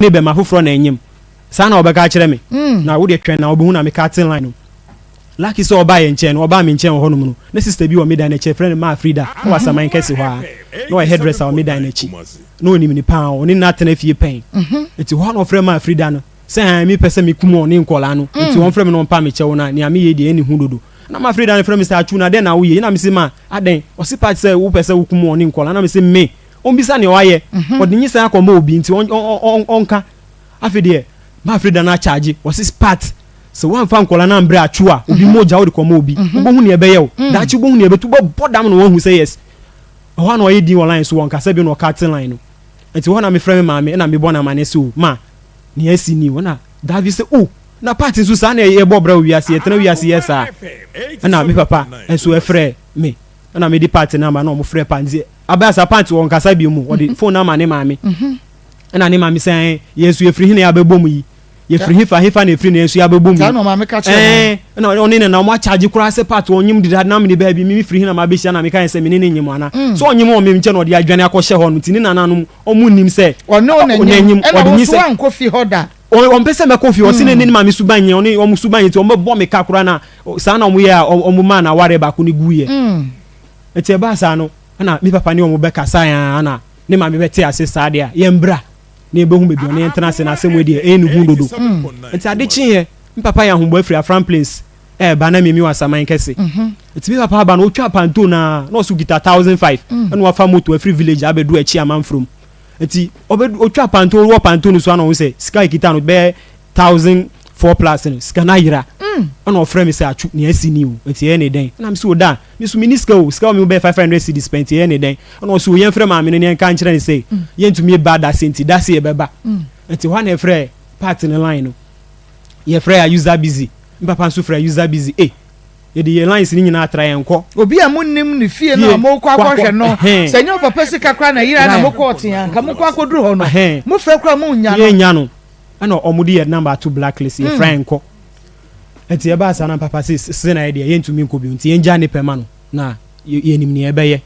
Ne bɛma foforɔ na ɛnyem saa na ɔbɛka akyerɛ me na wodeɛ twɛn na wobɛhu na me cut line no. Lucky sɛ ɔbaa yɛn nkyɛn no, ɔbaa me nkyɛn wɔ hɔnom no, na sister bi wɔ me dan no akyi, yɛfrɛ no Maa Frida, na wɔ Asaman kɛse hɔ ara. Na ɔyɛ hairdresser wɔ me dan no akyi. Na ɔnim no paa, ɔne no atena fie pɛn. Nti hɔ a na ɔfrɛ Maa Frida no sɛ ɛɛ mepɛ sɛ mekum ɔne nkwadaa no, nti ɔmfrɛ me na ɔmpa me kyɛw na nea meyɛ yi deɛ ɛnni ho dodo. Na Maa Frida no frɛ me sɛ Atsu na dɛn na woyɛ yi? Na mese Ma, adɛn? Ɔse Pat sɛ wopɛ sɛ wokum ɔne nkwadaa no. Na mese Me? Ɔmmisa nea wayɛ. Ɔde nyinsɛn akɔma obi nti ɔnka. Afei deɛ Maa Frida no akyagye, ɔse Pat Sɛ woamfa nkwadaa no ambrɛ atwo a, obi mogya wode kɔma obi. Wobɛhu nea ɛbɛyɛ wo. Daakye wobɛhu nea ɛbɛtu. Wobɛbɔ dam na woahu sɛ yes. Ɛhɔ a na ɔyɛ din wɔ line so, ɔnkasa bio na ɔkate line no. Nti hɔ na mefrɛ me maame na mebɔ no amaneɛ sɛ o ma, nea asi ni o. Ɛna Davi sɛ o, na Pat nso saa na yɛbɔ bra wɔ wiase, yɛtena wiase yɛ saa. Ɛna me papa nso ɛfrɛ me. Ɛna mede Pat number na wɔfrɛ Pat. Nti abɛa saa Pat ɔnkasa bio mu, ɔde phone no ama ne maame. Ɛna ne maame sɛ ɛn, yɛn nso yɛfiri he na yɛabɛbɔ mu yi? Yɛfiri hefa hefa na ɛfiri na yɛn nso yɛabɛbɔ mu yi? Saa na ɔmaame ka kyerɛ no. Ɛn, ɛna ɔne ne na ɔmo akyagye koraa sɛ Pat ɔnyem deda na mene baabi me mefiri he na mabɛhyia na meka yɛ sɛ mene ne nyem ana? Sɛ ɔnyem wɔ me nkyɛn na ɔde adwane akɔhyɛ hɔ no nti ne nananom ɔmo nnim sɛ Ɔne wo na ɔne nyem. nyem, Ɛna ɔde wo nso nyinsɛn. woankɔ fie hɔ da. Ɔmpɛ sɛ mɛkɔ fie, ɔse ne ne maame suban nyɛ, ɔne ɔmo suban nyɛ nti ɔmo bɛbɔ me ka koraa na saa na ɔmo yɛ a ɔmo maa n'awareɛ baako no guiɛ. Nti ɛbaa saa no ɛna me papa ne ɔmo bɛkasaeɛ ara na ne maame bɛte ase saa deɛ a, yɛmbra na yɛbɛhu baabi ɔne yɛntena ase na asɛm wei deɛ ɛyɛ ne hu dodo. Nti ade kyeeɛ, me papa yɛ ahoboa firi Afram Plains ɛɛba na memi wɔ Asaman kɛse. Nti me papa aba no ɔtwa panto no ara na ɔso kita 1005 ɛna wafa moto afiri village abɛdu akyi amanfrom. Nti ɔbɛdu ɔtwa panto wɔ panto no so ana ɔhu sɛ sika a ɛkita no bɛyɛ 1004 plus no sika no ayera. Ɛna ɔfrɛ me sɛ Atwo nea asi ni o, nti ɛyɛ ne dɛn? Ɛna me sɛ o da, me nso menni sika o, sika wɔ me ho bɛyɛ 500 cedis pɛ nti ɛyɛ ne dɛn? Ɛna ɔse o yɛmfrɛ maame no na yɛnka nkyerɛ no sɛ yɛntumi ba dase nti dase yɛbɛba. Nti hɔ a na yɛfrɛ part no line no, yɛfrɛ a user busy, me papa nso frɛ user busy, eh yɛde yɛn lines no nyinaa atra yɛnkɔ. Obi a monnim ne fie no a mokɔ akɔhwɛ no, sɛ ɛnyɛ wo papa sika koraa na ɛyerae na mokɔɔ tee a, anka mokɔ akɔduru hɔ no, mofrɛ koraa monnya no. Yɛnnya no. Ɛna wɔde yɛn number ato blacklist, yɛfrɛ a ɛnkɔ. Nti ɛbaa saa na papa se se na yɛdeɛ yɛntumi nkɔ bio nti yɛngya ne pɛ ma no na yɛnim nea ɛbɛyɛ.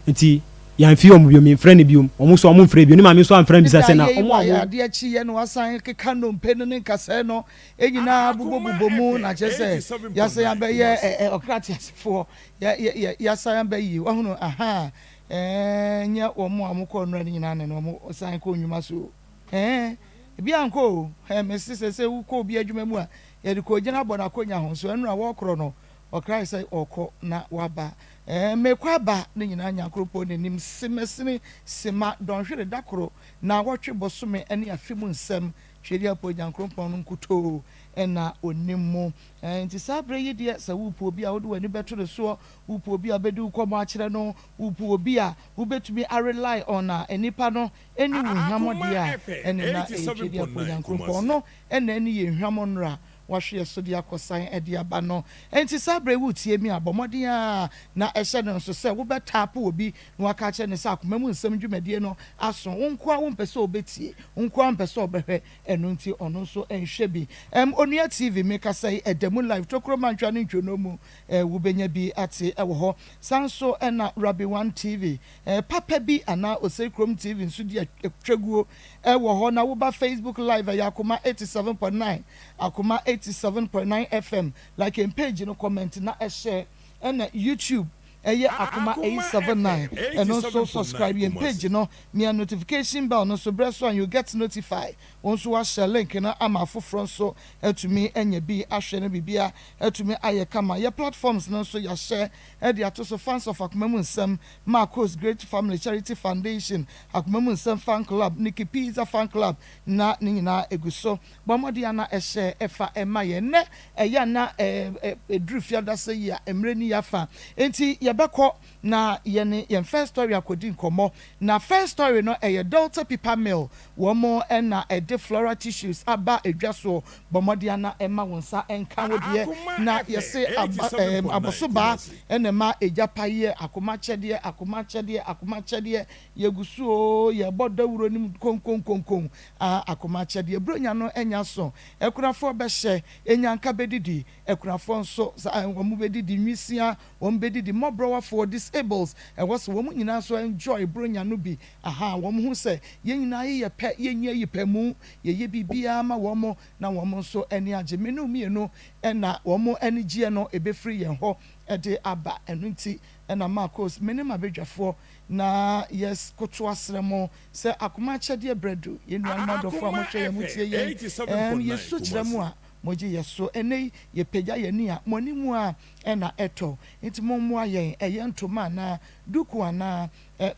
Nti yɛamfii wɔn bio, memfrɛ no bio, wɔn nso wɔmfrɛ bio, ne maame nso amfrɛ ammisa sɛ na Ne da wɔn yei a wayɛ wɔn. adeɛ kyeeɛ na wasan keka nnompe no ne nkasɛɛ no nyinaa bobɔbobɔ mu na kyerɛ sɛ yɛasan abɛyɛ ɛ ɛ ɔkra teasefoɔ yɛ yɛ yɛ yɛasan aba yie wahunu ahaa ɛɛ nyɛ wɔn a wɔkɔɔ nnora no nyinaa na wɔn san kɔɔ nnwuma so o ɛɛ ebi ankɔ o ɛɛ mese sɛ sɛ wokɔ obi adwuma mu a yɛde kɔɔgyina abɔ n'akonnwa ho nso ɛnora wɔkorɔ no ɔkrae sɛ ɔkɔ na waba ɛɛ mekɔ aba ne nyinaa Nyankoropɔn n'anim semɛsene sema dɔnhwere da koro naawɔtwe bosome ne afe mu nsɛm Twedeapo Nyankoropɔn no nkutoo na onim mu. Ɛɛ nti saa berɛ yi deɛ sɛ worepo obi a wode w'ani bɛto ne soɔ, worepo obi a wobɛdi wo kɔmmɔ akyerɛ no, worepo obi a wobɛtumi a rely on a nnipa no ɛnni wo hwammɔ deɛ a, ɛne na ɛyɛ Twedeapo Nyankoropɔn no na ɛne yɛn hwammɔ nnora Wahwe yɛ so de akɔsan de aba no. Enti saa berɛ yi woretie me a, bɔ mmɔden ara na hyɛ no nso sɛ wobɛtaapo obi na woaka akyerɛ no sɛ akoma mu nsɛm dwumadie no aso. Wo nko ara wompɛ sɛ ɔbɛtie, wo nko ara wompɛ sɛ ɔbɛhwɛ, ɛno nti ɔno nso nhwɛ bi. Ɛm, Onua TV, mekasa yi, ɛda mu live, Tokuro Mantwa ne Ntwonoo mu, eh, wobɛnya bi ate wɔ hɔ. Saa nso na Rabbi One TV, eh, Papa Bi anaa Osei Kurom TV nso di atwaguo wɔ hɔ. Na woba Facebook live, ɛyɛ Akoma 87.9. Akoma 87.9 FM like yɛn page no comment na share ɛna YouTube ɛyɛ Akoma 879 ɛno nso subscribe yɛn page no mia notification bell no so berɛ so a you get notify wo nso wa share link no ama afoforɔ nso atumi anya bi ahwɛ no biribia atumi ayɛ kama yɛ platforms no nso yɛahyɛ ɛde ato so fans of Akoma mu nsɛm Marcos Great Family Charity Foundation Akoma mu nsɛm fan club Nikki Pizza fan club na ne nyinaa ɛgu so. Bɔ mmɔden a na ɛhyɛ fa ma yɛn. Nnɛ ɛyɛ a na ɛduru fiadasa yi a mmerɛ nni yɛn afa. Enti yɛbɛkɔ na yɛne yɛn first story akɔdi nkɔmmɔ. Na first story no ɛyɛ Delta Paper Mill. Wɔn na ɛde floral tissues aba dwa soɔ. Bɔ mmɔden a na ɛma wo nsa nka wo deɛ. Na yɛse abɔsobaa na ɛma egya pa yɛ akoma kyɛdeɛ, akoma kyɛdeɛ, akoma kyɛdeɛ. Yɛgu so oo, yɛrebɔ dawuro no mu konkonkonkon. A Akoma akyɛdeɛ Buronya no anya so. Akunafoɔ bɛhyɛ, anyanka bɛdidi, akunafoɔ nso, saa, wɔn bɛdidi, nwisiaa, wɔn bɛdidi, mmɔborɔ. Mmɔborɔwafoɔ, disables, ɛwɔ sɛ wɔn nyinaa nso enjoy Buronya no bi. Ahaa, wɔn hu sɛ yɛn nyinaa yeyɛ pɛ, yɛnyi ayipamu, yɛyɛ biribiara ma wɔn na wɔn nso ani agye. Me ne wo mmienu na wɔn anigyeɛ no ɛbɛfiri yɛn hɔ de aba. Ɛno nti na Marcos, me ne m'abadwafoɔ na yɛkoto asrɛ mo sɛ akoma akyɛdeɛ berɛ du. Yɛn nuanom adɔfoɔ a Akoma mohwɛ yɛn, motie FM yɛn, 87.9 yɛsu kyerɛ mo Kumasi. a, mogye yɛn so. Ɛnnɛ yi, yɛpagya yɛn ani a, mo anim ara na ɛtɔ. Nti mommoa yɛn, ɛyɛ ntoma anaa, duku anaa,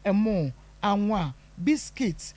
ɛmo, anwa, biscuit,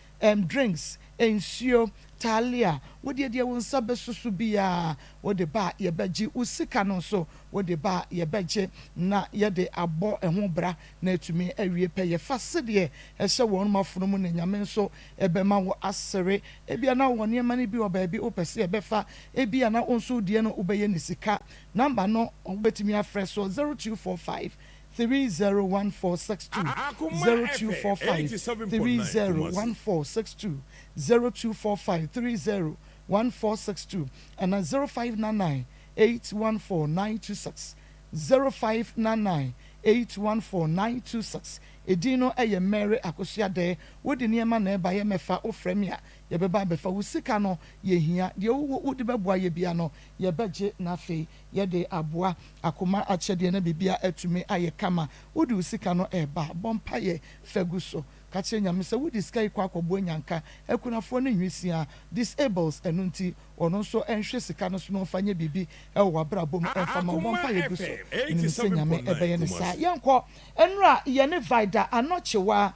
drinks, nsuo, taalia, wodeɛ deɛ wo nsa bɛso so biara wode ba a yɛbɛgye, wo sika no nso wode ba a yɛbɛgye na yɛde abɔ ɛho bra na atumi awie pɛyɛ. Fa sedeɛ ɛhyɛ wɔn afono mu na Nyame nso bɛma wo asere. Ebia na wowɔ nneɛma no bi wɔ baabi wopɛ sɛ yɛbɛfa, ebia na wo nso wodeɛ no wobɛyɛ no sika. Number no wobɛtumi afrɛ so 0245 301462, Akoma FM 0245 87.9 Kumasi. 301462, 0245 301462 anaa 0599 814926, 0599 814926. Edin no yɛ Mary Akosua Dɛɛ. Wode nneɛma na ɛba yɛ mɛfa, wofrɛ me a yɛbɛba abɛfa wo sika no yɛhia. Deɛ wowɔ wode bɛboa yɛ bia no yɛbɛgye na afei yɛde aboa akoma akyɛdeɛ na biribia atumi ayɛ kama. Wode wo sika no reba a, bɔ mpaeɛ fa gu so. Ka kyerɛ Nyame sɛ wode sika yi kɔ akɔboa nyanka, akunafoɔ ne nwisiaa, disables, ɛno nti ɔno nso nhwɛ sika no so na ɔmfa nyɛ biribi wɔ w'abrabɔ mu mfa ma wo. Bɔ Akoma mpaeɛ gu so. FM Menim sɛ Nyame 87.9 bɛyɛ no saa. Kumasi. Yɛnkɔ. Nnora yɛne Vida Anɔkyewa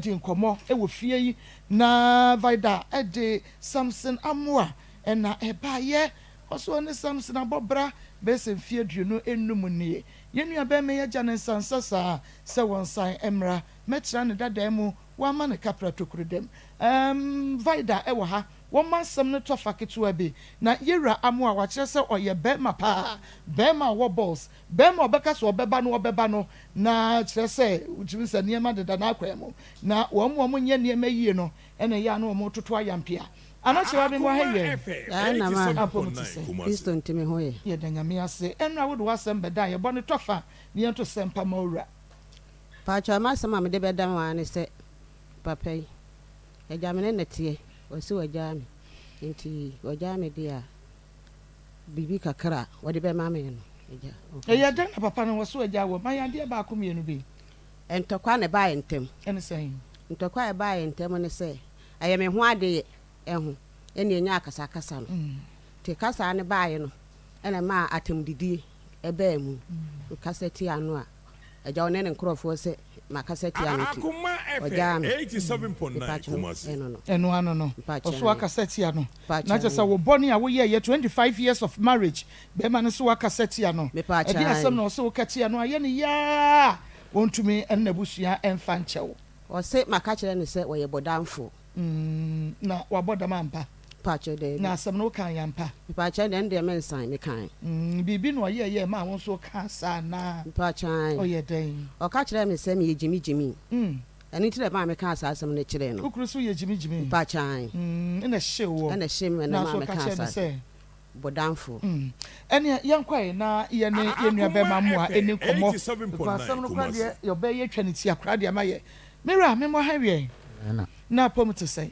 di nkɔmmɔ wɔ fie yi, na Vida de Samson Amoah na ɛbaeɛ. Ɔse ɔne Samson abɔ bra bɛyɛ sɛ mfeɛ 25 nie. Yɛn nuabarima yi agya no nsa nsa saa sɛ wɔnsan mmra mmɛtra ne dadaa mu, wamma no kapra tokuro dam. Erm Vida wɔ ha, wɔma asɛm no tɔ fa ketewa bi. Na Yewura Amoah wakyerɛ sɛ ɔyɛ barima paa, barima a ɔwɔ balls, barima a ɔbɛka sɛ ɔbɛba no ɔbɛba no, na kyerɛ sɛ wotumi sɛ nneɛma deda n'akwan mu. Na wɔn a wɔnyɛ nneɛma yie no na ɛyɛ a na wɔtoto ayampea. Anɔkye Ɔbemmɔ ha Akoma yɛ. FM Daa na ma Apɔ mu te 87.9 sɛ. Kumasi. Kristo nti me ho yɛ. Yɛda Nyame ase. Ɛnora wode w'asɛm bɛdan yɛbɔ no tɔfa na yɛnto sɛmpa ma Owura. Paatwɔ m'asɛm a mede bɛda mo ara ne sɛ papa yi agya me ne no teɛ ɔse wagyaa me nti wagyaa me deɛ a biribi kakra a wɔde bɛma me no agya ɔmfa Ɛyɛ nhyɛ. dɛn na papa no wɔ so agyaa wo? Ma yɛn adeɛ baako mmienu bi. Ntɔkwa na ɛbaa yɛn ntam. Ɛne sɛn? Ntɔkwa a ɛbaa yɛn ntam ne sɛ ɛyɛ me ho adeyɛ ho ɛna yɛnyaa akasakasa no. Nti kasa no baeɛ no ɛna ɛmaa atɛmdidie ɛbaa mu. Mekasa tia no a, agya ɔne ne nkorɔfoɔ sɛ makasa tia no nti Akoma ɔgyaa FM me. 87.9 Mepakyɛw Kumasi. ɛno no. Ɛno ano no, Mepakyɛw ɔso akasa tia no. Na Mepakyɛw kyerɛ sɛ wo bɔne a woyɛeɛ 25 years of marriage, bɛrima no so akasa tia no. Mepakyɛw Ɛdeɛn asɛm ae. na ɔse woka tia no a ɛyɛ no yaa a ɔntumi ne n'abusua mfa nkyɛ wo? Ɔse maka kyerɛ no sɛ ɔyɛ bɔdamfoɔ. Mm, na wabɔ dam ampa? Mpakyɛw, daabi. Na asɛm no wokaa yɛ ampa? Mpakyɛw, deɛ ɛno deɛ mensan, mekae. Mm, biribi na ɔyɛɛyɛ maa wo nso wokaa saa anaa? Mpakyɛw, ae. Ɔyɛ dɛn? Ɔka kyerɛɛ me sɛ meyɛ gyimigyimi. Mm. Ɛno nti na ɛmaa mekaa saa asɛm no kyerɛɛ no. Wo kunu nso yɛ gyimigyimi? Mpakyɛw, ae. Mm, ɛna ɛhyee woɔ? Ɛna ɛhyee me na Nanso ɛmaa ɔka mekaa kyerɛɛ no saa. sɛ? Bɔdamfoɔ. Mm, ɛneɛ yɛnkɔ ɛ na yɛne yɛn nua Akoma bɛrima Amoah FM ɛni nkɔmmɔ because 87.9 asɛm no koraa Kumasi. deɛ ɔbaa yi atwa ne ti akora deɛ ama yɛ. Me wura, memmɔ ha wiɛ. Ɛna. Na apɔ mu te sɛn?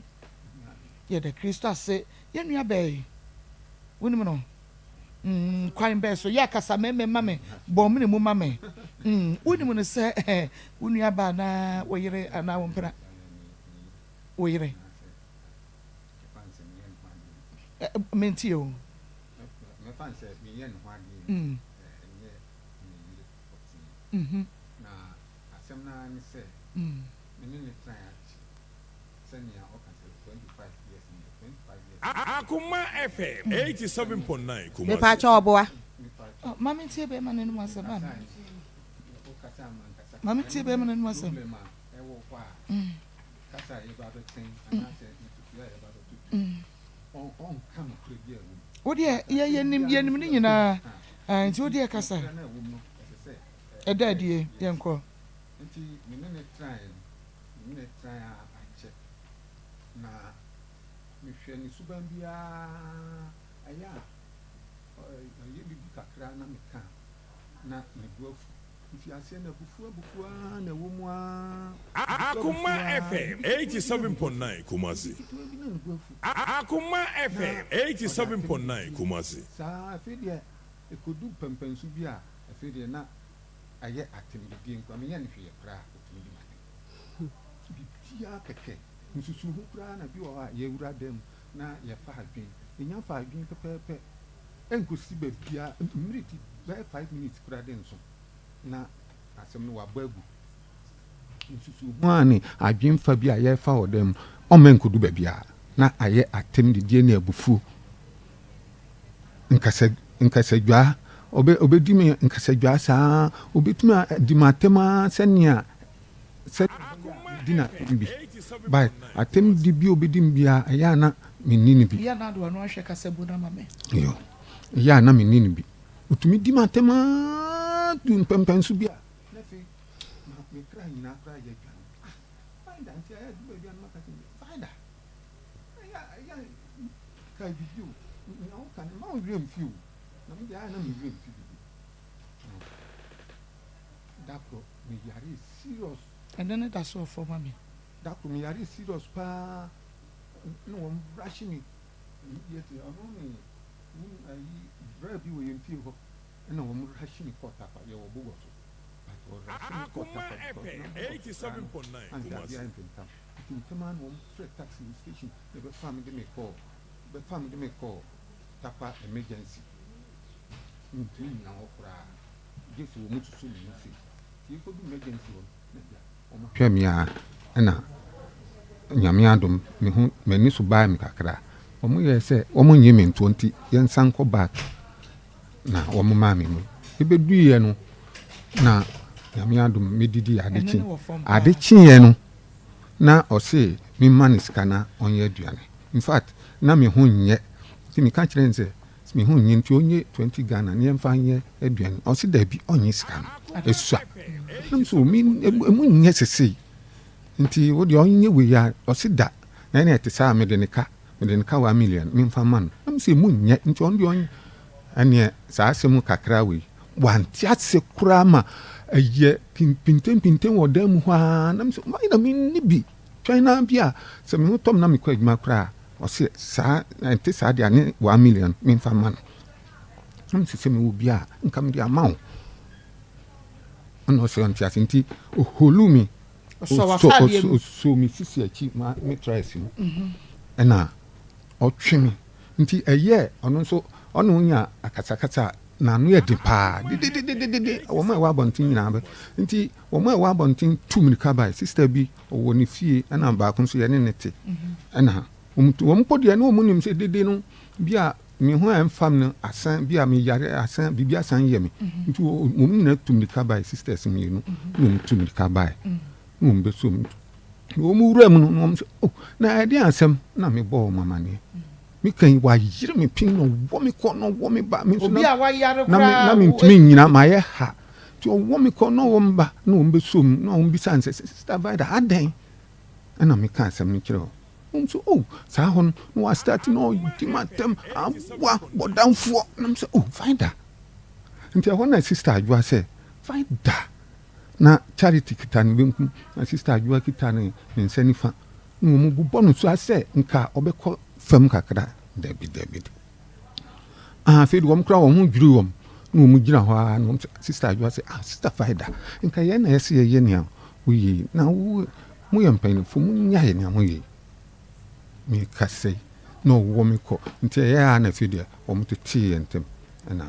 Yɛda Kristo ase. Yɛn nua bɛɛ yi, wonim no? Mm, kwan bɛɛ so? Yɛ akasa mɛmɛ ma me, bɔ mene mu ma me. Mm, wonim no sɛ eh, wo nua ba anaa wo yere anaa wo mpena? Wo yere. Eh, mentie o. Akoma FM 87.9 Kumasi. Mepakyɛw ɔboa. Oh, ma mentie bɛrima no anom asɛm. Ma me. Ma mentie bɛrima no anom asɛm. Wo deɛ yɛ yɛnim yɛnim ne nyinaa. Ah, nti wo deɛ kasa. Ɛda adie yɛnkɔ. Nti me ne no tenaeɛ no, me ne no tenaeɛ ara akyɛ. Na mehwɛ ne suban biara, ɛyɛ a ɔyɛ biribi kakra na meka a, na ne bo afu. Mfiaseɛ no abufuo abufuo ara na ɛwɔ mu ara, abufuo abufuo Akoma ara, FM biribi ketewa bi na ne bo afu, 87.9 Kumasi. biribi ketewa bi na ne bo afu, Akoma na FM ɔde atɛm 87.9 didi Kumasi. saa. Afei deɛ ɛkɔdu mpɛnpɛnso bi a, afei deɛ na ayɛ atɛmdidie nkoa, menyɛ no hwee koraa a, ɔtumi di m'atɛm. Biribiara kɛkɛ, nsusuho koraa na bi wɔ hɔ a yɛwura dan mu na yɛfa adwene, yɛnya fa adwene pɛpɛɛpɛ, ɛnkɔsi baabiara, mmerɛ ti bɛyɛ 5 minutes koraa de nso na asɛm no wabɔ agu. Nsusuho a ne adwemfa bi a yɛrefa wɔ dan mu, ɔmma ɛnkɔdu baabiara, na ayɛ atɛmdidie ne abufuo. Nkasa nkasadwaa, ɔbɛ ɔbɛdi me nkasadwaa saa, ɔbɛtumi adi m'atɛm ara sɛnea sɛdeɛ ɛbɛyɛ a medi n'atɛm bi. But atɛmdi bi a ɔbɛdi me biara, ɛyɛ a na menni no bi. Yɛ na de w'ano ahwɛ kasabu no ama me. Yo, ɛyɛ a na menni no bi. Ɔtumi di m'atɛm ara du mpɛmpɛnso bi a, na afei ma me kra nyinaa koraa yɛ adwane. Ah, Vida, nti ɛyɛ adu baabi a na maka sɛ, Vida, ɛyɛ a ɛyɛ a kae biribi o, nea woka no mma wo werɛ mfi o, na me deɛ ayɛ a na me werɛ mfi biribi. Da koro meyaree serious. Ɛno ne da so wɔ fam ma me. Da koro meyaree serious paa na wɔn rush me immediately, ɔno ne wo ayi bra bi wɔ yɛn fie hɔ ɛna wɔn rush me kɔɔ Tarkwa, yɛwɔ Bogor so but wɔ rush me kɔɔ Akoma Tarkwa because FM na Bogor so koraa no 87.9 anhwɛ adeɛ Kumasi. ayɛ ntentam nti ntɛm ara na wɔn frɛ taxi wɔ station na ɛbɛfaa me de me kɔɔ bɛfaa me de me kɔɔ Tarkwa emergency. Mentumi nnyina hɔ koraa gye sɛ wɔn susu me mu sei nti yɛkɔdu emergency hɔ no na agya wɔn hwɛ me ara ɛna Nyame adom me ho m'ani so bae me kakra. Wɔn yɛɛ sɛ wɔn nnye me ntoɔ nti yɛnsan nkɔ back na wɔn maa me mu. Yɛbɛduiɛ no na Nyame adom medidi ade Ɛno kye ne wɔ fam paa. ade kyeeɛ no na ɔse memma no sika na ɔnyɛ aduane. In fact na me ho nyɛ nti meka kyerɛɛ no sɛ me ho nyɛ nti ɔnyɛ 20 Ghana na yɛmfa nyɛ aduane. Ɔse daabi ɔnnye sika no ɛsua. Na me so me ɛmu nyɛ sesei nti wo deɛ ɔnyɛ wei a ɔse da na ɛne ɛte saa a mede ne ka mede ne ka 1 million memfa ma no. Na me sɛ ɛmu nyɛ nti ɔno deɛ ɔnyɛ ɛneɛ saa asɛm kakra wei wante ase koraa ma ɛyɛ pimpinten wɔ dan mu hɔ ara na me sɛ mayɛ na menni bi twɛn na bi a sɛ me ho tɔm na mekɔ adwuma koraa ɔse saa ɛnte saa deɛ ne 1 million memfa ma no. Na me sɛ sɛ mewɔ bi a nka mede ama wo. Ɛna ɔsɛ ɔnte ase nti ɔholu me Ɔsɔ w'ataadeɛ mu. ɔsɔ me sisi akyi ma me traes mu ɛna ɔtwe me nti ɛyɛ ɔno nso ɔne wonya akasakasa a n'ano yɛ den paa dedededede wɔn a ɛwɔ abɔnten nyinaa bɛ nti wɔn a ɛwɔ abɔnten tu mirika bae. Sister bi ɔwɔ ne fie ɛna baako nso yɛne ne te ɛna wɔn tu wɔn mpo deɛ ne wɔn nim sɛ dede no bi a me ho a ɛmfa me no asan bi a meyare asan biribi asan yɛ me nti wɔn nyinaa tu mirika bae. Sisters mmienu na wɔn tu mirika bae na wɔn bɛso mu na wɔn wura mu no na wɔn sɛ, oh, na ɛde asɛm na mebɔ wɔn amaneɛ. Meka yi wayere me pin na ɔwɔ me kɔ na ɔwɔ me ba me nso Obi na a wayare na me koraa na mentumi nnyina mayɛ ha nti ɔwɔ me kɔ na ɔwɔ me ba na wɔn bɛso mu na wɔn bisa nsɛ sɛ, Sister Vida, adɛn? Ɛna meka asɛm no kyerɛ wɔn. Wɔn nso, oh, saa hɔ no na wastart na ɔdi m'atɛm aboa bɔdamfoɔ na m sɛ, oh, Vida. Nti ɛhɔ na Sister Adwoa sɛ, Vida, na Charity kita ne benkum na Sister Adwoa kita ne nsa nifa na wɔn bobɔ no so asɛ nka ɔbɛkɔ fam kakra. Dabi, dabi, ah, afei de wɔn koraa wɔn ho dwiri wɔn na wɔn gyina hɔ ara na wɔn sɛ, Sister Adwoa sɛ, ah, Sister Vida, nka yɛn na yɛsɛ yɛyɛ nea woyɛ yi na wo moyɛ mpanyinfo monyae nea moyɛ yi. Meka sɛ na ɔwɔ me kɔ nti ɛyɛ a na afei deɛ wɔn tetee yɛn ntam ɛna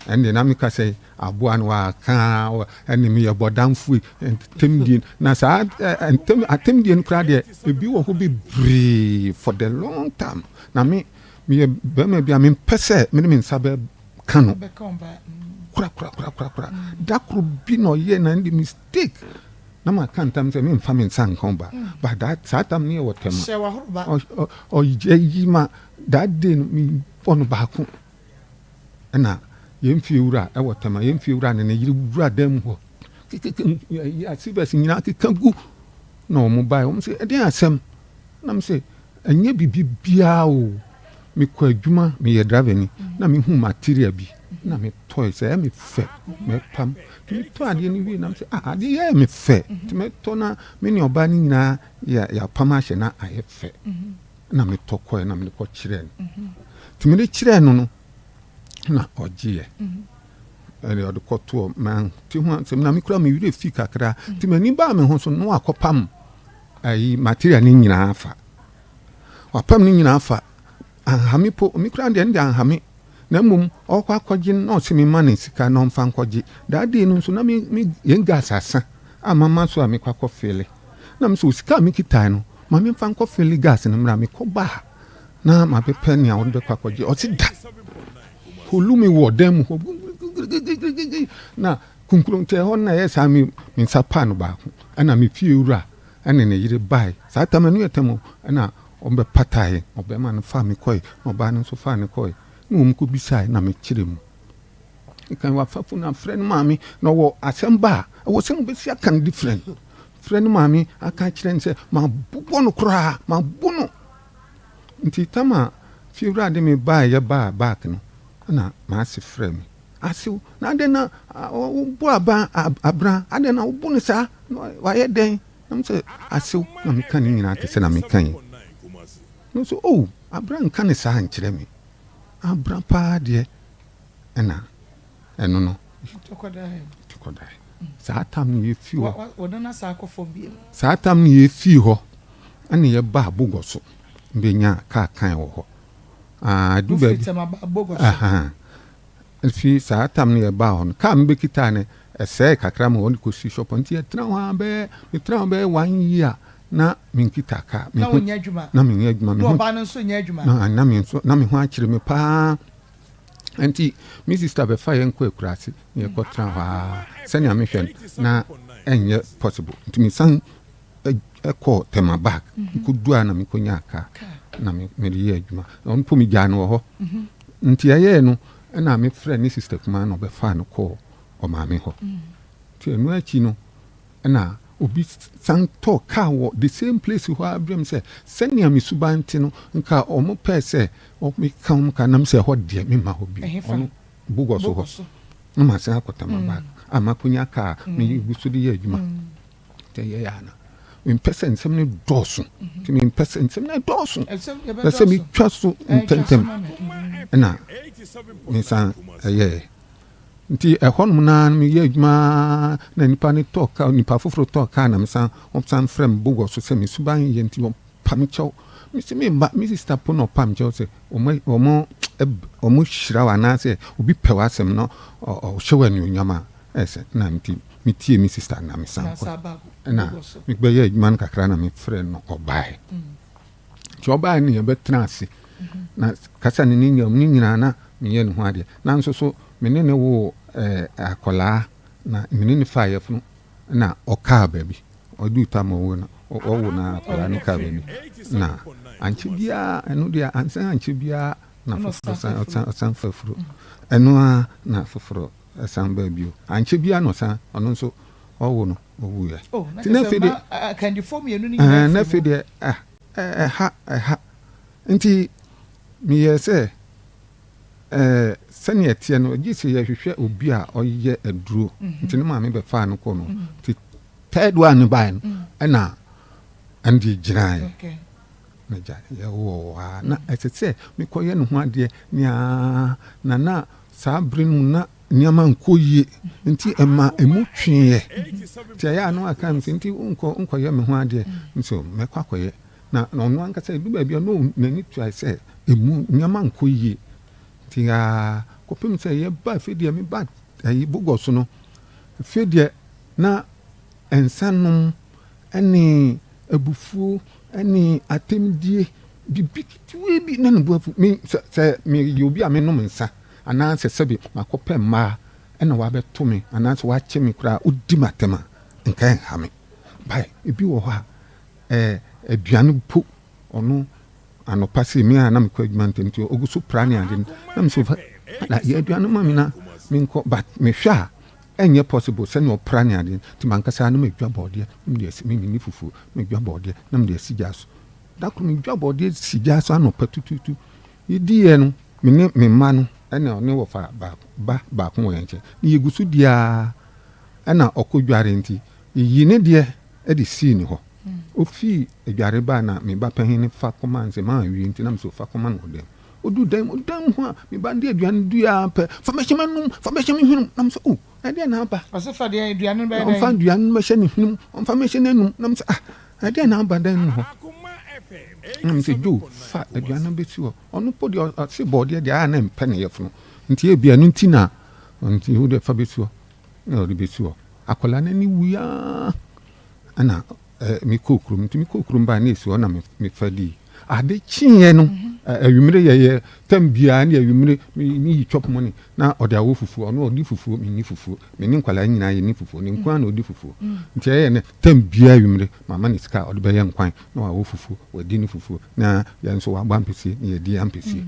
ɛnde na meka sɛ aboa no waka ɛne meyɛ bɔdamfo yi ntɛmdie na saa ntɛm atɛmdie no koraa deɛ ebi wɔ hɔ bebree for the long time na me meyɛ bɛrima bi a mempɛ sɛ mene me nsa bɛka no Bɛka ɔba. Kora kora kora kora kora. Da koro bi na ɔyɛ na ɛnde mistake na maka ntam sɛ memfa me nsa nka ɔba but that saa tam no yɛ wɔ tɛm Hyɛ w'ahoroba. Ɔyɛ yi ma that day no mebɔ no baako ɛna yɛn fie wura ɛwɔ tɛm a yɛn fie wura ne ne yere wura dan mu hɔ kekeke asivɛs nyinaa keka gu na wɔn bae wɔn sɛ ɛdeɛn asɛm na mo sɛ ɛnyɛ biribi biara o, mekɔ adwuma meyɛ driver ni na mehu material bi. Na metɔe sɛ ɛyɛ me fɛ mɛpam. Nti metɔɔ adeɛ no wie na mesɛ ah adeɛ yi ayɛ me fɛ. Nti mɛtɔ na me ne ɔbaa no nyinaa yɛapam ahyɛ na ayɛ fɛ. Na metɔ kɔɛ na mede kɔ kyerɛɛ no. Nti mede kyerɛɛ no no na ɔgyeeɛ. Ɛde ɔde kɔtoɔ mante ho asɛm na me kura me werɛ fi kakra. Nti m'ani baa me ho so na wakɔpam ayi material no nyinaa fa. Wapam no nyinaa fa. Anha me po, me koraa deɛ ɛno deɛ anha me. Na mmom ɔrekɔ akɔgye no na ɔse me ma no sika na ɔmfa nkɔgye. That day no nso na me me yɛn gas asa a mama so a mekɔ akɔ fele. Na me sɛ sika a mekitae no ma memfa nkɔ fele gas no mmra. Mekɔ ba a na mabɛpɛ nea ɔde bɛkɔ akɔgye. Ɔse da! Holu me wɔ dan mu hɔ gigigigigigi na kunkun nti ɛhɔ no na ɛyɛ saa me me nsa paa no baako ɛna me fie wura ɛne ne yere bae. Saa tam ɛno yɛ tam o ɛna Wɔbɛpatae, ɔbarima no faa me kɔe, na ɔbaa no nso faa no kɔe, na wɔkɔbisae, na mekyerɛɛ mu. Mekan wafa fon afrɛ ne maame, na ɔwɔ asɛm ba a, ɛwɔ sɛ mobɛsi aka no different. Frɛ ne maame aka akyerɛ no sɛ, mabobɔ no koraa, mabo no. Nti tam a fiewura de me baeɛ yɛbaa back no, ɛna m'ase frɛ me. Asew, na adɛn na wobɔ aba abran, adɛn na wobo no saa, na wayɛ dɛn? Na me sɛ, Asew, na meka ne nyinaa te sɛ na meka yi. Na ɔse, Oh, abra nka no saa nkyerɛ me. Abra paa deɛ, ɛna ɛno no, ɛtu kɔdaeɛ. Saa tam no yɛfii hɔ, saa tam no yɛfii hɔ, ɛna yɛbaa Bogɔso bɛnyaa kaa kan wɔ hɔ. Ah, ɛdu baabi. Ahaa. Efi saa tam no yɛbaa hɔ no, kaa mebɛkitae no, ɛsɛee kakra ma wɔde kɔsii shop hɔ. Nti yɛtena hɔ ara bɛyɛ, metenaa hɔ bɛyɛ one year na menkita kaa. Na wonyɛ adwuma? Na menyɛ adwuma. Na ɔbaa no nso nyɛ adwuma? Na, na me nso, na me ho akyere me paa. Nti me sister bɛfa yɛn kɔ akuraase na yɛkɔtena hɔ ara. Sɛnea mehwɛ no, na ɛnyɛ possible. Nti mesan kɔɔ Tema back. Mekɔduu a na mekɔnyaa kaa na mede yɛɛ adwuma. Ɔno mpo megyaa no wɔ hɔ. Nti ɛyɛɛ no ɛna mefrɛɛ ne sister kumaa na ɔbɛfaa no kɔɔ ɔmaame hɔ. Nti ɛno akyi no ɛna obi san tɔɔ kaa wɔ the same place hɔ ara brɛ me sɛ sɛnea me suban te no nka wɔn pɛɛ sɛ meka wɔn ka nam sɛ ɛhɔ deɛ memma hɔ bio. Ɔno Bogɔ so hɔ na masan akɔ Tema back a makɔnya kaa megu so de yɛ adwuma. Nti ɛyɛ a na mempɛ sɛ nsɛm no dɔɔso. Nti mempɛ sɛ nsɛm no dɔɔso. Pɛ sɛ metwa so ntɛmntɛm ɛna mesan ɛyɛɛ. Nti ɛhɔnom no meyɛ adwuma na nipa no tɔ ka nipa foforɔ tɔ kaa na mesan wɔsan frɛ me bogɔ so sɛ me suban yɛ nti wɔpa me kyɛw. Mese me mma me sista po na ɔpa me kyɛw sɛ wɔn wɔn wɔn hyira wo anaasɛ obi pɛ w'asɛm na ɔhyɛ wo anuonyam a Ɛsɛ na nti me tie me sister na me san kɔ ɛna me bɛ yɛ adwuma no kakra na me frɛ no ɔbaɛ nti ɔbaɛ no yɛ bɛ tena ase na kasa ne ne nyam ne nyinaa na me yɛ ne ho adeɛ na nso so me ne ne wo ɛɛ akɔlaa na me ne ne fa yɛ funu na ɔkaa baabi ɔdu tam ɔwo na ɔwo na akɔlaa no kaa baabi na ankyɛ biara ɛno deɛ ansan ankyɛ biara na foforɔ san ɔsan ɔsan fa furo ɛno a na foforɔ Ɛsan baa bio. Ankyɛ biara na ɔsan, ɔno nso ɔwo no, ɔwuiɛ. Oh, na Nti na kyerɛ sɛ afei deɛ, mma akandifoɔ mmienu no nyinaa ɛɛ, na firi afei mu. deɛ, ah, ɛha, ɛha. Nti meyɛɛ sɛ, ɛɛ, sɛnea ɛteɛ no, gye sɛ yɛhwehwɛ obi a ɔyɛ aduro. Nti ne maame bɛfaa no kɔɔ no. Nti third one no baeɛ no, ɛna ɛno deɛ gyinaeɛ. Okay. M'agya yɛ wɔ hɔ ara na ɛsɛ sɛ mekɔyɛ ne ho adeɛ nea na na saa bere no mu na nneɛma nkɔ yie nti ɛma emu tweeɛ nti ɛyɛ a na waka me sɛ nti wonkɔ nkɔyɛ me ho adeɛ nso mɛkɔ akɔyɛ na ɔno ankasa ɛdu baabi a na n'ani tua sɛ emu nneɛma nkɔ yie nti aa kɔpem sɛ yɛba afei deɛ meba ayi bogɔ so no afei deɛ na nsa nom ne abufuo ne atɛmdie, biribi ketewaa bi na ne bo afu. Me, sɛ, sɛ meyɛ obi a menom nsa, anaasɛ sɛbe makɔpɛ mmaa na wɔabɛto me, anaasɛ wɔakye me koraa, wodi me atɛm a, nka ɛnha me. But ebi wɔ hɔ a, ɛɛ, aduane mpo, ɔno anɔpa sei, me a na mekɔ adwuma ntɛm nti, ɔgu so pra ne ade no, na me sɛ, na yɛ aduane ma me na menkɔ, but mehwɛ a, Ɛnyɛ possible sɛnea ɔpra ne adeɛ nti mankasa na madwa bɔɔdeɛ na mede asi me menni fufuo na madwa bɔɔdeɛ na mede asi gya so. Da koro medwa bɔɔdeɛ si gya so anɔpa tutuutu yɛdiiɛ no me ne me mma no Ɛna ɔne wɔfa baako ba baako wɔ yɛn nkyɛn. Na yɛgu so di ara ɛna ɔkɔ dware nti yɛyii ne deɛ de sii ne hɔ. Ɔfii adware bae na me ba panin no fa kɔmaa no sɛ manwie nti na mesɛ fa kɔma no wɔ dan mu. Ɔduu dan mu, dan mu hɔ a me ba no de aduane no duiɛ ara pɛ, fa bɛhyɛ m'anom, fa bɛhyɛ me hwenem. Na mesɛ oh, ɛdeɛn na aba? Ɔse fa deɛ aduane no bɛyɛ dɛn? Ɔmfa aduane no mmɛhyɛ ne hwenem, ɔmfa mmɛhyɛ n'anom. Na mesɛ ah, ɛdeɛn na aba dan mu hɔ? Na mesɛ Joe, fa aduane no bɛsi hɔ. Ɔno mpo deɛ ɔse bɔɔdeɛ deɛ a na ɛmpɛ ne yafunu nti ebia ɛno nti na nti wo deɛ fa bɛsi hɔ na ɔde bɛsi hɔ. Akwadaa no ani wui ara ɛna mekɔɔ kurom nti mekɔɔ kurom baa na ɛsi hɔ na mefa dii. Ade kyeeɛ no awummere yɛyɛ tam biara ne awummere meyi chop money na ɔde awɔ fufuo ɔno ɔdi fufuo menni fufuo me ne nkwadaa nyinaa yɛnni fufuo ne nko ara na ɔdi fufuo nti ɛyɛ ne tam biara awummere mama ne sika a ɔde bɛyɛ nkwan na wawɔ fufuo wadi ne fufuo na yɛn nso wabɔ ampesie na yɛadi ampesie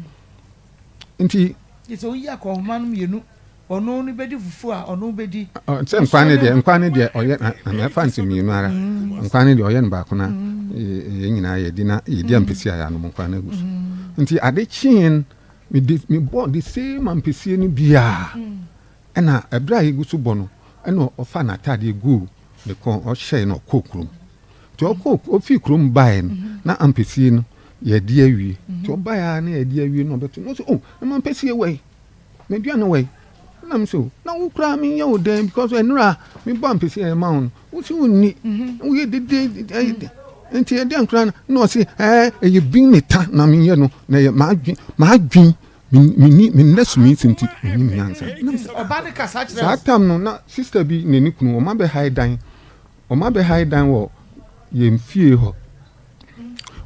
nti. Gye sɛ woyi akɔnhoma no mmienu, ɔno no bɛdi fufuo a ɔno bɛdi. Sɛ nkwan no deɛ nkwan no deɛ ɔyɛ na mɛfa nse mmienu ara nkwan no deɛ ɔyɛ no baako na yɛn nyinaa yɛdi na yɛdi ampesie a yɛanom nkwan no agu so nti ade kyee no mede mebɔ the same ampesie no biara ɛna ɛberɛ a yɛgu so bɔ no ɛna ɔfa n'ataadeɛ guu ne kɔn ɔhyɛe na ɔkɔɔ kurom Nti ɔkɔɔ ɔfii kurom baeɛ no na ampesie no yɛadi awie. Nti ɔbaeɛ ara na yɛadi awie na ɔbɛto na ɔsɛ oh na m'ampesie wɔ he? M'aduane wɔ he? Na me sɛ oh na wo koraa menyɛ wo dɛn because ɛnora mebɔ ampesie a ɛma wo no wo se wonni woyɛ dede ɛyɛ nti ɛdeɛn koraa na ɔse ɛɛ ɛyɛ bin ne ta na menyɛ no na ɛyɛ m'adwen m'adwen menni menna sumi nti mennim nyansa. Saa tam no na sister bi ne ne kunu wɔn abɛhae dan Wɔabɛhae dan wɔ yɛn fie hɔ.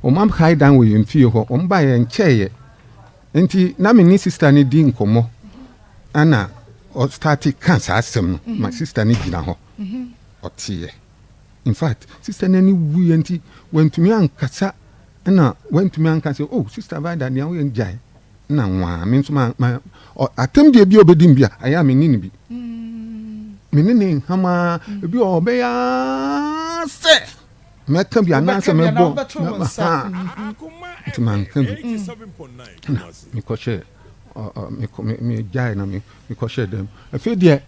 Wɔabɛhae dan wɔ yɛn fie hɔ. Wɔbaeɛ nkyɛeɛ. Nti na me ne sista no di nkɔmmɔ ɛna ɔstarte ka saa asɛm no ma sista no gyina hɔ. Ɔteeɛ. In fact, sista no ani wuiɛ nti wantumi ankasa ɛna wantumi anka sɛ oh sista Vida deɛ woyɛ no gyae. Na nwaa me nso ma ma atɛm deɛ bi a ɔbɛdi bi a ayɛ a me ne no bi. Me ne ne nham ara ebi wɔ hɔ ɔbɛyɛ ara sɛ mɛka bi anaasɛ mɛbɔ ha nti manka bi na mekɔhyɛ megyae na mekɔhyɛ dɛm afei deɛ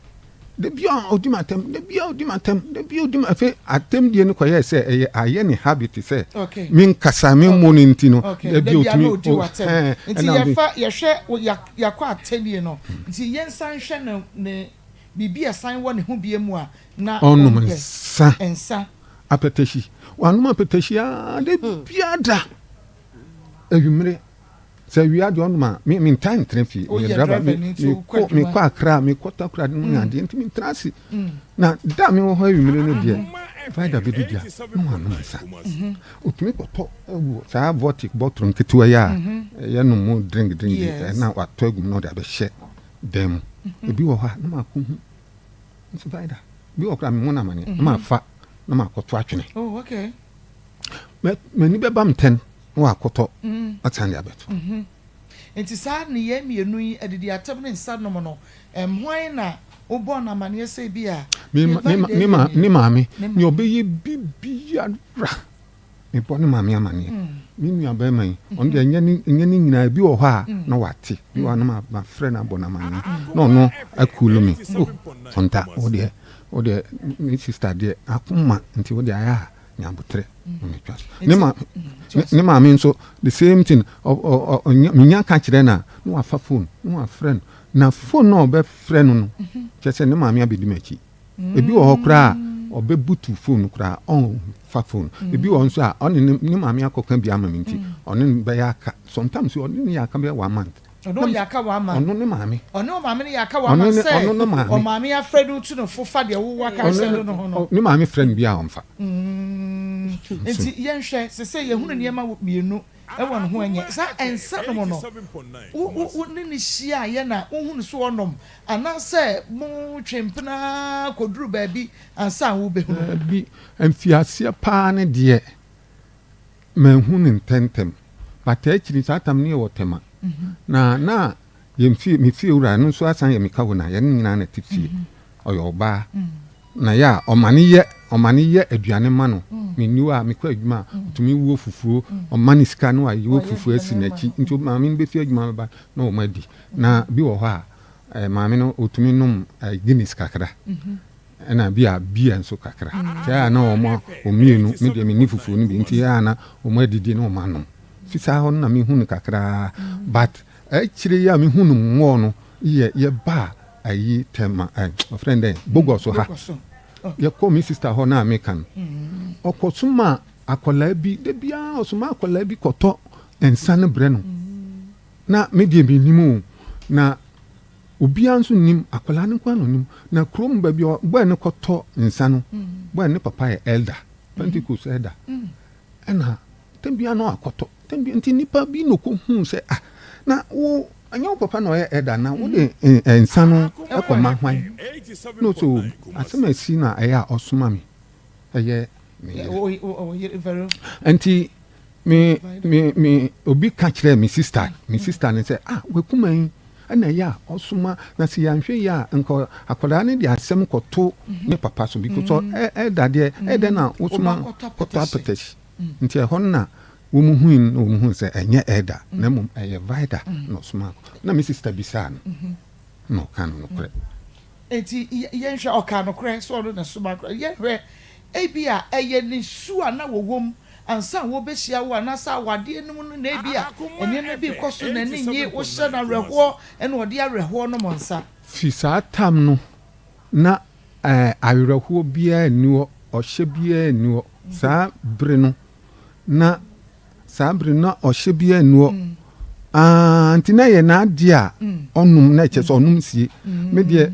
Da biara ɔdi m'atɛm, da biara ɔdi m'atɛm, da biara ɔdi m'atɛm. Afei atɛmdie no kɔyɛɛ sɛ ɛyɛ ayɛ ne habit sɛ menkasa memmɔ no nti no, da biara ɔtumi ɔdi w'atɛm. Nti yɛfa yɛhwɛ yɛakɔ atɛmdie no, nti yɛnsan nhwɛ ne ne biribi a ɛsan wɔ ne ho bie mu a na ɔnom nsa. Nsa. Apɛtɛhyi. Wanom apɛtɛhyi aa da biara da anwummere. Sɛ awia deɛ ɔnom a, me mentaa ntena fie. Meyɛ driver, me mekɔ mekɔ Accra, mekɔ Takoradi mu ne adeɛ nti mentena ase. Na da a mewɔ hɔ anwummere no deɛ, Vida bɛdi dwa na wanom nsa. Ɔtumi kɔtɔ wɔ saa Vortic bottle nketewa yi a yɛnom mu drink drink yi na watɔ agu mu na ɔde abɛhyɛ dan mu. Ebi wɔ hɔ a na makɔhu nso Vida, ebi wɔ hɔ koraa memmɔ no amaneɛ na mafa na makɔto atwene. M'ani bɛba me ntɛn. na wakɔtɔ asan de abɛto. Enti saa nneyɛe mmienu yi, adidiatɛm ne nsanom no, hwan na wobɔɔ no amanneɛ sɛ ebia Me ma, me ma, me ma, ne maame, nea ɔbɛyɛ biribiara, mebɔ ne maame amanneɛ. Me nuabarima yi, ɔno deɛ ɛnyɛ ne, ɛnyɛ ne nyinaa, ebi wɔ hɔ a na wate, ebi wɔ hɔ a na ma, mafrɛ no abɔ no amanneɛ, na ɔno akuulu me. Oh, Ɔnta, wo deɛ, wo deɛ, me sista deɛ, akoma nti wo deɛ ayɛ a. nya aboterɛ na metwa so ne ma ne maame nso the same thing menya ka kyerɛ no a na wafa phone na wafrɛ no na phone na ɔbɛfrɛ no no kyerɛ sɛ ne maame abɛdi m'akyi ebi wɔ hɔ koraa ɔbɛbutu phone koraa ɔnfa phone ebi wɔ hɔ nso a ɔne ne maame akɔka bi ama me nti ɔne no bɛyɛ aka sometimes ɔne ne yɛ aka bɛyɛ one month Ɔno yɛ aka w'ama. Ɔno ne maame. Ɔne ɔmaame no yɛ aka w'ama sɛ ɔno ne maame. Ɔmaame afrɛ no tu no fo fa deɛ wo waka akyerɛ no no ho no. Ne maame frɛ no bi a ɔmfa. Nti yɛnhwɛ sesei yɛhunu nneɛma mmienu wɔ ne ho ɛnyɛ saa ɛnsa nom no wo wo wo ne no hyia yɛ na wohunu so ɔnom anaasɛ mo twe mpena ara kɔduru baabi ansa wobɛhunu. Daabi mfiaseɛ paa no deɛ Manhu no ntɛmntɛm. But akyiri saa tam no yɛwɔ Tema. Na na yɛn fie, me fie wura no nso asan yɛ me kawona, yɛn nyinaa na ɛte fie. Ɔyɛ ɔbaa. Na yɛ a ɔma no yɛ. ɔma no yɛ aduane ma no. Menni hɔ a, mekɔ adwuma a, ɔtumi wɔ fufuo, ɔma no sika na wayɛ fufuo asi n'akyi. Nti maame no bɛfi adwuma bɛba na wɔn adi. Na bi wɔ hɔ a, eh, maame no ɔtumi nom eh, Guinness kakra. Ɛna bi a beer nso kakra. Nti ɛyɛ a na wɔn mmienu, me deɛ menni fufuo no bi, nti ɛyɛ a na wɔn adidi na wɔn anom. Fi saa hɔ no na mehu no kakraa. But akyire yi a mehu no more no yɛ yɛbaa ayi Tema, eh, wɔfrɛ no dɛn, Bogos ha. Yɛkɔ me sister hɔ no a meka no, ɔkɔsoma akwadaa bi, da biara ɔsoma akwadaa bi kɔtɔ nsa no brɛ no. Na me deɛ mennim o, na obiara nso nnim, akwadaa no nko ara na ɔnim. Na kurom baabi a bɔɛ no kɔtɔ nsa no, bɔɛ no ne papa yɛ elder, Pentecost elder. Ɛna tɛm biara na wakɔtɔ. Tɛm biara nti nipa bi na ɔkɔhuu sɛ ah, na wo ɛnyɛ wo papa na ɔyɛ elder na wode nsa no kɔma hwan? Na ɔsɛ o, asɛm a asi na ɛyɛ a ɔsoma me ɛyɛ me yere. Nti me me me obi ka kyerɛɛ me sister me sister no sɛ ah wakuma yi ɛna ɛyɛ a ɔsoma na sɛ yɛanhwɛ yie a nka akwadaa no de asɛm kɔto ne papa so because ɛda deɛ ɛdɛ na wosoma kɔtɔ apɛtɛhyi nti ɛhɔ no na wɔn hui no na wɔn hu sɛ ɛnyɛ ɛda na mmom ɛyɛ vida na ɔsoma na me sister bisaa no na ɔka no nokorɛ. Enti yɛnhwɛ, ɔkaa nokorɛ sɛ ɔno na ɛsoma akora. Yɛnhwɛ, ebia ɛyɛ ne su a na wɔwɔ mu ansa na wɔrebɛhyia wo anaasɛ awadeɛ no mu no na ebia nneɛma bi rekɔ so n'ani nnye, wohyɛ no awerɛhoɔ ɛna ɔde awerɛhoɔ nom nsa. Fi saa tam no na awerɛhoɔ biara nni hɔ, ɔhyɛ biara nni hɔ. Saa bere no na Saa bere no na ɔhyɛ biara nni hɔ. Ah, nti na ɛyɛ n'adeɛ a ɔnom na ɛkyɛ sɛ ɔnom sie. Me deɛ,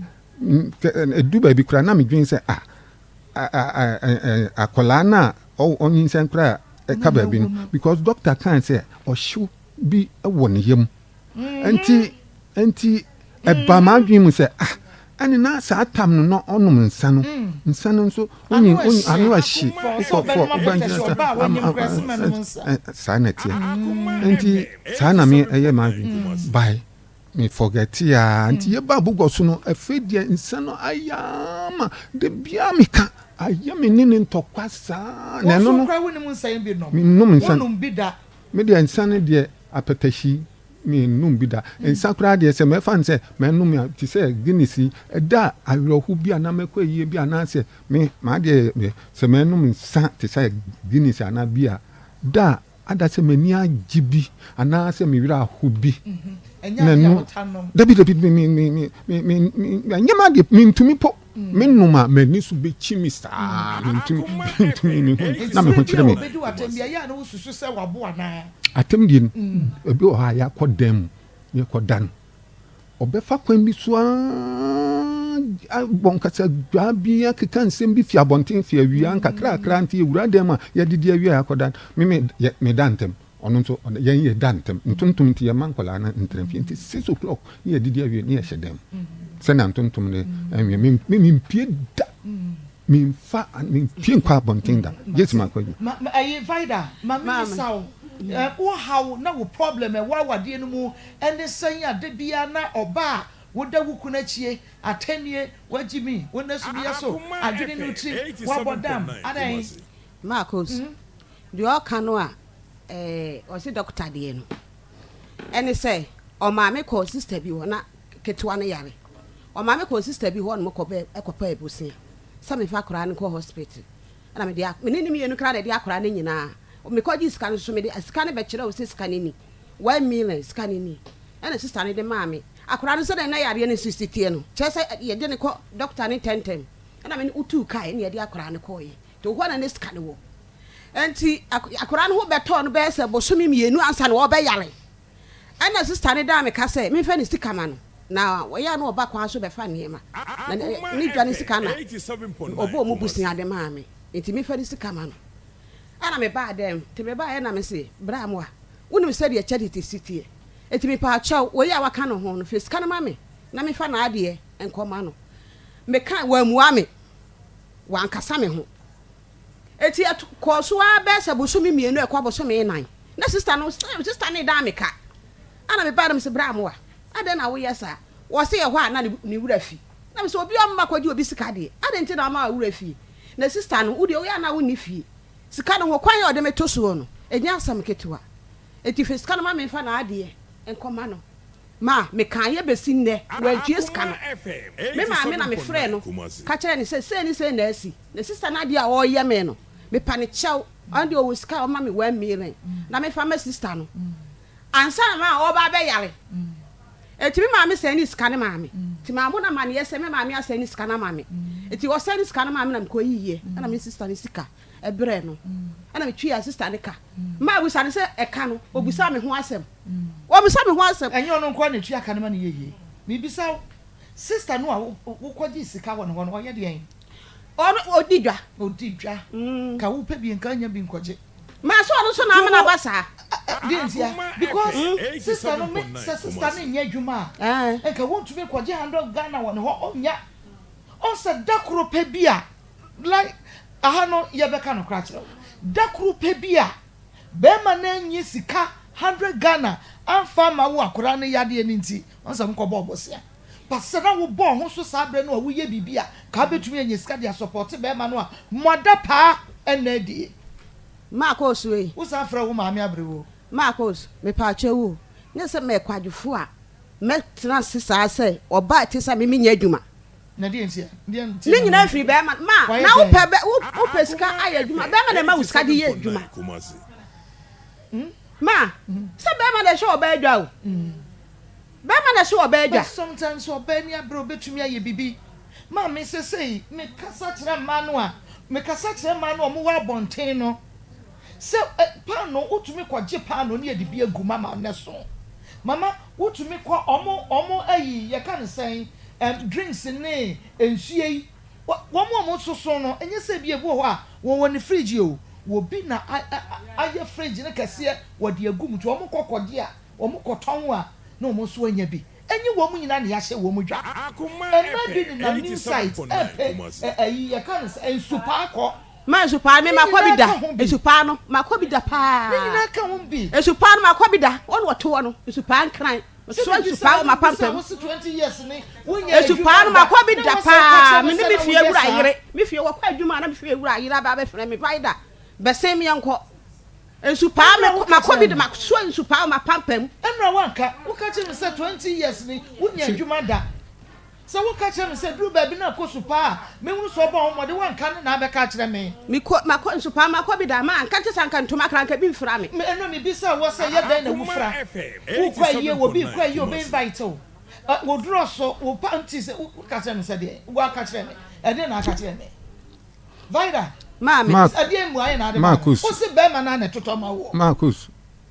ɛdu baabi koraa na medwen sɛ ah, akwadaa no a ɔnyinsɛn koraa ɛka baabi no because doctor kan sɛ ɔhyew bi wɔ ne yam. Nti nti ɛbaa m'adwene mu sɛ ah ɛne na saa tam no na ɔnom nsa no mm. nsa no nso onyi onyi ano ɛhye wokɔ fɔ wobɛngyina sa saa na ɛteɛ mm. nti saa na me ɛyɛ m'adwene mm. by me forget ya nti yɛba abogɔ so no afei deɛ nsa no ayɛ ama de bia meka ayɛ me ne ne ntɔkwa saa na ɛno no menom nsa me deɛ nsa no deɛ apɛtɛhyi Mennom bi da. Nsa koraa deɛ, sɛ mɛfa no sɛ mɛnom a, te sɛ Guinness yi, ɛda a awerɛho bi anaa mɛkɔ ayie bi anaasɛ me, m'adeɛ yɛ, sɛ mɛnom nsa te sɛ Guinness anaa beer a, da a ada sɛ m'ani agye bi anaasɛ me werɛ aho bi, na ɛno, dabi dabi, me, me, me, me, me, me, me, ɛnyɛ m'adeɛ, mentumi po. Menom a, m'ani so bɛkyi me saa, mentumi, mentumi, me ho, na me ho kyere me. Atɛmdie no, ebi wɔ hɔ a yɛakɔ dan mu, yɛkɔda no, ɔbɛfa kwan bi so ara abɔ nkasadwaa bi akeka nsɛm bi fi abɔnten fi awia nkakrakra nti yɛwura dan mu a yɛadidi awie a yɛakɔda no, me me yɛ meda ntɛm, ɔno nso yɛn yɛda ntɛm, ntontom nti yɛmma nkwadaa no ntena fie nti 6 o'clock ne yɛadidi awie ne yɛhyɛ dan mu sɛnea ntontom no ɛnwia me me mempie da. Memfa, mempue nkɔ abɔnten da, gye sɛ makɔ adwuma. Ma, ma, ɛyi, Vida, ma me bisa wo, eh, wo haw na wo problem ɛwɔ awadeɛ no mu ɛne sɛn a da biara na ɔba a woda wo kunu akyie, atɛnie, wagyi mi, wo nna sumiyɛ so, adwene no tirim, wabɔ dam, adɛn? Marcos, deɛ ɔka no a, eh, ɔse dɔkota deɛ no, ɛne sɛ ɔmaa me kɔɔ sister bi hɔ na ketewa no yare. Ɔmaa me kɔɔ sista bi hɔ nom kɔpɛɛ kɔpɛɛ bosea sɛ memfa akwadaa no nkɔ hospital. Ɛna mede a me ne ne mmienu koraa na ɛde akwadaa no nyinaa. Mekɔgyee sika no nso mede sika no bɛkyerɛ wo sɛ sika no ni. 1 million sika no ni. Ɛna sista no de maa me. Akwadaa no sɛdeɛ na yareɛ no nso si teɛ no, kyerɛ sɛ yɛde no kɔ dɔkota no ntɛmntɛm. Ɛna me ne wotuu kae ɛna yɛde akwadaa no kɔeɛ. Nti hɔ na ne sika no wɔ. Ɛnti akwadaa no ho bɛtɔɔ no bɛyɛ sɛ bosome mmienu ansa na ɔrebɛyare. Ɛnna sista no daa me ka sɛ memfa ne sika ma no, na ɔyɛ a na ɔba kwan so bɛfa nneɛma, na ne dwa no sika na ɔbɔɔ mu bosea de maa me, enti memfa ne sika ma no. Ɛnna mebaa dɛm, nti mebaeɛ na mese, Bra Amoah, wonim sɛdeɛ charity si teɛ, enti mepaakyɛw, wei a waka ne ho no, fa sika no ma me na memfa n'adeɛ nkɔma no. Mekae, wammua me, wankasa me ho. Enti ɛkɔɔ so ara bɛyɛ sɛ bosome mmienu ɛkɔ bosome nnan. Na sista no, sista no redan me ka. Ɛna mebae na mese, Bra Amoah, adɛn na woyɛ saa? Ɔse ɛhɔ a na ne werɛ afi. Na mese, obi a ɔmma kɔgye obi sika deɛ, adɛn nti na wama wo werɛ fie? Na sister no, wo deɛ woyɛ a na wonni fie. Sika no ho kwan a ɔde me to soɔ no, ɛnyɛ asɛm ketewa. Enti fa sika no ma memfa n'adeɛ nkɔma no. Ma mekaeɛ bɛsi nnɛ, wantua sika no. Me maame na mefrɛɛ no ka kyerɛɛ no sɛ sei ne sei na asi. Na sister no adeɛ a ɔreyɛ me no, mepa no kyɛw. Ɔno deɛ ɔwɔ sika a ɔma me 1 million na memfa ma sister no ansa na ma ɔreba abɛyare. Enti me maame sɛnee sika no maa me. Nti mammɔ no amanneɛ sɛ me maame asɛne sika no ama me. Enti ɔsɛne sika no maa me na mekɔyiiɛ ɛna me sister no sika brɛɛ no ɛna metuaa sister no ka. Mabusa no sɛ ɛka no, ɔbusaa me ho asɛm. Ɔbusa me ho asɛm. Ɛnyɛ ɔno nko ara na ɛtua ka no ma no yɛ yie. Mebisa wo, sister no a wokɔgyee sika wɔ ne hɔ no, ɔyɛ deɛn? Ɔno, ɔdi dwa. Ɔdi dwa. Ka wopɛ bi nka nya bi nkɔgye. Ma sɛ ɔno nso na ama no aba saa. Deɛ ntia? Because sister no, me, sɛ sister no nyɛ adwuma a, nka wontumi nkɔgye 100 Ghana wɔ ne hɔ, ɔnnya. Ɔnsɛ da koro pɛ bi a, like, aha no yɛbɛka nokorɛ akyerɛ wo, da koro pɛ bi a, bɛɛma no anyi sika 100 Ghana amfa amma wo akwadaa no yadeɛ no nti, ɔnsɛ mokɔbɔɔ bosea. But sɛ na wobɔ wo ho so saa berɛ no a woyɛ biribi a, nka wobɛtumi anya sika de asɔpɔte bɛɛma no a, moada paa ɛnnɛ adie. Marcos ei. Wo san frɛ wo maame aberewa o. Marcos, mepaakyɛw o, nyɛ sɛ mɛyɛ kwadwofo a mɛtena ase saa sɛ ɔbaa te sɛ me menyɛ adwuma. Na deɛ nti a? Deɛ nti Ne na nyinaa menyɛ firi adwuma? bɛɛma no. Ma, Wayɛ na dɛn? wopɛ bɛ, wo, wopɛ sika ayɛ adwuma. Bɛɛma na ɛma wo sika de yɛ adwuma. Ma, sɛ bɛɛma na ɛhyɛ ɔbaa adwa o. Bɛɛma na ɛhyɛ ɔbaa adwa. But sometimes ɔbaa ani abere obetumi ayɛ biribi. Maame sesei me kasa kyerɛ mmaa no a, me kasa kyerɛ mmaa no a wɔwɔ abɔnten no sɛ paanoo wotumi kɔ gye paanoo ne yɛde bi agu mu ama no so. Mama wotumi kɔ ɔmo ɔmo ayi yɛka no sɛn ɛm drinks ne nsuo yi wɔn a wɔn soso no ɛnyɛ sɛ ebi ebi wɔ hɔ a wɔwɔ ne fridge o wɔ bi na ayɛ fridge no kɛseɛ wɔde agu mu nti wɔn kɔ kɔgye a wɔn kɔtɔn a na wɔn nso anya bi ɛnyɛ wɔn nyinaa na yɛahyɛ wɔn dwa mmaa bi nenam new site ɛpɛ ɛyi yɛka no sɛ nsupaa kɔ. Ma nsupaa me Ne makɔ bi nyinaa da ka ho bi. nsupaa no makɔ bi da paa. Ne nyinaa ka ho bi. Nsupaa no makɔ bi da wɔn wɔte hɔ no nsupaa nkran Mesua nsupaa wɔ m'apampam. Nsupaa no makɔ bi da paa. Me ne me fie wura yere. Me fie wɔkɔ adwuma a na me fie wura yere aba abɛfrɛ me Vida bɛsen me yɛnkɔ. Nsupaa me makɔ bi da masua nsupaa wɔ m'apampam. Ɛnora wanka woka kyerɛ me sɛ 20 years ni wonya adwuma da. Sɛ woka kyerɛ me sɛ duru baabi na kɔ supaa a, mɛhunu sɛ ɔbɔ ho mmɔden, woanka ne na abɛka akyerɛ me. Mekɔ, makɔ nsupaa, makɔ bi da, ma anka nte sɛ anka ntoma koraa anka bi mfira me. Me, ɛno mebisaa woɔ sɛ yɛ dɛn na wofira? Wokɔ ayie, obi rekɔ ayie, obi invite wo, ɛ, wo drɔso, wo panties, wo, woka kyerɛ me sɛ deɛn? Woaka kyerɛ me, ɛdeɛn na aka kyerɛ me? Vida, Maame. Mark, ɛdeɛn mmuaeɛ na ade maa me? Marcus, Wose bɛrima no ara na ɛtotɔ ma woɔ. Marcus,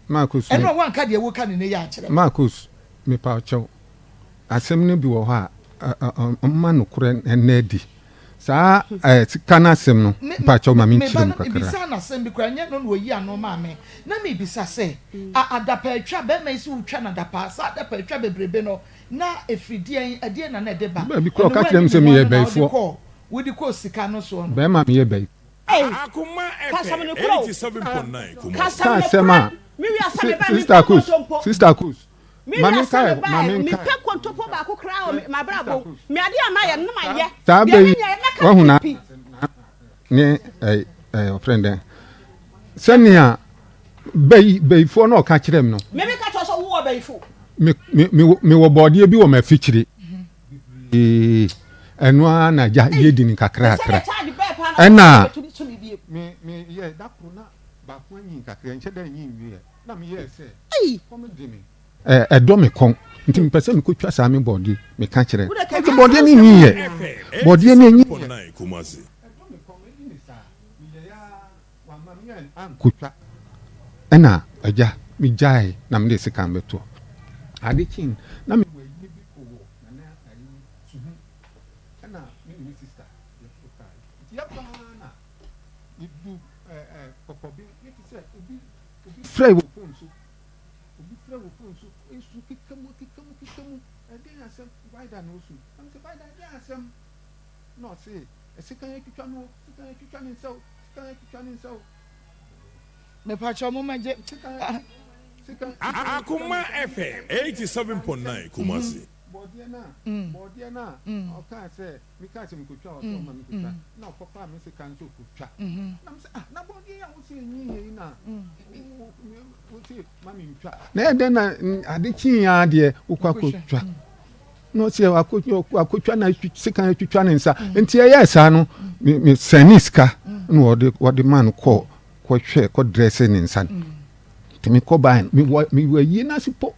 Marcus, me, Ɛno a woanka deɛ woka no nnɛ yi ankyerɛ me. Marcus, mepa wo kyɛw. Asɛm no bi wɔ hɔ a, ɔmma nokorɛ nna adi. Saa sika no asɛm no, mpakyɛw ma Me menkyerɛ ba mu no, kakra. mebisaa no asɛm bi koraa, ɛnyɛ no na ɔyii ano maa me. Na mebisa sɛ, A adapaatwa, bɛrima yi sɛ wotwa no adapaa, saa adapaatwa bebrebe no, na ɛfiri deɛn, ɛdeɛn na na ɛde ba? Baabi koraa Ɛno ɔka kyerɛɛ woanni me sɛ me ho meyɛ ano na wode bayifoɔ. kɔɔ, wode kɔɔ sika no soɔ no? Bɛrima meyɛ bayifoɔ. Ei, Akoma ka asɛm FM no korɛ o. 87.9 Ka Kumasi. asɛm Ka no asɛm korɛ. a, Me wiase a mebae, Sister mempɛ Kus, nkontompo. Sister Kus, Me ma wiase menkae, a ma mebae no, menkae. mempɛ nkontompo baako koraa wɔ m'abrabɔ mu. Me adeɛ a mayɛ no, na mayɛ. Saa Deɛ bɛ yi, menyɛeɛ, mɛka wahu no na pi. ne ɛ ɛ ɔfrɛ no dɛn sɛnea bɛyi bɛyifoɔ na ɔka kyerɛ me no. Me meka kyerɛ sɛ wowɔ bɛyifo. Me me me mewɔ bɔɔdeɛ bi wɔ m'afikyire bebree ɛno ara na gya yɛdi no kakrakra ɛna. Me me yɛ da koro na baako anyin kakra nkyɛ dɛ anyin nwieɛ na meyɛɛ sɛ kɔm de me. Ɛdɔ me kɔn nti mepɛ sɛ mekɔtwa saa me bɔɔdeɛ meka kyerɛ nti bɔɔdeɛ no nyiiɛ bɔɔdeɛ no anyiiɛ. Ɛdɔ me kɔn mɛdi ne saa meyɛɛ ara wamma me ankɔtwa ɛna agya megyae na mede sekan bɛtoɔ ade kyee no na mewɔ ayie bi wɔ nana ayi suhu ɛna me ne me sista yɛforo kaa nti yɛkɔ ara na yɛdu kɔkɔbe ne te sɛ obi obi frɛ wɔ phone so Obi frɛ wo phone so, esu keka mu, keka mu, keka mu, ɛdeɛn asɛm, Vida na osu. Na mese, Vida, ɛdeɛn asɛm? Na ɔse, sekan atwitwa no o, sekan atwitwa ne nsa o, sekan atwitwa ne nsa o. Mepakyɛw mo mɛgye. Sekan, sekan, sekan atwitwa ne Akoma nsa. FM 87.9 Kumasi. Bɔɔdeɛ no a, bɔɔdeɛ no a ɔkaa sɛ, mekaa sɛ mekɔtwa a ɔsɛ ɔma mekɔtwa, na ɔkɔfaa me sekan sɛ ɔkɔtwa. Na mesɛ, ah, na bɔɔdeɛ yi a wose ɛnyiiɛ yi na wose ma mentwa. Na ɛyɛ dɛn na ade kyee ara deɛ wokɔ akɔtwa? Na ɔsɛ wakɔtwa na sekan atwitwa ne nsa. Nti ɛyɛɛ saa no, mesɛnee sika na wɔde maa no kɔɔ kɔhwɛ kɔdrɛse ne nsa no. Nti mekɔ bae no, mewɔ mewɔ ayie no ase po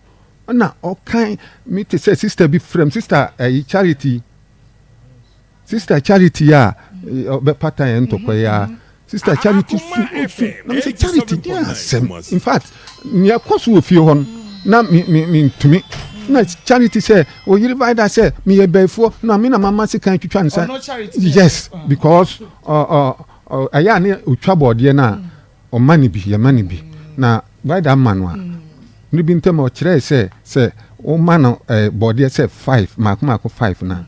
na ɔkan me te sɛ sister bi frɛ m sister ɛyi Charity sister Charity a ɔbɛpata yɛn ntɔkwa yi a sister Charity su osu na me sɛ Charity deɛ asɛm in fact nea ɛkɔ so wɔ fie hɔ no na me me me ntumi na Charity sɛ oyere vaida sɛ meyɛ bɛyifoɔ na me na mama sekan twitwa nsa yes because ɔ ɔ ɛyɛ a ne otwa bɔɔdeɛ no a. Ɔma no bi, yɛma no bi. Na Vida ma no a, mmere bi ntam ɔkyerɛe sɛ sɛ woma no eh, bɔɔdeɛ sɛ five, mmaako mmaako five no a,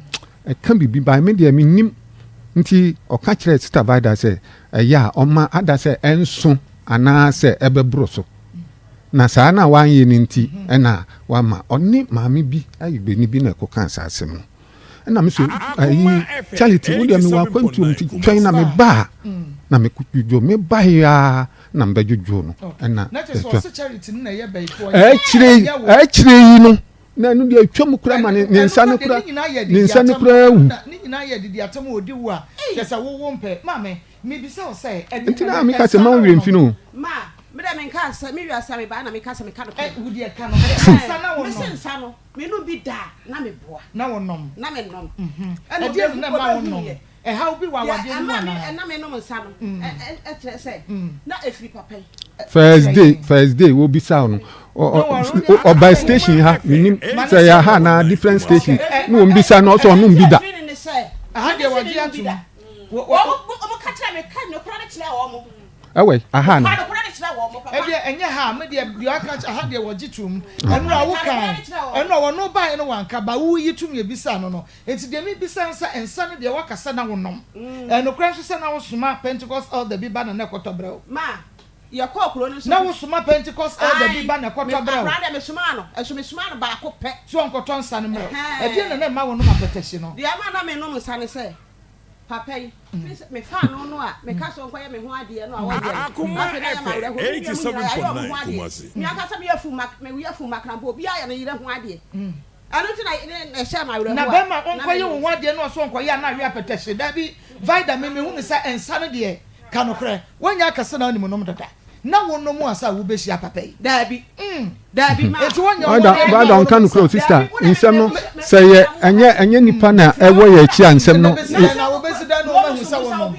ɛka biribi ba. Me deɛ mennim. Nti ɔka kyerɛɛ Sista Vida sɛ ɛyɛ a ɔma ada sɛ ɛnso anaasɛ ɛbɛboro so. Na saa na wanyɛ no nti ɛna wama ɔne maame bi ayibeni bi na ɛkɔkaa saa asɛm no. Ɛna me so ayi Charity wo deɛ mewɔ akwantuo nti twɛn na me ba a na me dwodwo me ba yi a na me bɛdwodwo no ɛna ɛtwa ɛkyerɛ ɛkyerɛ yi no na ɛno deɛ atwa mu kura ma ne ne nsa no kura ne nsa no kura awu. Ne nyinaa yɛ didi atam a odi wo a kyerɛ sɛ wowo mpɛ maame mebisa wo sɛ nti na meka sɛ ma wo werɛ mfi no. Ma me dɛ menka sɛ me wiase a mebaa na meka sɛ meka no korɛ. Wo deɛ ka no korɛ nsa na wo nom. Mese nsa no. Menom bi da a, na meboa. Na wonom? Na menom. Ɛna Ɛdeɛn na ɛma wonom? Ɛhaw bi wɔ awadeɛ no mu anaa? Deɛ ɛma me na menom nsa no, ɛkyerɛ sɛ na ɛfiri papa yi. First day, first day, wobisa no. Ɔba station ha, menim sɛ ɛyɛ ha anaa different station. Na wɔn bisa no, ɔsɛ ɔnom bi da. Aha deɛ wɔgye atom. Wɔn ka kyerɛ me, ka nokorɛ no kyerɛ wɔn. Ɛwɔ aha na. Ɛdeɛ ɛnyɛ ha me deɛ deɛ aka kyɛ aha deɛ wɔgye tom ɛnora wo kan ɛnora wɔn baeɛ no wanka ba wo yi tom yɛ bisa no no nti deɛ me bisa nsa nsa no deɛ waka sɛ na wo nom ɛnokorɛ nso sɛ na wo soma Pentecost elder bi ba na na ɛkɔtɔ brɛ wo Ma yɛkɔɔ kuro no so. Na wo soma Pentecost elder bi ba na ɛkɔtɔ brɛ wo. Akora deɛ me somaa no ɛso me somaa no baako pɛ. So ɔnkɔtɔ nsa no mmerɛ wo ɛdeɛ na na ɛma wo nom apɛtɛhye no. Deɛ ɛma na me nom nsa ne sɛ. Papa yi, firi sɛ mefaa no no a meka sɛ ɔnkɔyɛ me ho adeɛ no a ɔnyɛ no, afei na ayɛ me awerɛhoɔ. Me nua mu nyinaa yɛayɛ wɔn ho adeɛ. Me ankasa meyɛ fum, meyɛ fum makra mpo, obiara yɛ ne yere ho adeɛ. Ɛno nti na ɛhyɛɛ me awerɛhoɔ Na a bɛrima na ɔnkɔyɛ menom wo ho nsa. adeɛ na ɔso ɔnkɔyɛ a na awe apɛtɛhye. Daabi, Vida, me mehu no sɛ nsa no deɛ, ka nokorɛ, woanya akɛse na wonim nom dada. Na wonom ansa a wobɛhyia papa yi. Daabi, daabi, ma. Enti wonyɛ wo ho Vida, adeɛ na Vida wonom ɔnka nokorɛ o nsa. sister, Daabi, wo na nsɛm no me, me, sɛ yɛ ɛnyɛ ɛnyɛ nipa na ɛwɔ yɛ akyi a nsɛm no. Na bɛsi dɛn na wobɛsi dɛn na wɔahu sɛ wonom?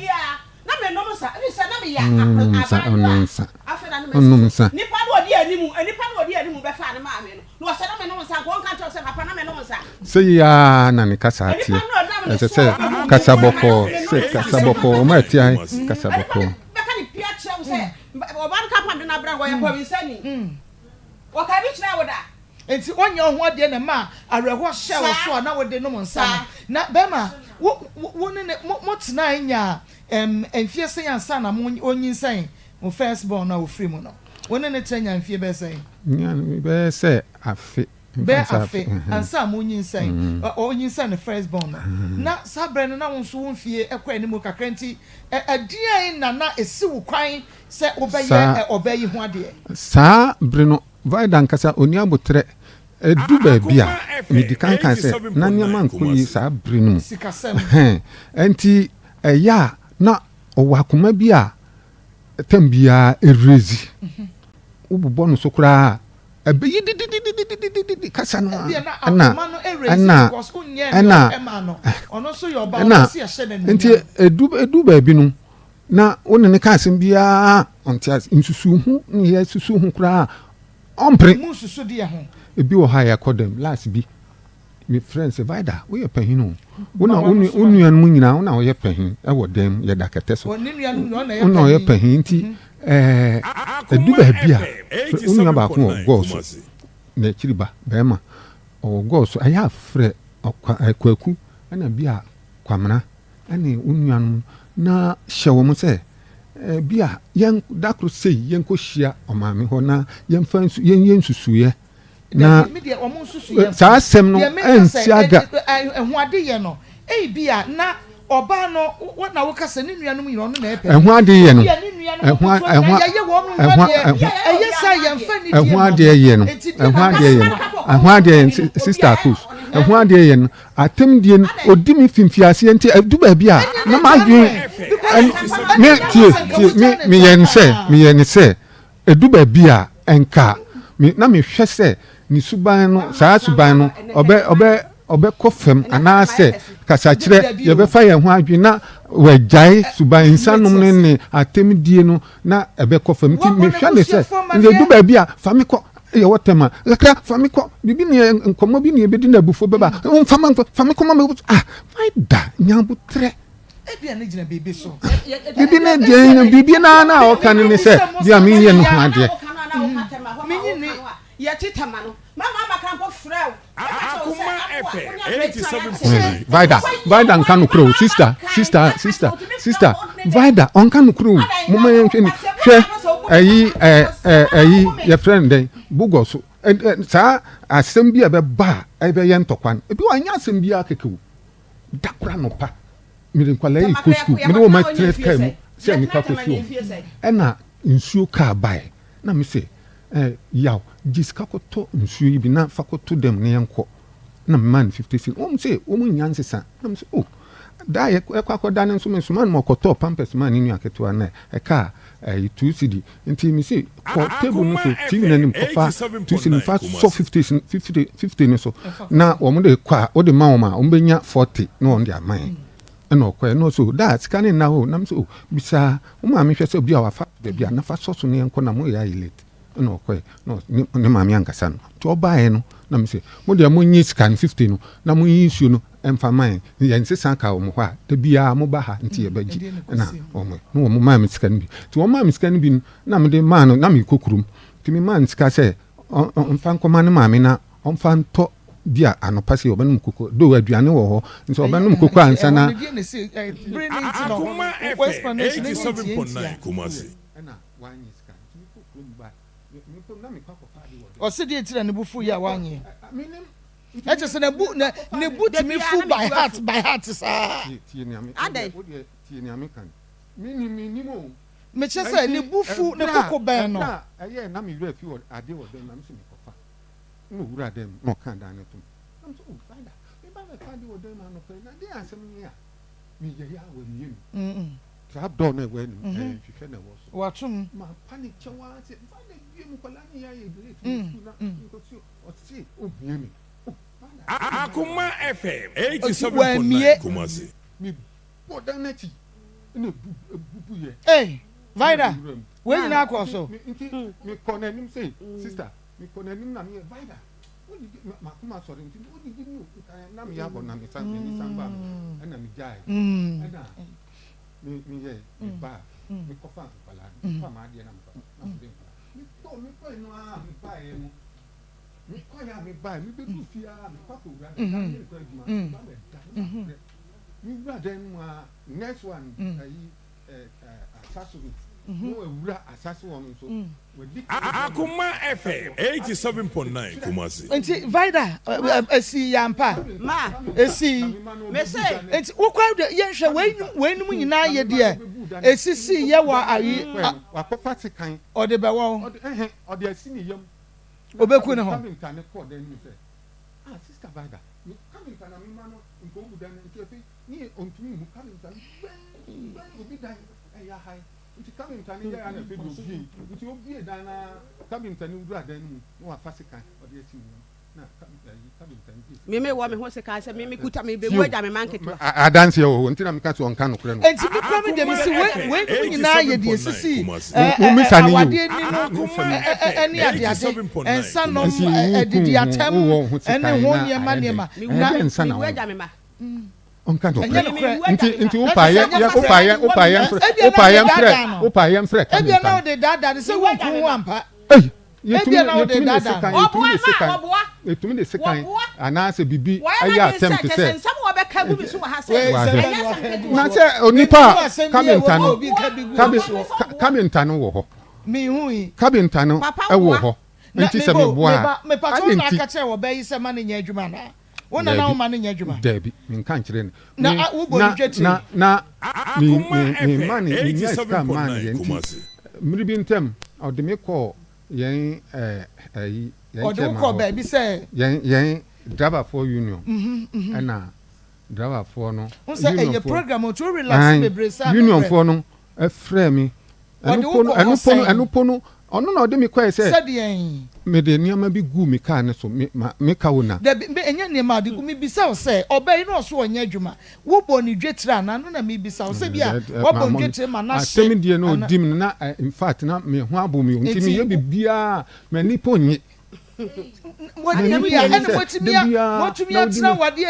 Na menom nsa, ɛfiri sɛ na meyɛ Ɔnnom nsa, abaayewa ɔnnom a nsa, afei na na ɔnnom masi nsa. so. Nipa no ɔdi anim, nipa no ɔdi anim bɛfaa ne maame no, na ɔsɛ na menom nsa, nka ɔnka nkyerɛ wo sɛ papa na menom nsa. Sei ara na ne kasa teɛ. Ɛsɛ sɛ kasa bɔkɔɔ, sɛ kasa bɔkɔɔ, wɔn a ɛte ha yi, kasa bɔkɔɔ. Bɛka ne pia kyerɛ wo sɛ ɔba no ka pam de no abrɛ no, wɔyɛ kɔwensani. Wɔka bi kyerɛ wo da? Enti ɔnyɛ wo ho adeɛ na ɛmaa awerɛhoɔ hyɛɛ wo so a na wode nom nsa no. Na bɛrima, wo, wo ne no, mo, motenae nyaa ɛm, mfeɛ sɛn ansa na mo, ɔnyinsɛn mo first born no a ɔfiri mu no? Wo ne no tena nyaa mfeɛ bɛyɛ sɛn? Nyaa no bɛyɛ sɛ afe. Bɛyɛ afe ansa na monyinsɛn, ɔnyinsɛn ne first born no. Na saa berɛ no na wo nso wo mfeɛ kɔ anim kakra nti, ɛdeɛn na na ɛsi wo kwan sɛ wobɛyɛ ɔbaa yi ho adeɛ? Saa bere no, Vida ankasa onni aboterɛ. Ɛdu baabi a, medi kan kae sɛ na nneɛma nkɔ yie saa bere no mu. Sikasɛm. Enti ɛyɛ a na ɔwɔ akoma bi a tam biara ɛrezi. Wobobɔ no so koraa a, ɛbɛyi dididididididi kasa no ara. Ebia na Ɛna, akoma no erezi ɛna, because wonyɛɛ nea ɛna, ɔpɛ no. Ɔno nso yɛ ɔbaa, ɛna, ɔpɛ sɛ yɛhyɛ no nti anuonyam. ɛdu, ɛdu baabi no, na wo ne no ka asɛm biara a, ɔnte ase. Nsusuwho ne yɛsusu ho koraa a, ɔmpere. Monsusu deɛ ho. Ebi wɔ hɔ a yɛkɔ dɛm, last bi, mefrɛ no sɛ, Vida, woyɛ panyin o. Wo na wo wo nuanom nyinaa, wo na woyɛ panyin wɔ dan mu, yɛda kɛtɛ so. Wo na ɔyɛ panyin nti, ɛɛ, ɛdu baabi a, frɛ wo nua baako wɔ gɔɔ so, n'akyiri ba, barima, ɔwɔ gɔɔ so, ɛyɛ a frɛ Kwaku ɛna bi a Kwamena. ne wo nuanom na hyɛ wɔn sɛ, Ebia yɛn da koro sei yɛnkɔhyia ɔmaame hɔ na yɛmfa nsu yɛnyɛ nsusuiɛ. Na saa asɛm no ansi aga. Ɛho ade yɛ no, ɛho ɛho ɛho ɛho adeɛ yɛ no, ɛho adeɛ yɛ no, ɛho adeɛ yɛ no, sister Akos, ɛho adeɛ yɛ no, atɛmdie no, odi mi fi mfiaseɛ nti ɛdu baabi a na m'adwene me tie tie me meyɛ ne sɛ meyɛ ne sɛ. Ɛdu baabi a, ɛnka me, na mehwɛ sɛ ne suban no, saa suban no, ɔbɛ, ɔbɛ, ɔbɛkɔ fam, anaasɛ kasakyerɛ, yɛbɛfa yɛn ho adwene na wagyae suban, nsa nom no ne atɛmdie no, na ɛbɛkɔ fam. Nti mehwɛ ne sɛ, nti ɛdu baabi a, fa me kɔ, yɛwɔ tɛm a, kakra, fa me kɔ, biribi ne nkɔmmɔ bi ne yɛbɛdi na abufuo bɛba, mfa ma, fa me kɔ ma me, ah, da, nya aboterɛ. Ebia ne gyina biribi so. Biribi ne deɛ biribi naa na ɔka no ne sɛ bi a menyɛ no ho adeɛ. Vida, Vida nka nokorɛ o, sister, sister, sister, sister, Vida ɔnka nokorɛ o, moma yɛnhwɛ ni, hwɛ ɛyi ɛ ɛ ɛyi yɛfrɛ no dɛn, bogɔ so, ɛ ɛ saa asɛm bi a ɛbɛba a ɛbɛyɛ ntɔkwa no, ebi wɔ anyɛ asɛm biara kɛkɛ o. Da koro anɔpa, mede nkwadaa yi kɔ sukuu, mede wɔn atena kaa mu sɛ mekɔ akɔsi wɔn. Ɛna nsuo kaa bae, na me se, eh, Yaw, gye sika kɔtɔ nsuo yi bi na fa kɔto dam na yɛnkɔ. Na memaa no 50 cedis. Wɔn se wɔn nnya nsesa. Na me se, oh, da a yɛkɔ akɔda no nso mesoma no ma ɔkɔtɔɔ pampers maa ne nua ketewa no ɛkaa ɛyi 2 cedi. Nti me se kɔ table no so TV no anim kɔfa 2 cedi fa sɔ 50 50 50 no so na wɔn de kɔ a wode ma wɔn a wɔn bɛnya 40 na wɔn de ama yɛn. Ɛna ɔkɔɛ na ɔsɛ o daa sika ne nna hɔ o na me sɛ o bisa wo maame hwɛ sɛ obi a wafa baabi a na fa sɔ so na yɛnkɔ na mo yɛ ayɛ late. Ɛna ɔkɔɛ na ne ne maame ankasa no nti ɔbaeɛ no na me sɛ mo deɛ monye sika no 50 no na monyi nsuo no mfa ma yɛn yɛn nsesa ka wɔn hɔ a da biara mo ba ha nti yɛbɛgye na wɔn na wɔn maa me sika no bi nti wɔn maa me sika no bi no na mede maa no na mekɔ kurom nti me maa no sika sɛ ɔmfa nkɔma ne maame na ɔmfa ntɔ bi a anɔpa sɛ ɔbɛnom koko do aduane wɔ hɔ nti ɔbɛnom koko ansa na. Akoma FM 87.9 Kumasi. Ɛna wanyɛ sika nti mekɔ kurom ba mekɔ na mekɔ akɔfa ade wɔ dɛm. Ɔse deɛ nti na ne bo fu yɛ a wanyɛ. Ɛkyɛ sɛ ne bu ne ne bu tumi fu by heart by heart saa. Tie tie nea me Adɛn? wo deɛ tie nea meka no. Menim menim o. Mekyerɛ sɛ ne bu fu ne koko bɛn no. Ɛberɛ a ɛyɛɛ na me werɛ afi wɔ ade wɔ dɛm na mese mekɔfa na owura dɛm na ɔka dan no tom na mese oh father meba bɛfa ade wɔ dɛm anɔpa yi na deɛn asɛm nie a meyɛeɛ a wammie no trap door no a ɛwɔ anim ɛyɛ nhwehwɛ na ɛwɔ so Watom. mapa ne kyɛw ara sɛ father bue mu nkwadaa no yɛ ayɛ late wɔ sukuu na mekɔsi ɔse ohia me oh father Akoma FM Ɔsi wammie. 87.9 Kumasi. Mebɔ dan no akyi na ebu ebubu yɛ. Ei Vida wei nyinaa kɔɔ so. Nti mekɔ n'anim sei sister mekɔ n'anim na meyɛ Vida wodidi makoma sɔre nti wodidi mi o na meyɛ abɔ na mesan m'ani san baa me so ɛna megyae ɛna me meyɛ mebaa mekɔfa nkwadaa no mefa m'adeɛ na mefa na mede nkwadaa mekɔ mekɔɛ no ara mebaeɛ no mekɔɛ a mebaeɛ mebɛdu fie ara mekɔ akɔwura dan na menkɔ adwuma meba bɛda na mabrɛ mewura dan no mu ara next one ayi asase no na wawura asase wɔn nso wadi Akoma FM 87.9 Kumasi. Nti Vida esi yɛ ampa Ma. esi Mese. nti wokɔ de yɛnhwɛ weinom weinom nyinaa yɛ deɛ esisi yɛ wɔ ayi wakɔfa sekan ɔde bɛwɔ wo ɔde ɛhɛn ɔde asi ne yam Obeku ne ho. Kabinta ne kɔɔ dan no mu sɛ ah sister Vida me kabinta na mema no nka obu dan no nti afei ne ɔntumi nhu kabinta no bɛn bɛn obi dan ɛyɛ ahae nti kabinta no yɛ ana afei de obie nti obie dan na kabinta no wura dan no mu na wafa sekan ɔde asi ne yam na kabinta no gye Me me wɔ me ho sekan sɛ me me kuta me bɛwu agya me ma nketewa. Adanseɛ wɔ hɔ nti na meka sɛ ɔnka nokorɛ no. Nti me kura me deɛ mesi wei weinom nyinaa yɛ deɛ esisi Mommisa no yie o. awadeɛ ni no ɛne adeade nsa nom Nti woku adidi wo ho atɛm wowɔ wo ho ɛne sekan ho na nneɛma ayɛ dɛn? nneɛma Ɛyɛ na dɛn nsa na Mewu wonom? agya me ma. Ɔnka ɛnyɛ nokorɛ. nokorɛ. Nti nti wopa yɛ yɛ wopa yɛ wopa yɛ mfrɛ Ebia na wopa wode yɛ mfrɛ daadaa no. wopa yɛ mfrɛ Ebia kabinta na no. wode daadaa no sɛ wonku ho ampa. Ei! Yɛtumi Ebia na wode yɛtumi de daadaa sekan no. yɛtumi de Ɔboa ma sekan ɔboa. yɛtumi de sekan Wɔboa. anaasɛ biribi Wɔayɛ ɛyɛ n'adwene attempt sɛ kyɛ sɛ sɛ nsɛm a wɔbɛka agu me so wɔ ha sɛ Wei wahwɛ. nsɛm ɛnyɛ bɛn na asɛm waka agu ketewa. Na soɔ? sɛ onipa Menhuu a asɛm bi a kabinta ɛwɔ mu a no obi ka bi gu kabi obi soɔ. ka kabinta no wɔ hɔ Menhui. kabinta no Papa ɛwɔ woa. hɔ. Nti sɛ meboa a, Mepatɔ adɛn wo na nti? aka kyerɛ ɔbaa yi sɛ ma no nyɛ adwuma anaa? Wo na na Daabi, woma no nyɛ adwuma? daabi, menka nkyerɛ no. Na Me, a wobɔ no na, dwetire? na, na me, Akoma me, me FM mma no, mennya sika mmaa no 87.9 yɛ nti, Kumasi. mmere bi ntam, ɔde me kɔɔ yɛn, ɛɛ, ayi, yɛn Ɔde wo chairman kɔɔ hɔ, baabi sɛ. yɛn, yɛn driverfoɔ union, ɛna driverfoɔ no, Wohu sɛ ɛyɛ unionfoɔ, program nti wo relax ae, bebree saa me brɛ. unionfoɔ no frɛɛ me, ɛno Ɔde wo po no, kɔɔ hɔ ɛno po no, sɛn? ɛno po no, ɔno na ɔde me kɔɛ sɛ. Sɛdeɛn? Mede nneɛma bi guu me kaa no so, me, ma, me ka wo na. Dabi, me, ɛnyɛ nneɛma a ɔde gu, mebisa wo sɛ, ɔbaa yi na ɔso ɔnyɛ adwuma, wobɔɔ no dwetire anaa? Ɛno na mebisa wo, sɛ bi a woabɔ no dwetire ma no ahye Asɛm deɛ na anaa? ɔdi me no, na, eh, in fact, na me ho abo me o, nti Nti, meyɛ biribiara a, m'ani po nnye. M'ani M'ani po po nnye nnye sɛ, sɛ, da biara da biara na ɔdi na me. ɔdi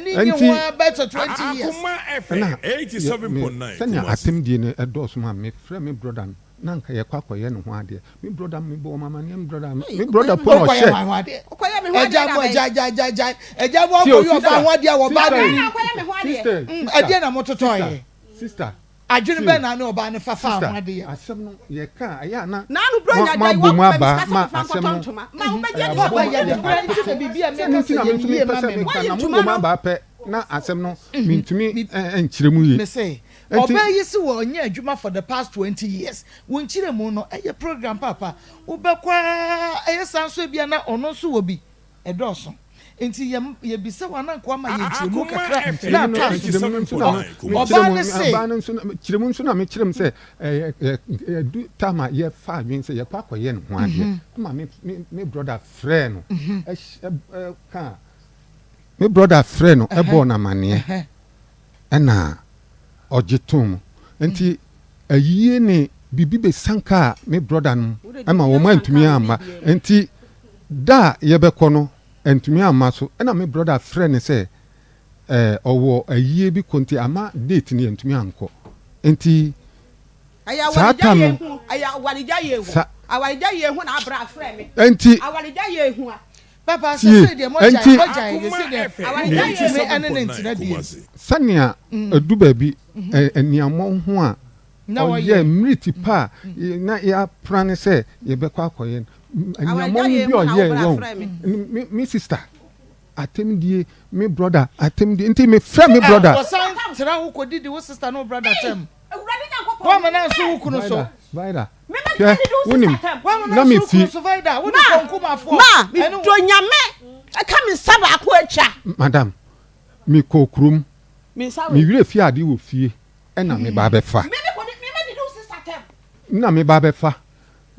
me. Nti, Akoma FM ɛna yɛ, me, 87.9 sɛnea Kumasi. asɛm die no ɛdɔɔso ma mefrɛ me brɔda no, na anka yɛkɔ akɔyɛ ne ho adeɛ. Me brɔda mebɔ wɔn amaneɛ me brɔda me brɔda po na Wokɔyɛ ɔhyɛ. hwan ho adeɛ? Wokɔyɛ me ho adeɛ Agya da mo bɛn? agya agya agya agya agya mo Tie o akɔyɛ ɔbaa sister ho adeɛ a wɔbaa sister no e nim. Wokɔyɛ me ho adeɛ. sister e Mm, sister ɛdeɛ na sister mototɔeɛ? sister Adwene tie bɛn o na ne ɔbaa no fa faa ho sister adeɛ? asɛm no yɛka a ɛyɛ a na Naano bro mo nya gyae moabɔ mu woakoma me aba sika sɛ ma mefa asɛm nkɔtɔ no ntoma ma wobɛgye ɛyɛ adi sɛ abɔ Papa mu yɛ yɛ nokorɛ nti na atete biribi a sɛ meka ɛno nti sɛ na me yɛ nso no yie mepɛ ma sɛ me no. meka Woayi na ntoma mobɔ mu no. aba pɛ na asɛm no mentumi nkyerɛ mu yie Mese nti ɔbaa yi se ɔnyɛ adwuma for the past 20 years wo nkyerɛmu no ɛyɛ program paapa wobɛkɔ aa ɛyɛ saa nso ebia na ɔno nso wɔ bi ɛdɔɔso nti yɛ yɛbisa wo a na nka wama yɛ nkyerɛmu Akoma kakra FM na nkyerɛmu no atɔ aso nkyerɛmu no nso na 87.9 mekyerɛ ɔbaa mu no se ɔbaa no nso na kyerɛmu nso na mekyerɛ mu sɛ ɛyɛ ɛ ɛdu time a yɛfa adwene sɛ yɛkɔ akɔyɛ ne ho adeɛ ma me me me brother frɛɛ no ɛhy ɛ ɛ ka me brother frɛɛ no ɛbɔɔ no amaneɛ ɛna ɔgye toom. Nti ayie ne biribi bɛsiankaa me brɔda no ma wɔn antumi amma. Nti da a yɛbɛkɔ no antumi amma so. Ɛna me brɔda frɛɛ no sɛ ɔwɔ ayie bi kɔ nti ama date no yɛantumi ankɔ. Nti saa tam no sa nti Papa, Tie, sesei deɛ mogyae, enti. mogyae, Akoma sesei deɛ FM montumi ɛne ne ntena 87.9 bio. Kumasi. Sɛnea ɛdu baabi, ɛ, aniammɔnho a Na ɔyɛɛ, ɔyɛ. mmere tipa a na yɛapra no sɛ yɛbɛkɔ akɔyɛ no, aniammɔnho bi a ɔyɛe, wahu, me, me sista atɛmdie, me brɔda atɛmdie, nti mefrɛ me A, brɔda. wɔsan tra wo kɔdidi wo sista ne wo brɔda tɛm. Woamma no anso wo kunu so. Vida, Vida, Hwɛ, wonim, Woamma no na anso wo mefi. kunu so, Vida. Wode Ma, kɔnkumafoɔ ma, ɛne wo. medɔ Nyame ɛka me nsa baako atwa. Madam, mekɔɔ kurom. Me nsa Me wei. werɛ fii adeɛ wɔ fie, ɛna meba abɛfa. Me me kɔdi, me mɛdidi wo sister tɛm. Na meba abɛfa.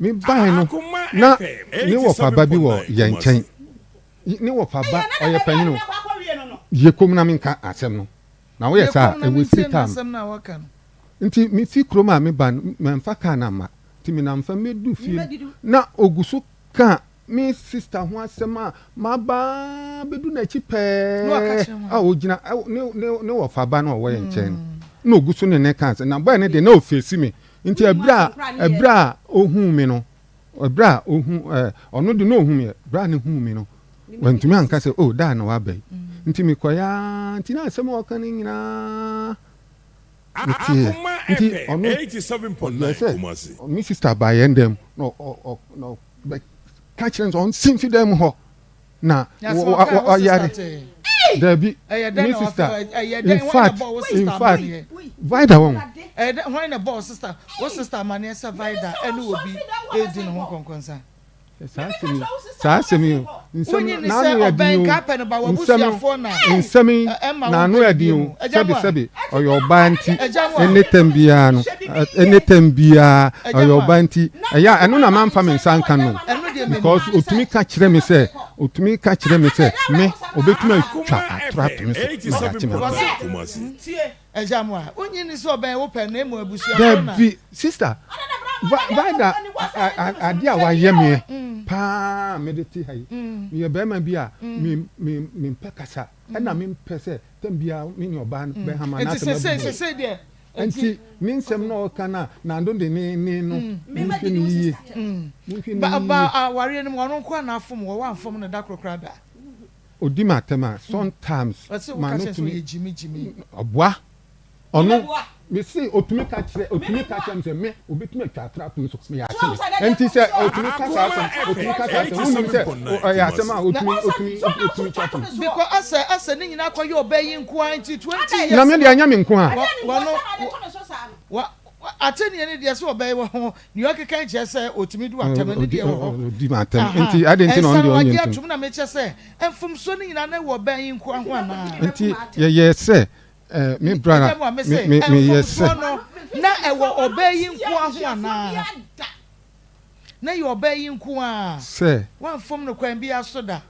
Mebae no, Akoma na FM ne wɔfa ba bi wɔ 87.9 yɛn Kumasi. nkyɛn. Ne wɔfa Eyi ba, ɛnɛ na ɔyɛ baabi a panyin ɔde o. me akɔ akɔwie no no. Yɛ komm na menka asɛm no. Na woyɛ Yɛ saa komm a, na ɛwɔ mentie state a. n'asɛm no a waka no. Nti mefi kurom a meba no, mamfa kaa no amma, nti menam fam bɛduu fie no, na ɔgu so ka me sista ho asɛm a maba ara bɛdu n'akyi pɛɛ a ɔgyina ne, ne, ne wɔfa ba no a ɔwɔ yɛn nkyɛn no, na ɔgu so ne ne ka asɛm. Na bɔɛ no deɛ, na ɔfeesi me. Nti ɛberɛ a, ɛberɛ a ɔhuu me no, ɛberɛ a ɔhu, ɛɛ, ɔno de na ɔhu me, ɛberɛ a ne huu me no, wantumi anka sɛ, oh, daa na waba yi. Nti mekɔeɛ ara, nti na asɛm a ɔka no nyinaa, Meteeɛ. Akoma Nti FM ɔno ɔyɛɛ 87.9 sɛ Kumasi. me sister baa yɛn dan mu na ɔ ɔ ɔbɛka kyerɛ no sɛ ɔnsi mfi dan mu hɔ na Na sɛ ɔka a, wo sister ɔyare. tee? Daabi, Ɛyɛ dɛn me na sister, wafa, ɛyɛ in dɛn, hwan na fact, ɛbɔɔ wo in sister fact, amaneɛ? Vida wɔn. Ɛyɛ dɛn, hwan na ɛbɔɔ wo sister, wo sister amaneɛ sɛ Vida ɛne obi redi ne ho nkɔnkɔnsa? Saa asɛm yi, saa asɛm yi, nsɛm Wonyi no, ni n'ano sɛ yɛ den ɔbɛn o. ka pɛ no ba Nsɛm no, w'abusuafoɔ na nsɛm yi, ɛmma n'ano wompɛ yɛ ne den bio o. mu. Agya Sɛbe Moa. sɛbe, ɔyɛ ɔbaa nti, Agya Moa. ɛne tɛm biara no, ɛne tɛm biara, Agya ɔyɛ Moa. ɔbaa nti, ɛyɛ a, ɛno na mamfa me nsa anka no o. Ɛno deɛ menim. Because otumi ka kyerɛ me sɛ, otumi ka kyerɛ me sɛ, me, obetumi atwa Akoma atoro ato FM me so na wakye me akɔ. 87.9 Kumasi. Agya mo a, wonnye nni sɛ ɔbɛn wo pɛ na mmom abusuafo na. Dabi, sister, Vida adeɛ a wayɛ meɛ paa a mede te ha yi, meyɛ barima bi a me me mempɛ kasa, ɛna mempɛ sɛ tɛm biara me ne ɔbaa no bɛham Nti anaasɛ sesei mabu sesei deɛ Nti ne nsɛm na ɔka no a Nando de ne ne no, monhwɛ no yie, monhwɛ no Ba yie. ba awareɛ no mu ɔno nko ara na afom wɔ woamfom no da koro koraa da. Odi me atɛm a sometimes Ɔse ma woka no kyerɛ sɛ tumi ɔyɛ gyimi gyimi. ɔboa ɔno. Me se otumi ka kyerɛ otumi ka kyerɛ me sɛ me obetumi atwa atra ato me so meyɛ akye me nti sɛ otumi ka saa asɛm otumi ka saa asɛm wonim sɛ ɔyɛ asɛm a otumi otumi otumi twa to. Because asɛ asɛ ne nyinaa kɔ yɛ ɔbɛ yi nko ara nti 20 years. Na me deɛ ɛnyɛ me nko a. Wɔno wa atɛnniɛ ne deɛ sɛ ɔbɛ yi wɔ ho nea ɔkeka nkyerɛ sɛ otumi di atɛm ne deɛ wɔ hɔ. Odi ma atɛm nti adi nti na ɔno deɛ ɔnyɛ ntum. Ɛnsa no wagye atum na mekyɛ sɛ mfomsoɔ ne nyinaa na ɛwɔ ɔbɛ yi nko ara ho anaa. Nti yɛyɛ sɛ Eh, me brother, me me me yɛ sɛ. Mfomsoɔ no na ɛwɔ ɔbaa yi nkoa ho anaa? Na ɛyɛ ɔbaa yi nko ara. Sɛ. Wamfom no kwan biara so da.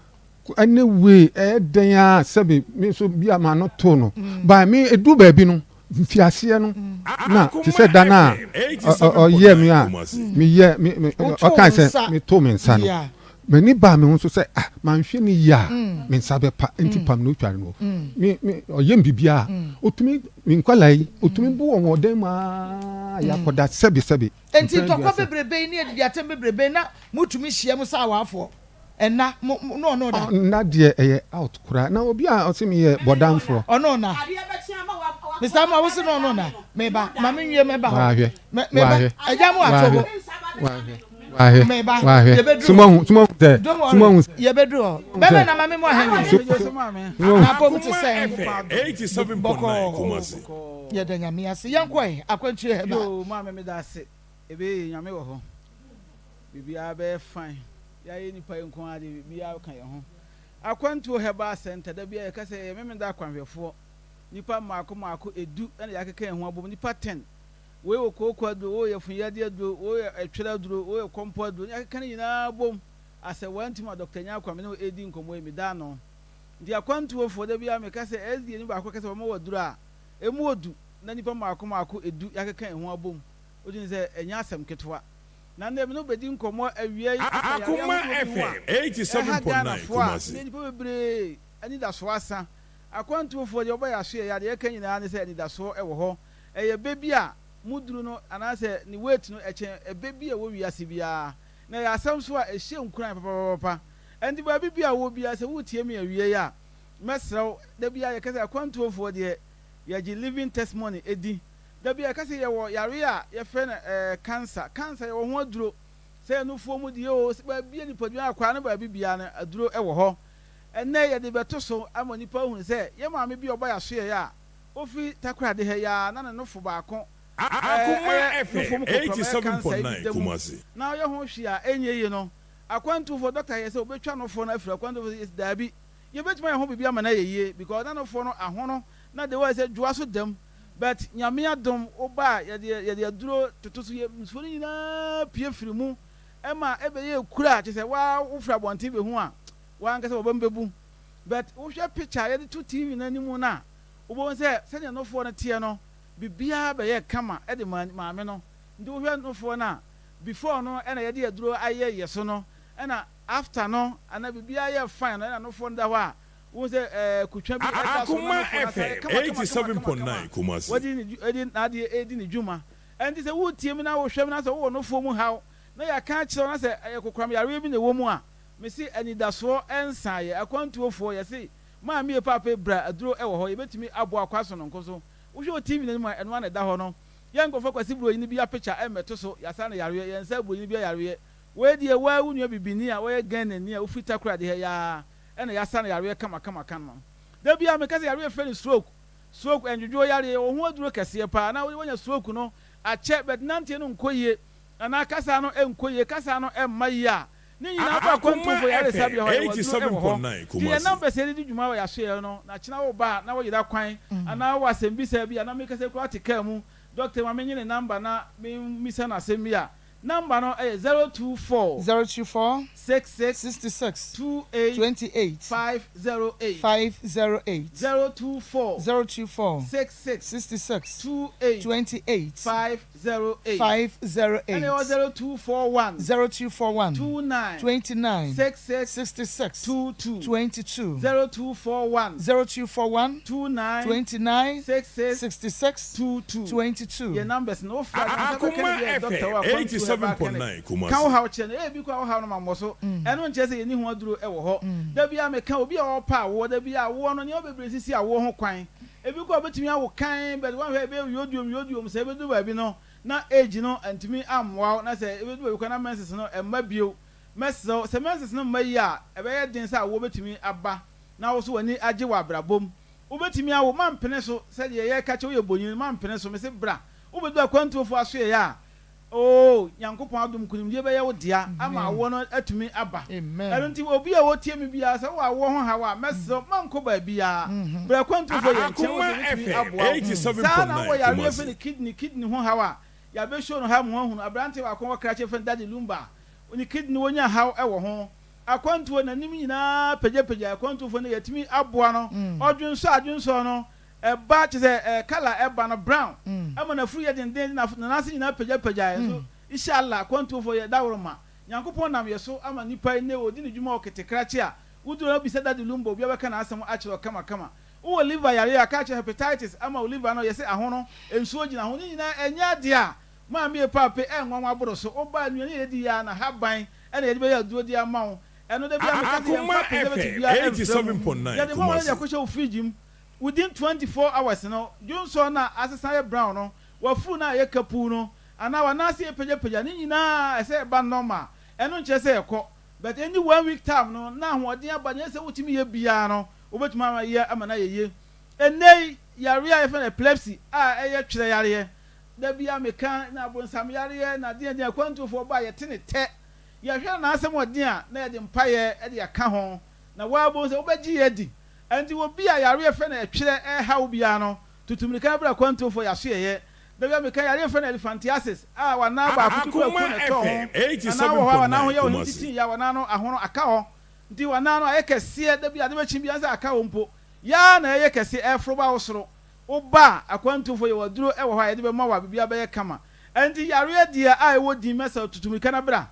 Anyway, ɛyɛ dɛn ara sɛbe me nso bi a m'ano too no. But me edu baabi no, mfiaseɛ no na te sɛ da no a ɔyɛɛ me a meyɛ me me ɔkae sɛ metoo me nsa no. M'ani baa me ho so sɛ, ah, manhwɛ no yie a, me nsa bɛpa, enti pam na otware no. Me, me, ɔyɛ me biribiara. Otumi, me nkwadaa yi, otumi bo wɔn wɔ dan mu aa, yɛakɔda sɛbe sɛbe. Enti ntɔkwa bebrebe yi ne adidiatɛm bebrebe yi, na motumi hyia mu sɛ awaafoɔ? Ɛnna, mo, mo, ne ɔno da? Nna deɛ ɛyɛ out koraa. Na obi a ɔse meyɛ bɔdamfoɔ. Ɔno na. Mister Amoah, wose ne ɔno na? Meba, ma menwie mɛba hɔ. Wahwɛ, Me, meba, wahwɛ, agya mo ato wahwɛ, bo. wahwɛ. Wahwɛ, Meba, wahwɛ. yɛbɛduru So moahu, so moahu sɛ, Don't so worry, moahu sɛ. yɛbɛduru hɔ. Bɛbɛ na ma me mu ahɛn So, wie. so, so moahu. Na apom te sɛn? 87.9 Kumasi. Bɔkɔɔ. Yɛda Nyame ase. Yɛnkɔ ɛ, akwantuo hɛba. Yoo maame meda ase ɛbɛyɛ yie Nyame wɔ hɔ biribiara bɛyɛ fine yɛayɛ nipa yi nko ara deɛ biribiara ka yɛn ho Akwantuo Herbal Center da biara yɛka sɛ yɛyɛ Memenda akwanhwɛfoɔ nipa mmaako mmaako ɛdu ɛna yɛakeka yɛn ho abom nipa ten Wei wɔ kooko aduro, wei wɔ yafunyadeɛ aduro, wei wɔ ɛtwerɛ aduro, wei wɔ kɔmpɔ aduro, ne akeka ne nyinaa bom asɛ wantim a Dɔkta Nyarko a me ne wo redi nkɔmmɔ yi meda ano. Nti akwantuofoɔ da biara meka sɛ SDA ni baako ka sɛ wɔma wo aduro a, ɛmu ɔdu na nnipa mmaako mmaako ɛdu yɛakeka yɛn ho abom. Wodwene sɛ ɛnyɛ asɛm ketewa. Na nnɛ me ne wo bɛdi nkɔmmɔ awia yi afa yareɛ ahodoɔ bi ho a ɛha Ghanafoɔ a nnɛ nnipa bebree anidasoɔ asa. Akwantuofoɔ deɛ wɔba yɛn asoɛeɛ a deɛ yɛka nyinaa ne sɛ anidasoɔ wɔ hɔ. Ɛyɛ bɛ bi a mu duru no anaasɛ ne weight no ɛkyɛn ɛbɛ bi a ɛwɔ wiase biara. Na ɛyɛ asɛm nso a ɛhyɛ nkuran papapapapa. Ɛnti baabi biara a wowɔ biara sɛ woretie me awiei a, mɛsrɛ wo, da biara yɛka sɛ akwantuofoɔ deɛ yɛgye living testimony di. Da biara yɛka sɛ yɛwɔ yareɛ a yɛfrɛ no ɛɛ cancer. Cancer yɛwɔ ho aduro. Sɛ ɛyɛ nufoɔ mu deɛ oo, sɛ baabi a nipadua akwaa no baabi biara no aduro wɔ hɔ. Ɛnnɛ yɛde bɛto so ama nnipa ahunu sɛ yɛn maame bi a ɔba yɛn asoɛeɛ a, Ofi Takoradi ha yi ara na ne nofo baako Akoma yɛ nofo mu FM kokoram ɛyɛ kansa yi bi 87.9 da mu Kumasi. na ɔyɛ ho hwee a ɛnyɛ yie no, akwantufo dɔkta yɛ sɛ obetwa nofo no afiri akwantufo sɛ daabi yɛbɛtumi ayɛ ho biribi ama no ayɛ yie because na nofo no ahono na de wɔyɛ sɛ dwoa so dam but Nyame adom woba a yɛde yɛde aduro toto so yɛ nsuo no nyinaa pue firi mu ɛma ɛbɛyɛ kura kyerɛ sɛ waa wofiri abɔnten bɛhu a waa ankasa wɔbɛm bɛbu but wohwɛ picture a yɛde to TV no anim no a Wobɛhu sɛ sɛdeɛ nofoɔ no teɛ no biribiara bɛyɛɛ kama de maa maame no. Nti wohwɛ nofoɔ no a before no ɛna yɛde aduro ayɛ yɛ so no ɛna after no anaa biribiara yɛɛ fine no ɛna nofoɔ no da hɔ a wohu sɛ ɛɛ kutwa bi ɛda so na Akoma nofoɔ no asan ayɛ FM kama kama kama kama kama 87.9 a Kumasi. wadi ne ɛde n'adeɛ ɛredi ne dwuma. Ɛnti sɛ woretie me na wohwɛ me na sɛ wowɔ nofoɔ mu haw na yɛaka akyerɛ wo na sɛ ɛyɛ kokoram yareɛ bi na ɛwɔ mu a mese anidasoɔ nsaeɛ. Akwantuofoɔ yɛse Maame paapa bra aduro wɔ hɔ yɛbɛtumi aboa kwa sononko so wohwɛ wɔ TV no anim a ɛno ara na ɛda hɔ no yɛn nkɔfa Kwasi Buronyi bi apikya mmɛto so yɛasa no yareɛ yɛn nsa Buronyi bi ayareɛ wei deɛ woa wo nua bibini a wɔyɛ Ghanani a wofiri Takoradi ha yi ara ɛna yɛasa no yareɛ kama kama kama da biara meka sɛ yareɛ yɛfrɛ no stroke stroke ɛndwodwoɔ yareɛ yɛwɔ ho aduro kɛseɛ paa na woanya stroke no akyɛ but nanteɛ no nkɔ yie anaa kasa no nkɔ yie kasa no mma yie a Ne nyinaa kɔ Akoma akwantufo yaresabea FM hɔ, yɛwɔ aduro wɔ hɔ. 87.9 Nti yɛn Kumasi. numbers a yɛde di dwuma wɔ yɛn asoɛeɛ no, na kyena wo ba a na woyera kwan anaa wowɔ asɛmbisa bi a na mekasa yi koraa wote kaa mu, doctor yi ma menye ne number na memmisa no asɛm bi a, number no yɛ 024 024 66 66 28 28 508, 508 024 024 66 66 28 28 508, 508 ɛna ɛwɔ 0241 0241 29 29 66 66 22 22 0241 0241 29 29 66 66 22 22. Yɛ numbers no wofrɛ a nsa bɛka Akoma ne bi a doctor wɔ FM akwantuo herbal clinic 87.9 Kumasi. ka wo haw kyerɛ no ebi koraa wo haw no ma mmɔ so ɛno nkyerɛ sɛ yɛnni ho aduro wɔ hɔ da biara meka obi a ɔɔpɛ awoɔ da biara awoɔ no nneɛma bebree sisi awoɔ ho kwan. Ebi koraa obetumi awo kann but woanhwɛ a ɛbɛyɛ yodiom yodiom sɛ ebedu baabi no na age no antumi ammoa wo na sɛ ebedu baabi koraa na menses no mma bio. Mɛsrɛ wo, sɛ menses no mma yie a, ɛbɛyɛ den sɛ awoɔ bɛtumi aba na wo nso w'ani agye wɔ abrabɔ mu. Wobɛtumi awo, mampene so, sɛdeɛ yɛreka kyerɛ wo yɛ bonyin, mampene so, mese bra. Wobɛdu akwantuofoɔ asoɛeɛ a, oo, Nyankopɔn adom, nkunimdie bɛyɛ wo dea ama awoɔ no atumi aba. Ɛno nti, obi a ɔtie me biara, sɛ wowɔ awoɔ ho haw a, mɛsrɛ wo, mankɔ baabiara. Bra akwantuofoɔ yɛn nkyɛn, wo nso yɛbɛtumi aboa wo. Saa ara na wowɔ yareɛ yɛfrɛ no kidney, kidney ho haw a, yɛabɛ show no ha ma woahunu. Aberanteɛ baako wɔ krakye yɛfrɛ no Daddy Lumba, ne kidney wɔnya haw wɔ ho. Akwantuo, n'anim nyinaa pagyapagya, akwantuofoɔ no yɛatumi aboa no, ɔdwonsɔ a dwonsɔ no ɛba kyerɛ sɛ ɛɛ colour ɛba no brown, ɛma n'afuru yɛ denden, ne nan ase nyinaa pagyapagya, nso Ishallah akwantuofoɔ yɛ daworo ma Nyankopɔn nam yɛ so ama nipa yi nnɛ ɔdi ne dwuma wɔ ketekrakye a woduru hɔ bisa Daddy Lumba obiara bɛka n'asɛm akyerɛ wo kama kama. Wowɔ liver yareɛ a ka kyerɛ hepatitis ama wo liver no yɛse ahono nsuo gyina ho ne nyinaa ɛnyɛ adeɛ a Maame Pape ɛnwanwa boro so woba nnuane a yɛdi yi ara na haban na yɛde bɛyɛ aduro de ama wo ɛno da biara meka sɛ Akoma yɛmfa preservative FM biara mfra mu 87.9 yɛde ma wo na yɛde Kumasi. akɔhyɛ wo fridge mu within 24 hours no dwonsɔ no a asesa ayɛ brown no wafuru no a ayɛ kapuu no anaa w'anan ase apagyapagya ne nyinaa ɛsɛ ɛba normal ɛno nkyerɛ sɛ ɛkɔ but ɛnni one week time no na ahoɔden aba nea ɛsɛ wotumi yɛ biara no wobɛtumi ayɛ ama no ayɛ yie ɛnnɛ yi yareɛ a yɛfrɛ no epilepsy a ɛyɛ twerɛ yareɛ Da biara meka na abonsam yareɛ na deɛn deɛn akwantuofoɔ ba a yɛte ne tɛ yɛhwɛ no n'asɛm ɔden a na yɛde mpaeɛ de aka ho na waa wobɛhu sɛ wobɛgye yɛ adi ɛnti obi a yareɛ fɛ no ɛtwerɛ ɛreha wo biara no tutu mirika na bra akwantuofoɔ yɛasoɛeɛ da biara meka yareɛ fɛ no elephantiasis a w'anan baako bi kɔ Akoma akuo na ɛtɔɔ ho FM anaa wɔ hɔ a w'anan ho 87.9 yɛ wo Kumasi. titi ya w'anan no ahono aka hɔ nti w'anan no ayɛ kɛseɛ da bi ade bɛkye biara sɛ aka hɔ mpo yaa na ɛyɛ kɛseɛ ɛreforo ba wo soro Wo ba a, akwantufo, yɛwɔ aduro wɔ hɔ a yɛde bɛma wo a biribiara bɛyɛ kama. Ɛnti yareɛ deɛ a ɛwɔ din mɛsa wo tutu mirika na bra.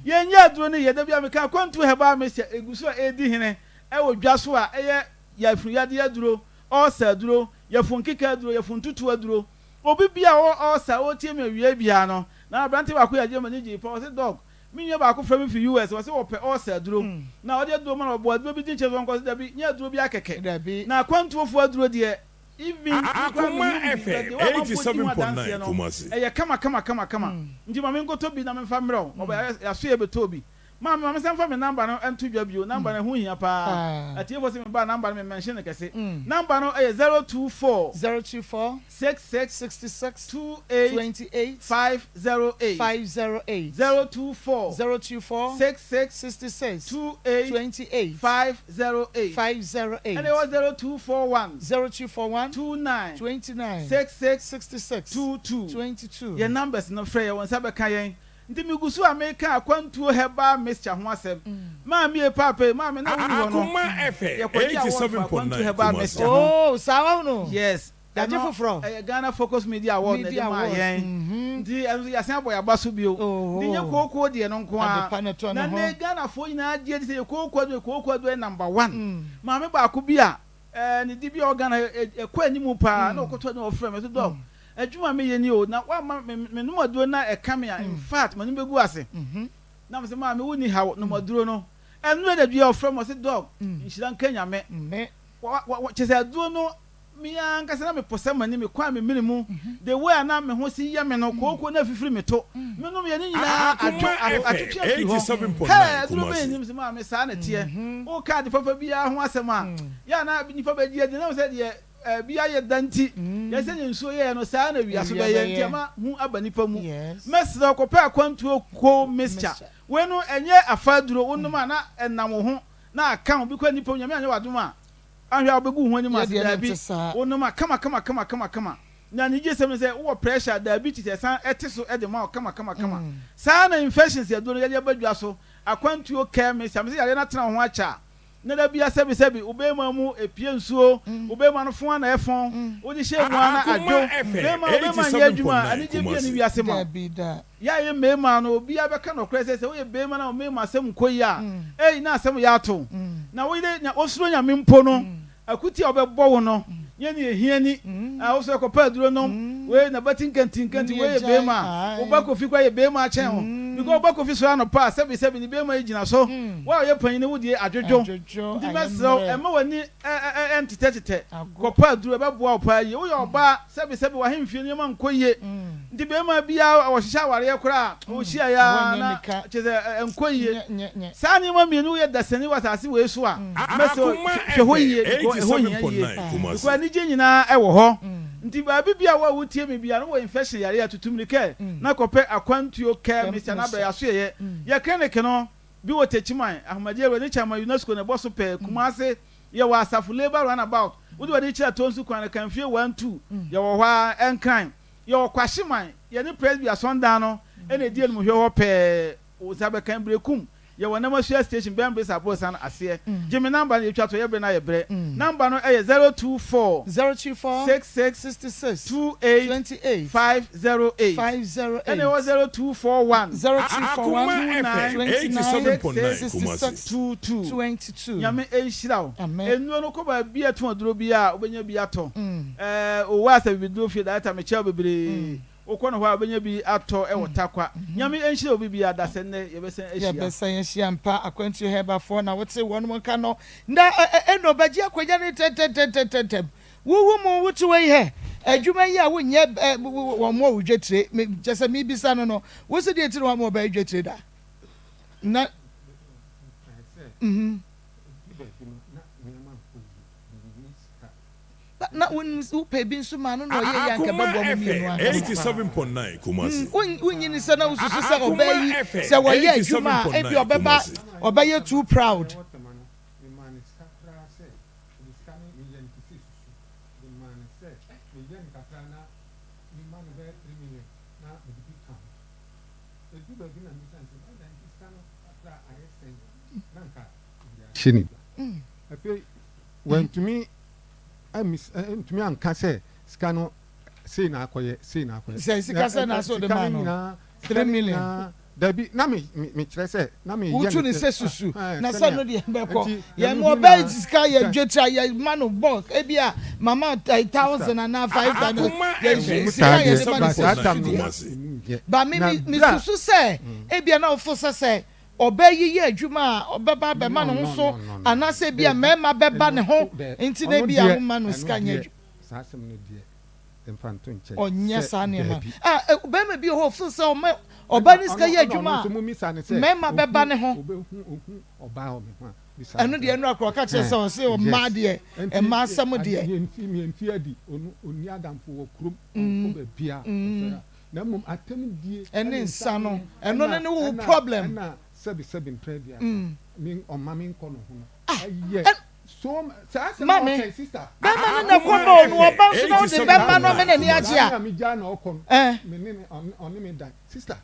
Yɛnyɛ aduro no yɛ, da biara meka akwantu herbal mixture ɛgu so a ɛredi hene wɔ dwa so a ɛyɛ yafunu yadeɛ aduro, ulcer aduro, yafunu nkeka aduro, yafunu ntutu aduro. Obi biara a ɔwɔ ulcer a ɔretie me awiei biara no, na aberante baako yɛ adeɛ m'ani gyee paa, ɔse Doc, Me nua baako frɛ me fi US, ɔse ɔpɛ ulcer aduro, na ɔde aduro ma no, ɔbɔ aduro bi din kyerɛ sɛ ɔnkɔ, ɔse dabi, nyɛ aduro biara kɛkɛ, na akwantuofoɔ aduro deɛ, even me koraa Akoma mennim bi, but FM deɛ amanfoɔ di ho adanseɛ 87.9 no, Kumasi. ɛyɛ kama kama kama kama, nti ma menkɔtɔ bi na memfa mmerɛ wo, ɔba yɛasoɛ bɛtɔɔ bi. Maame, ma mensan mfa me number no nto dwa bio, number no ɛho hia paa, atiefoɔ se mebaa number no me mention no kɛse, number no yɛ 024 024 66 66 28 28 508 508 024 024 66 66 28 28 508 508 ɛna ɛwɔ 0241 0241 29 29 66 66 22 22. Yɛn numbers no frɛ yɛn, wo nsa bɛka yɛn. Nti megu so a meka akwantuo herbal mixture ho asɛm. Maame e paapa e maame na wonni hɔ no Akoma FM yɛkɔgye award for akwantuo 87.9 herbal Kumasi. mixture ho. Oh, saa wahunu? Yes. Yagye Ɛno foforɔ. ɛyɛ Ghana Focus Media Award na Media ɛde maa Awards, yɛn. mhm. Nti ɛno nso yɛasan abɔ yɛn aba so bio. Oh. Nti nyɛ kookoo deɛ no nko ara. Adepa na ɛtɔ ne Na ho. nnɛ Ghanafoɔ nyinaa gye adi sɛ yɛ kookoo aduro, yɛ kookoo aduro yɛ number one. Maame baako bi a ɛɛ ne dibea wɔ Ghana ɛ ɛkɔ anim paa na ɔkɔtɔ aduro na ɔfrɛ me ɔse Doc, adwuma a meyɛ ni o, na woamma me menom aduro na ɛka me a, in fact m'anim bɛgu ase. Na mese maame wonni haw, nom aduro no. Ɛno da bi a ɔfrɛ me ɔse Doc, nhyira nka Nyame. Wa wa wa kyerɛ sɛ aduro no Me ara ankasa na mepɔ sɛ m'ani, me kwan, me mene mu, the way a na me ho si yɛ me no, kooko na afifiri me to, me nom yɛ ne nyinaa Akoma atwe, FM atwetwe afiri hɔ. 87.9 Hey, aduro bɛn Kumasi. nim sɛ maame saa na ɛteɛ. Woka ade papa biara ho asɛm a, yɛ a na nnipa bɛgye adi, na sɛ deɛ eh, bi ayɛ da nti, yɛ sɛdeɛ nsuo yɛɛ no, saa na awia so Awia bɛyɛ, nti bɛyɛ. ama hu aba nnipa mu. Yes. Mɛsrɛ wo, kɔpɛ akwantuo ko mixture. Mixture. Wei no, ɛnyɛ afa aduro, wonom a na ɛnam wo ho, na aka wo, bi koraa nnipa mu, Nyame anyɛ wo adom a, Anhwɛ a wobɛgu wo ho anim ase, daabi, wonom a kama kama kama kama kama. Na anigyesɛm ne sɛ wowɔ pressure, diabetes ɛsan te so de ma wo kama kama kama. Saa ara na infections aduro no yɛde aba dwa so, akwantuo, care mixture, mese yareɛ no atena wo ho akyɛ a, na da biara sɛbi sɛbi wo bɛɛma mu ɛpue nsuo, wo bɛɛma no fon ara na ɛfɔn, wode hyɛ mu ara na adwo, bɛɛma wo bɛɛma nyɛ adwuma a, anigyeɛ biara nni wiase ma wo. Yɛ a yɛ mmarima no, obiara bɛka nɔkorɛ sɛ, sɛ woyɛ barima na wo mmarima asɛm nkɔ yie a, ei, na asɛm yɛ ato wo. Na wo yere, nea ɔsuro Nyame mpo no, akuti a ɔbɛbɔ wo no, nyɛ nea ɛhia ni. Ah, wo nso kɔpɛ aduro nom, wei na bati nkanti nkanti, wei yɛ barima, wo ba Kofi koraa yɛ barima akyɛn wo. Because ɔba Kofi sɔre anɔpa a, sɛbi sɛbi ne bɛɛma yi gyina so. Wo a woyɛ panyin no wo deɛ adwodwo. Nti mɛsrɛ wo, mma w'ani ntetɛtetɛ. Kɔpɛ aduro, ɛbɛboa wo paa yie. Woyɛ ɔbaa, sɛbi sɛbi w'ahemfie nneɛma nkɔ yie. Nti bɛɛma biara ɔhyehyɛ awareɛ koraa a, ɔhyiaeɛ ara na kyerɛ sɛ ɛnkɔ yie. Saa nneɛma mmienu woyɛ dasani wɔ asase wei so a, mɛsrɛ wo hwɛ hɔ yie because ɛhɔ hia yie. Because anigye nyinaa ɛwɔ hɔ. Nti baabi biara wo a wotie me biara no wɔ infection yareɛ a tutu mirika na kɔpɛ akwantuo care Mister na brɛ yasoɛyɛ yɛ clinic no bi wɔ Techiman, Ahomadie Road ne Chairman UNESCO na ɛbɔ so pɛɛ, Kumasi yɛwɔ Asafo Labour Run About wode w'ani kyerɛ Tonsu kwan no Kanfie 1 2 yɛwɔ hɔ ara, Nkran yɛwɔ Kwahyeman yɛne Presby Asɔndan no na ɛdi animhwɛ hɔ pɛɛ wo nsa bɛka Berekum Yɛwɔ Namasua station bɛn Bresa aborosan aseɛ. Gye me number no yɛtwa to yɛ berɛ no ayɛ berɛ. Number no yɛ 024 024 66 66 28 28 508 508 ɛna ɛwɔ 0241 0241 Akoma 29 FM 29 87.9 Kumasi. 66 22. 22. Nyame nhyira wo. Amen. Nnuro no kɔ baabi a ɛtɔn aduro biara a wobɛnya bi atɔ. Ɛɛ Owura Asabibiduro fie director mekyɛ wo bebree. Wokɔ no hɔ a wobɛnya bi atɔ wɔ Tarkwa. Nyame nhyira obi biara dasɛ nnɛ yɛbɛsan ahyia. Yɛbɛsan ahyia ampa Akwantuo Herbafoɔ na wote wɔnom nka no na eno bɛgye akwanya no ntɛntɛntɛntɛntɛm Wo wo mu wote wei hɛ adwuma yi a wonyɛ wɔn mmoa wo dwetire me kyɛ sɛ mebisa no no wo se deɛ nti na wɔn ɔbaa yi dwetire da na mhm. Na wonim sɛ wopɛ bi nso maa no na ɔyɛ yɛ anka Akoma ɛbɛboa mo mmienu FM ankasa paa. 87.9 Kumasi. Wonnye ni sɛ na wosusu sɛ Akoma ɔbaa yi FM sɛ wɔyɛ adwuma a ebi 87.9 ɔbɛba Kumasi. ɔbɛyɛ too proud. Wantumi ammis antumi anka sɛ sika no sei na akɔyɛ sei na akɔyɛ. Sɛ sika sɛ na asɛ ɔde maa no 3 million. Dabi na me me kyerɛ sɛ na me yɛ Wotu ne sɛ susu na sɛ no deɛ bɛkɔ yɛn mo ɔbɛ sika yɛ dwetira yɛ ma no bɔ ebi a mama 1000 anaa 5000 yɛ sika yɛ de ma no sɛ susu deɛ ba me me susu sɛ ebi a na ɔfo sɛ sɛ Ɔbaa yi yɛ adwuma a, ɔbɛba abɛma ne ho so anaasɛ ebia mmarima bɛba ne ho nti na ebia womma no sika nyɛ adwuma. Ɔnyɛ saa nneɛma no. Ah, barima bi wɔ hɔ ɔfeel sɛ ɔma ɔbaa no sika yɛ adwuma a, mmarima bɛba ne ho. Ɛno deɛ ɛnora koraa ɔka kyerɛ sɛ ɔse mmaa deɛ, mmaa asɛm deɛ. Na mmom atɛmdie Ɛne nsa no, ɛno ne ne wo problem. Ɛna sɛbi sɛbi mpere aduasa me ɔma me nkɔ no ho no ɛyɛ so saa asɛm na Maame, ɔka yi sister. bɛrima no na ɛkɔ ma ɔno ɔba nso na wode bɛma no ama n'ani agye a. Saa na me gyaa na ɔkɔ no Eh. me ne ne ɔne me dan sister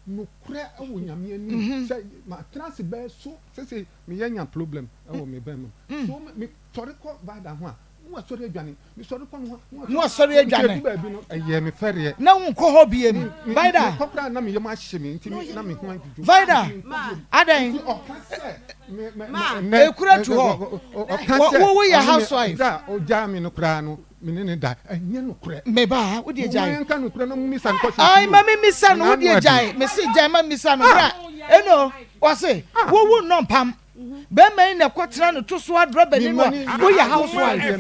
nokorɛ ɛwɔ nyame anim sɛ ma tena ase bɛyɛ so sɛsɛ me yɛ nya problem ɛwɔ me bɛrima mu so me sɔre kɔ vida ho a Na wasɔre adwane. Mesɔre kɔ nohoa. Na wasɔre adwane. Nti edu baabi no, ɛyɛɛ me fɛreɛ. Na wonkɔ hɔ biem. Vida. Mekɔ koraa na me yam ahye me nti na me ho adwudwo. Vida, adɛn? Nti ɔka sɛ, me, me, nnɛ. Ekura tu hɔ. Ɔka sɛ, Wo, woyɛ housewife. Berɛ a ɔgyaa me no koraa no, me ne no da. Ɛnyɛ nokorɛ. Me ba, wo deɛ gyae. Momma yɛnka nokorɛ na mommisa no kɔhyɛ Ai, ma me mmisa no, wo deɛ gyae. Mese gyae ma mmisa no. Bra, eno, ɔse, wo, wo nnɔ mpam. Bɛrima yi na ɛkɔtena ne to so adrɔbani no a woyɛ housewife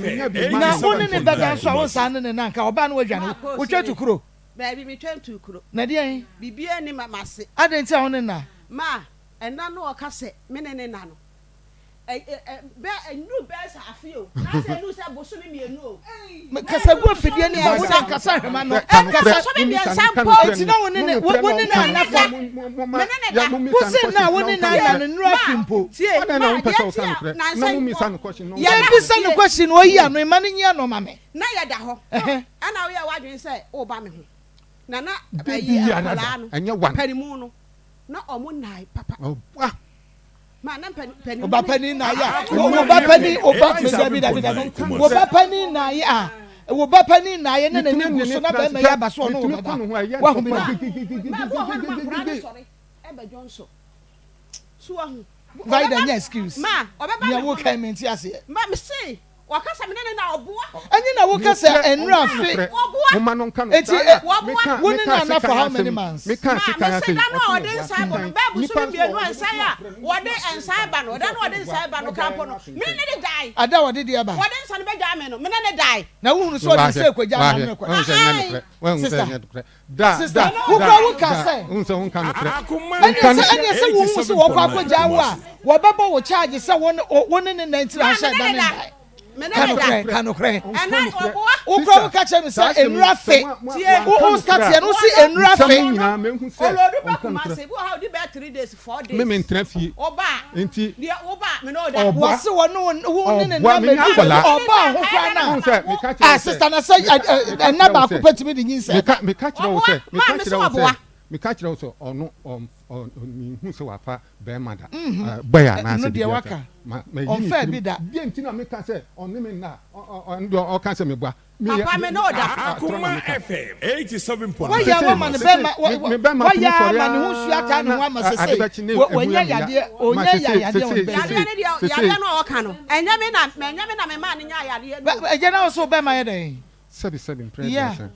na wo ne ne bɛda nso a wonsan ne ne na nka ɔbaa no wadwane wotwa tu kuro. Baabi metwa ntu kuro. Na deɛn? Biribiara nni ma m'ase. Adɛn nti a wo ne nna? Ma ɛna no ɔka sɛ me ne ne nna no bɛ ɛnuru bɛyɛ sɛ afe o na sɛ ɛnuru sɛ bosome mmienu o. Kasa gu afidie no mu, wode nkasa hwema no. Kasa. Enti na wo ne ne wo ne no anna fam. Wo se na wo ne no anna no nnuru afe mpo. Yɛbisa no question na ɔyi ano, mma no nyi ano ma me. Na yɛda hɔ ɛna woyɛ w'adwene sɛ woba me ho na na ayi akwadaa no panimu no na ɔmo nnae papa. Wo ba panin na ayɛ a, wo ba panin, wo ba, dabi dabi dabi, wo ba panin na ayɛ a, wo ba panin na ayɛ na n'ani gu so na bɛrima yi aba so ɔno wo bɛda. Wahu bi da. Vida nyɛ excuse. Nea wo kan mi nti aseɛ. Ɛnyɛ na wo ka sɛ ɛnura fe. Momma no nka no. Enti Saa na eh, meka wo ne meka no ana for sekan how many asɛm months? meka Ma, sekan mese asɛm da no ɔse a ɔde meboa nsa bɔ no, sekan bɛɛ nipa bosome nso mmienu wɔ hɔ ansa ɔbɛtumi a afrɛ no wɔde ɔbɛtumi nsa afrɛ ba no, no da no a ɔbɛtumi ɔde nsa ba no afrɛ koraa mpo no, no me ne no dae. Ada a ɔde deɛ ba. Wɔde nsa no bɛgyaa me no, me ne no dae. Na wohunu sɛ ɔde nsa rekɔgyaa Wahwɛ maame no kɔ. wahu sɛ ɛnyɛ Ae. nokorɛ wahu sɛ Sister, ɛnyɛ nokorɛ da sister, da wo da koraa woka da sɛ. wohu sɛ wonka nokorɛ Akoma Ɛneɛ wonka sɛ nokorɛ ɛneɛ sɛ wohu sɛ wɔkɔ akɔgyaa wo a, wɔbɛbɔ wo charge sɛ wo ne wo ne ne nantiri Ma, me ahyɛ ne da no ne da. ndae. Me ne Ka no da. nokorɛ, ka nokorɛ. ɔnka Ɛnɛ nokorɛ ɔboa. Wo koraa sister woka kyerɛ me saa sɛ asɛm yi nnura sɛ fe. mo mo Tie. Wo wanka wo nokorɛ starteɛ a no wose Wɔno, nnura nsɛm fe. no nyinaa mehu sɛ Olodu ba ɔnka Kumasi, nokorɛ ebi wɔ hɔ a odi bɛyɛ 3 days, 4 me days. mentena fie Woba a, nti deɛ woba a, me ne wo da. ɔboa Wɔse wɔne wo wo ne ne ɔboa nna menyɛ mɛdu akwadaa ɔbaa ho koraa no wohu a. sɛ meka kyerɛ Ah wo sɛ sister na sɛ meka meka ɛna kyerɛ wo baako sɛ pɛ tumi de nyinsɛn meka ba. meka kyerɛ wo Ɔboa, sɛ meka maa me kyerɛ so wo sɛ ɔboa. meka kyerɛ wo sɛ ɔno ɔm ɔ menhu sɛ wafa bɛrima da bɔyɛ Ɛno anaasɛ deɛ biribi waka. asa ma mayi ne Ɔmfaa tirim bi da. deɛ nti na meka sɛ ɔne me nna a ɔ ɔ ɔno deɛ ɔka sɛ meboa meyɛ Papa, me ne wo da. atorɔ na Akoma meka FM 87.9 Wayɛ sese ama ne sese bɛrima me me bɛrima wayɛ tumi sɔre ama ne ho nsuo aa ataa ne na ho ama ade sesei bɛkye ne ɛmu wanya yɛ me ya yadeɛ ma ɔnya sese yadeɛ wɔ sese ne bɛrima. Yadeɛ sese no deɛ, sese yadeɛ no a ɔka no, ɛnyɛ me na, ɛnyɛ me na memaa no nyaa yadeɛ no o. Ɛgya na wo so bɛrima yɛ dɛn? Sɛbi sɛbi mprɛ Yeah. aduasa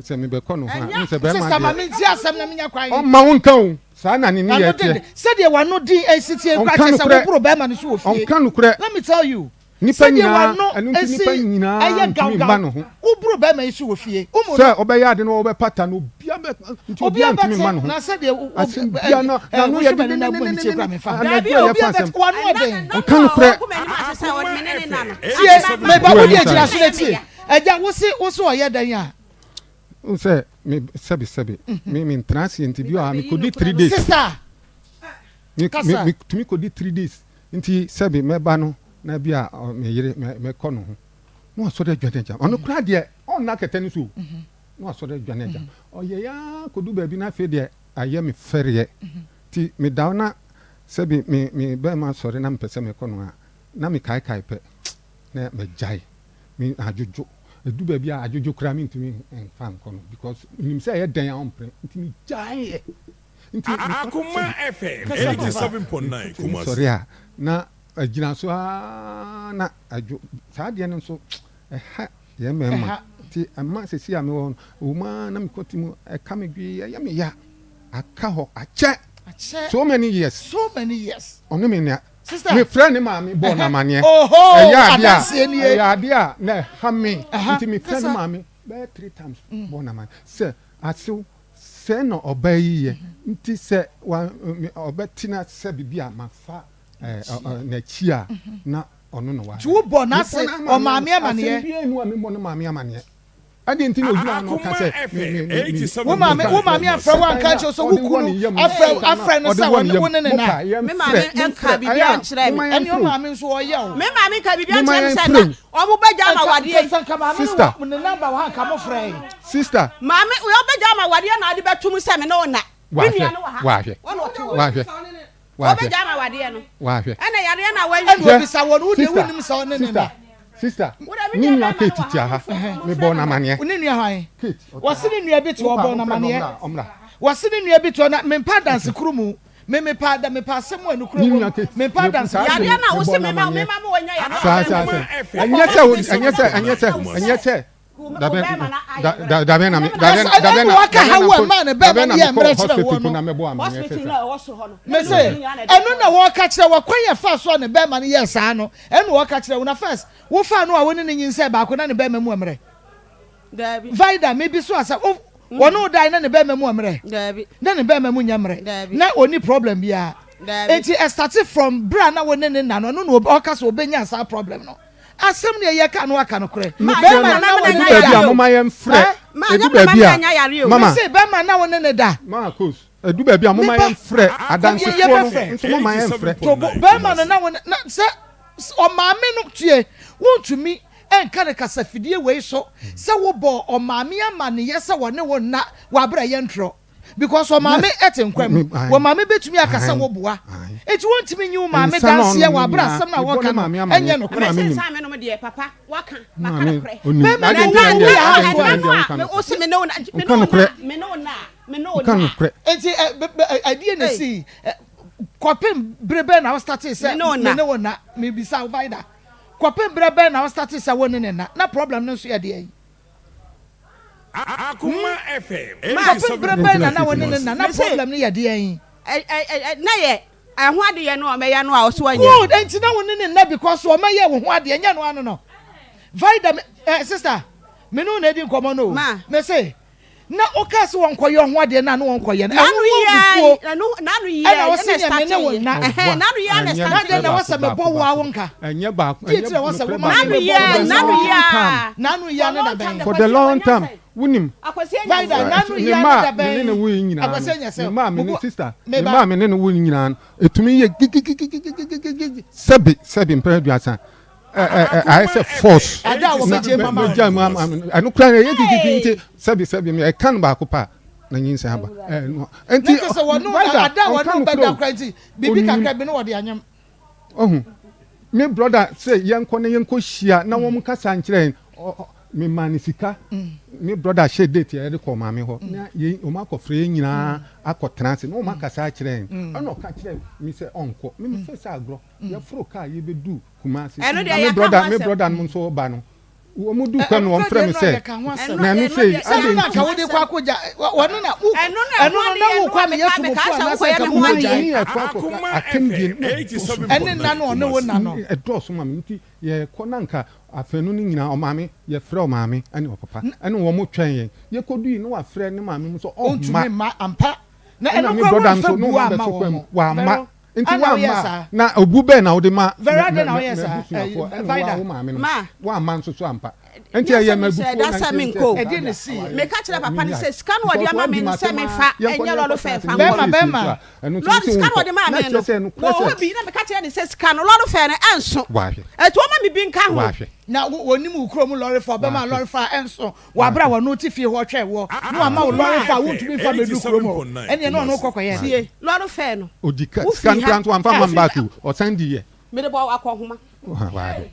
sɛ mebɛkɔ no ho a Ɛnyɛ. wohu sɛ bɛrima Sister ma deɛ mentie asɛm na menya kwan. ɔmma wo nka o saa na ne N'ano nneyɛɛ den teɛ de sɛdeɛ w'ano den esi tie koraa ɔnka kyerɛ sɛ nokorɛ woboro bɛrima no so wɔ fie. ɔnka nokorɛ Let me tell you nnipa sɛdeɛ nyinaa w'ano ɛno nti esi nnipa nyinaa ɛyɛ ntumi mma gawgaw ne ho woboro bɛrima yi so wɔ fie. Womu sɛ no ɔbɛyɛ ade no ɔbɛpata no obia bɛ nti obia obiara ntumi mma bɛte ne ho na sɛdeɛ wo wo asɛm ɛ bia na ɛ n'ano wohwɛ yɛ m'ani na agu m'ani tie koraa dendenendenen memfa ho. Daabi anadwo a o. yɛfa Obiara asɛm bɛte w'ano Ɛna, ɔden. na no ɔnka a nokorɛ ɔgu m'anim ase sɛ ɔde me ne ne na no. Tie Ade na meba gu wo w'anim deɛ saa gyina so ɛyɛ na me tie. ya. Agya wo se wo se ɔyɛ dɛn a. Wohu sɛ me sɛbi sɛbi me me ntena aseɛ nti bi wɔ ha Meba bɛyi mekɔdi nokorɛ three no. days Sister me me kasa. metumi kɔdi 3 days nti sɛbi mɛba no na bi a ɔ, me yere mɛ mɛkɔ no ho na wasɔre adwane agya ɔno koraa deɛ ɔnna kɛtɛ no so o na wasɔre adwane agya ɔyɛ yaa kɔdu baabi na afei deɛ ayɛ me fɛreɛ nti meda hɔ na sɛbi me me bɛrima sɔre na mepɛ sɛ mekɔ no a na mekaekae pɛ na magyae me adwodwo ɛdu baabi a adwodwo koraa mentumi mfa nkɔ no because menim sɛ ɛyɛ dɛn a ɔmpene nti megyaeɛ nti mekɔ Akoma sɛbi FM Kasa papa. 87.9 Kumasi. sɔre a na agyina so aa na adwo saa adeɛ no nso ɛha yɛn mmarima Ɛha. nti ɛma sɛsi a mewɔ no ɛwɔ mu ara na mekɔ ti mu ɛka me dwee ɛyɛ me ya aka hɔ akyɛ Akyɛ. so many years So many years. ɔne me nea Sister. mefrɛ ne maame bɔɔ n'amanneɛ Oho, ɛyɛ adeɛ a adanseɛ nie. ɛyɛ adeɛ a na ɛha me Aha, nti mefrɛ ne kasa. maame bɛyɛ three times bɔɔ n'amanneɛ sɛ asew sɛ na ɔbaa yi yɛ nti sɛ wa ɔbɛte na sɛ biribi a mafa ɛɛ ɔ- ɔ- n'akyi a na ɔno na wayɛ Nti wobɔ n'ase ɔmaame amaneɛ. asɛm biara nu a memmɔ ne maame amaneɛ ɛdeɛ nti na ogyina hɔ na ɔka Akoma sɛ me me FM me me Wo maame wo maame afrɛ wo anka kyerɛ sɛ wo kunu afrɛ afrɛ no sɛ wɔne wo ne ne na. Me maame nka biribi ankyerɛ me. Ɛne wo maame nso ɔyɛ o. Me maame nka biribi ankyerɛ me sɛ na ɔmo bɛgya ama wadeɛ yi. Nka nka maame no Sister. wɔ ne number wɔ ha nka mo frɛ yi. sister Maame ɔbɛgya ama wadeɛ na ade bɛto mu sɛ me ne wo na. Me wahwɛ nua no wɔ ha. wahwɛ Wɔn na ɔte hɔ. wahwɛ wahwɛ Ɔbɛgya ama wadeɛ no. wahwɛ Ɛna yadeɛ na wayi. Ɛna obisa wɔ no wo deɛ wonim sɛ ɔne ne na. sister Wo deɛ me ne nua nua bɛrima Kate no wɔ te ha. ha Mo mebɔɔ frɛ no. n'amanneɛ Ne nua hwan? Kate Wɔse ne nua bi te hɔ ɔbɔ n'amanneɛ. ɔmmra Wɔse ne nua bi te hɔ na mempa adanse koro mu. Me mepa ada mepa asɛm a nokura Ne wɔ nua mu. Kate Mempa adanse saa koro Yadeɛ mu. na wo se mebɔɔ me ma me n'amanneɛ ma mo wɔnya yadeɛ saa wɔ saa bɛrima saa mu. ɛnyɛ sɛ ɛnyɛ sɛ ɛnyɛ sɛ ɛnyɛ sɛ dabɛn da dabɛn na me dabɛn Ɛna dabɛn na waka dabɛn ha na wo mekɔ ɛmaa ne bɛrima dabɛn no na yɛ mekɔ mmerɛ kyerɛ hospital woɔ po no. na mɛbɔ amanneɛ Hospital sɛ na saa ɛwɔ soro hɔ no. Me se ɛno na wɔka kyerɛ wɔ kwan yɛ fa so a ne bɛrima no yɛɛ saa no ɛna wɔka kyerɛ wo na first wofaa no a wo ne ne nyinsɛn baako na ne bɛrima mu mmerɛ. Daabi. Vida mebi so asɛ wo wɔne wo dae na ne bɛrima mu mmerɛ Daabi. na ne bɛrima mu nyɛ mmerɛ Daabi. na ɔni problem biara Daabi. enti ɛstarte from berɛ a na wo ne ne na no ɛno na ɔka sɛ ɔbɛnya saa problem no asɛm ne ɛyɛ ka no aka no korɛ Ma- bɛrima ma- na wo ma- ne edu ne baabi da a moma yɛn frɛ Eh? Ma- edu nyɛ mama baabi na a anya yare o. mama me se bɛrima na wo ne ne da mama kos edu baabi a moma Meba. yɛn frɛ adansefoɔ no Yɛbɛfrɛ. nso moma yɛn frɛ tobo bɛrima no na wo ne na sɛ ɔmaame no tie wontumi ɛnka ne kasafidie wei so sɛ wobɔ ɔmaame amaneyɛ sɛ wɔne wo nna wɔabrɛ yɛ ntorɔ because ɔmaame ɛte nkwam Me- aye. wɔ maame bɛtumi aka sɛ Aye. woboa Aye. enti wontumi nyi wo maame Nsa na danseɛ ɔnom wɔ abrɛ nyinaa, asɛm no a mebɔ wɔka ne no maame amanneɛ. ɛnyɛ Ne nokorɛ maame Mese nim. nsa me nom deɛ papa waka maka maame nokorɛ. onim Bɛrima adi no nti na wo ɛndeɛ yɛ adi nti na ha ɛndeɛ wonka me nokorɛ wo se me ne wo na me ne Nka wo na nokorɛ. me ne wo na me ne wo nka na. nokorɛ enti ɛ, bɛ- bɛ- ɛdeɛ na Ei. ɛsii ɛ, kɔpem bere bɛn na wo starte sɛ Me ne wo me na. ne wo na mebisa wo Vida kɔpem bere bɛn na wo starte sɛ wo ne ne na na problem no nso yɛ deɛ yi. Akoma FM Kɔpem berɛ bɛn na na wo ne no nna? Na problem no yɛ deɛn? Na yɛ ɛho adeyɛ no a ɔmɛyɛ no a ɔso anyɛ. Good, enti na wo ne no nna because ɔmɛyɛ wo ho adeɛ, nyɛ no ano no. Vida, eh, sister, me ne wo na edi nkɔmɔ no o. Me se, na wokaa sɛ wɔnkɔyɛ ɔho adeɛ no a na wɔnkɔyɛ no, ɛho wɔ abufuo ɛna wo se neɛ me ne wo nna. Na dɛn na ɛwɔ sɛ mebɔ wo a wo nka? Deɛ nti na ɛwɔ sɛ woma me mebɔ wo nka? N'ano yi ara ne da bɛn? For the long time, wonim. Vida, n'ano yi Ne ara ne mma da a me ne bɛn? ne woe nyinaa Akwasi no, anya ne sɛ, mma a me ne mubu, sister, ne meba. mma a me ne no woe nyinaa no, ɛtumi yɛ gigigigigigigi sɛbe sɛbe mpɛn aduasa. Ɛ ɛ ɛ ayɛ sɛ force. Ada a Na wɔbɛgye mu ama wo. bɛgya mu ama me no, ɛno koraa ɛyɛ gigigi nti sɛbe sɛbe me ɛka no baako pɛ a na nyinsɛn aba. Ɛno Na nti kyerɛ sɛ wɔne wo Vida ada a ɔnka wɔne wo nokorɛ bɛda o. koraa nti, biribi Ɔnim. kakra bi na wɔde anyem. Ɔhu, me brɔda sɛ yɛnkɔ na yɛnkɔ hyia na wɔn kasa nkyerɛ yɛn. Ɔ ɔ me maa no sika. Me brɔda hyɛ date a yɛde kɔ maame hɔ na yɛn wɔn akɔfrɛ yɛn nyinaa akɔ tena ase na wɔn akasa akyerɛ yɛn. Ɛna ɔka kyerɛ me sɛ ɔnkɔ. Me me fɛ sɛ agorɔ. Yɛforo kaa yɛbɛdu Kumasi Ɛno deɛ na me yɛaka ho brɔda me asɛm. brɔda nom nso ba no wɔn du Ɛ kwan no ɛno wɔn koraa frɛ deɛ me ɛno a sɛ yɛka ho asɛm. na ɛno Ɛno sei deɛ Sɛ adɛn ɛno na nti anka wode kɔ akɔgya wɔno na wo Ɛno na ɛno ɛho no na adeyɛ no wokɔ a a meyɛ meka tumfoɔ mekaa sɛ anaasɛ wokɔyɛ nka me ho mo adeɛ. gyae. Ne yɛkɔ akɔka Akoma atɛmdie FM no na ɛdɔɔso Ɛne nna no ɔne wo 87.9 nna no. ɛdɔɔso ma me nti yɛkɔ na nka afanu no nyinaa ɔmaame yɛfrɛ ɔmaame ɛne ɔpapa ɛne wɔn twɛn yɛn yɛkɔdui na wafrɛ ne maame mu sɛ Ɔntumi ɔmma mma ampa. Na ɛna ɛno me koraa brɔda womfa nso ne buo wɔn amma abɛto wɔn kwan mu ho. wamma Vero, nti ana woyɛ wamma a saa? na obu bɛn na wode ma Vero adɛn na me woyɛ saa? m'abusuafoɔ Ɛyi, ɛne Vida. wo a wo maame no Ma. wamma nso so ampa nti Nyɛ ɛyɛ sɛ mehyɛɛ m'abufuo da na sɛ nti menkɔ o. sɛ Ɛdeɛn na ɛsiiɛ? Meka kyerɛɛ papa no menyae sɛ sika no a ɔde because ama wadi me no sɛ m'asɛm memfa a yɛnkɔ nyɛ na lɔre yɛnkɔtena fɛɛ ase mfa na nkɔ. Bɛrima, yɛnsiesie so bɛrima. a ɛno nso Lɔre wose sika no a wonkɔ ɔde maa na me kyerɛ no, sɛ nokorɛ wɔwɔ sɛ hɔ bi na meka kyerɛɛ no sɛ sika no lɔre fɛɛ no ɛnso. wahwɛ Ɛnti ɔmma me bi nka ho. wahwɛ Na wo, wɔnim wo kurom lɔre fa, ɔbɛma wahwɛ lɔre fa a ɛnso wɔ aberɛ a wɔno te fie hɔ twɛn woɔ, na wama wo Akoma lɔre fa a FM wontumi mfa mmɛduru kurom hɔ. 87.9 Ɛnneɛ na ɔno Kumasi. wokɔ kɔyɛ dɛn? Tie, lɔre fɛɛ no, odi ka sika wofiri no ha koraa nso wamfa amma me ɛfiri back o ɔsan diiɛ mede bɔ wo akɔnhoma. wahwɛ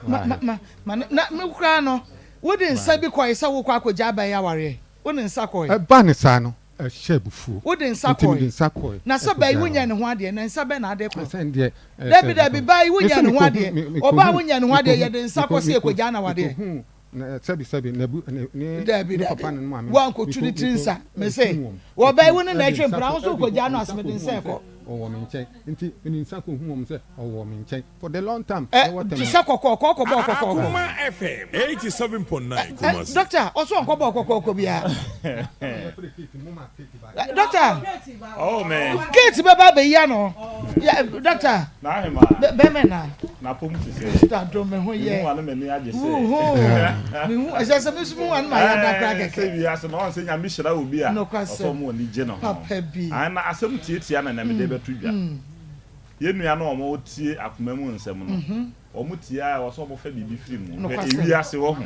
Ma, ma, wahwɛ ma, ma, na me koraa no, wode nsa wahwɛ bi kɔe sɛ wokɔ akɔgya aba yi awareɛ? Wode nsa kɔe? ɛba ne saa no ɛhyɛ abufuo Wode nsa nti mede kɔe? nsa kɔe Na sɛ baa yi ɛkɔgyaa wonyɛɛ wɔn ne ho adeɛ, na nsa bɛn na ade kɔ? sɛn deɛ ɛɛ Dabi, sɛ dabi, baa yi mese wonyɛɛ ne ho mekɔhu adeɛ. me Ɔbaa mekɔhu wonyɛɛ ne ho adeɛ, mekɔhu yɛde nsa kɔ mekɔ sɛ mekɔ yɛkɔgyaa no awadeɛ. mekɔhu na sɛbi sɛbi n'abu ne ne Dabi, ne dabi, papa ne ne maame no woankɔtu mekɔ ne tiri mekɔ nsa. Mese, ɛkum wɔn ɔbaa yi ɛkum wo ne na ɛde ɛtwe nsa mpena, kɔ wo nso ɛde wokɔgyaa no nsa ase, mede kɔhu nsa wɔn sɛ rekɔ. ɔwɔ me nkyɛn nti mede nsa kɔhu wɔn sɛ ɔwɔ me nkyɛn for the long time Ɛ, ɛwɔ te tɛm sɛ kɔkɔɔkɔ, ɔkɔbɔɔ kɔkɔɔkɔ. Akoma FM 87.9 Ɛ, Kumasi. dɔkta, ɔso ɔnkɔbɔɔ kɔkɔɔkɔ biara. Dɔkta, Oh man. gate bɛba abɛyi ano. Yɛ, dɔkta, N'ahema. bɛ, bɛmɛ na. N'apom te sɛ. Mr. Dom, me ho yɛ. Mehu ano m'ani agye sɛ. Wuhu, mehu, ɛsɛ sɛ me nso mehu ano ma yɛ ada koraa Ɛɛ, kɛkɛ. sɛ wiase no ɔn sɛ Nyame hyira obi a, Nokwasɛm. ɔsɛ ɔmo ani gye ne ho. Papa bi. Ae, na asɛm tiatia na na mede bɛto dwa. Yɛn nua no a ɔmo tie akoma mu nsɛm no, ɔmo tie a ɛwɔ sɛ ɔmo fa biribi firi mu. Hwɛ Nokwasɛm. ewiase wɔ ho.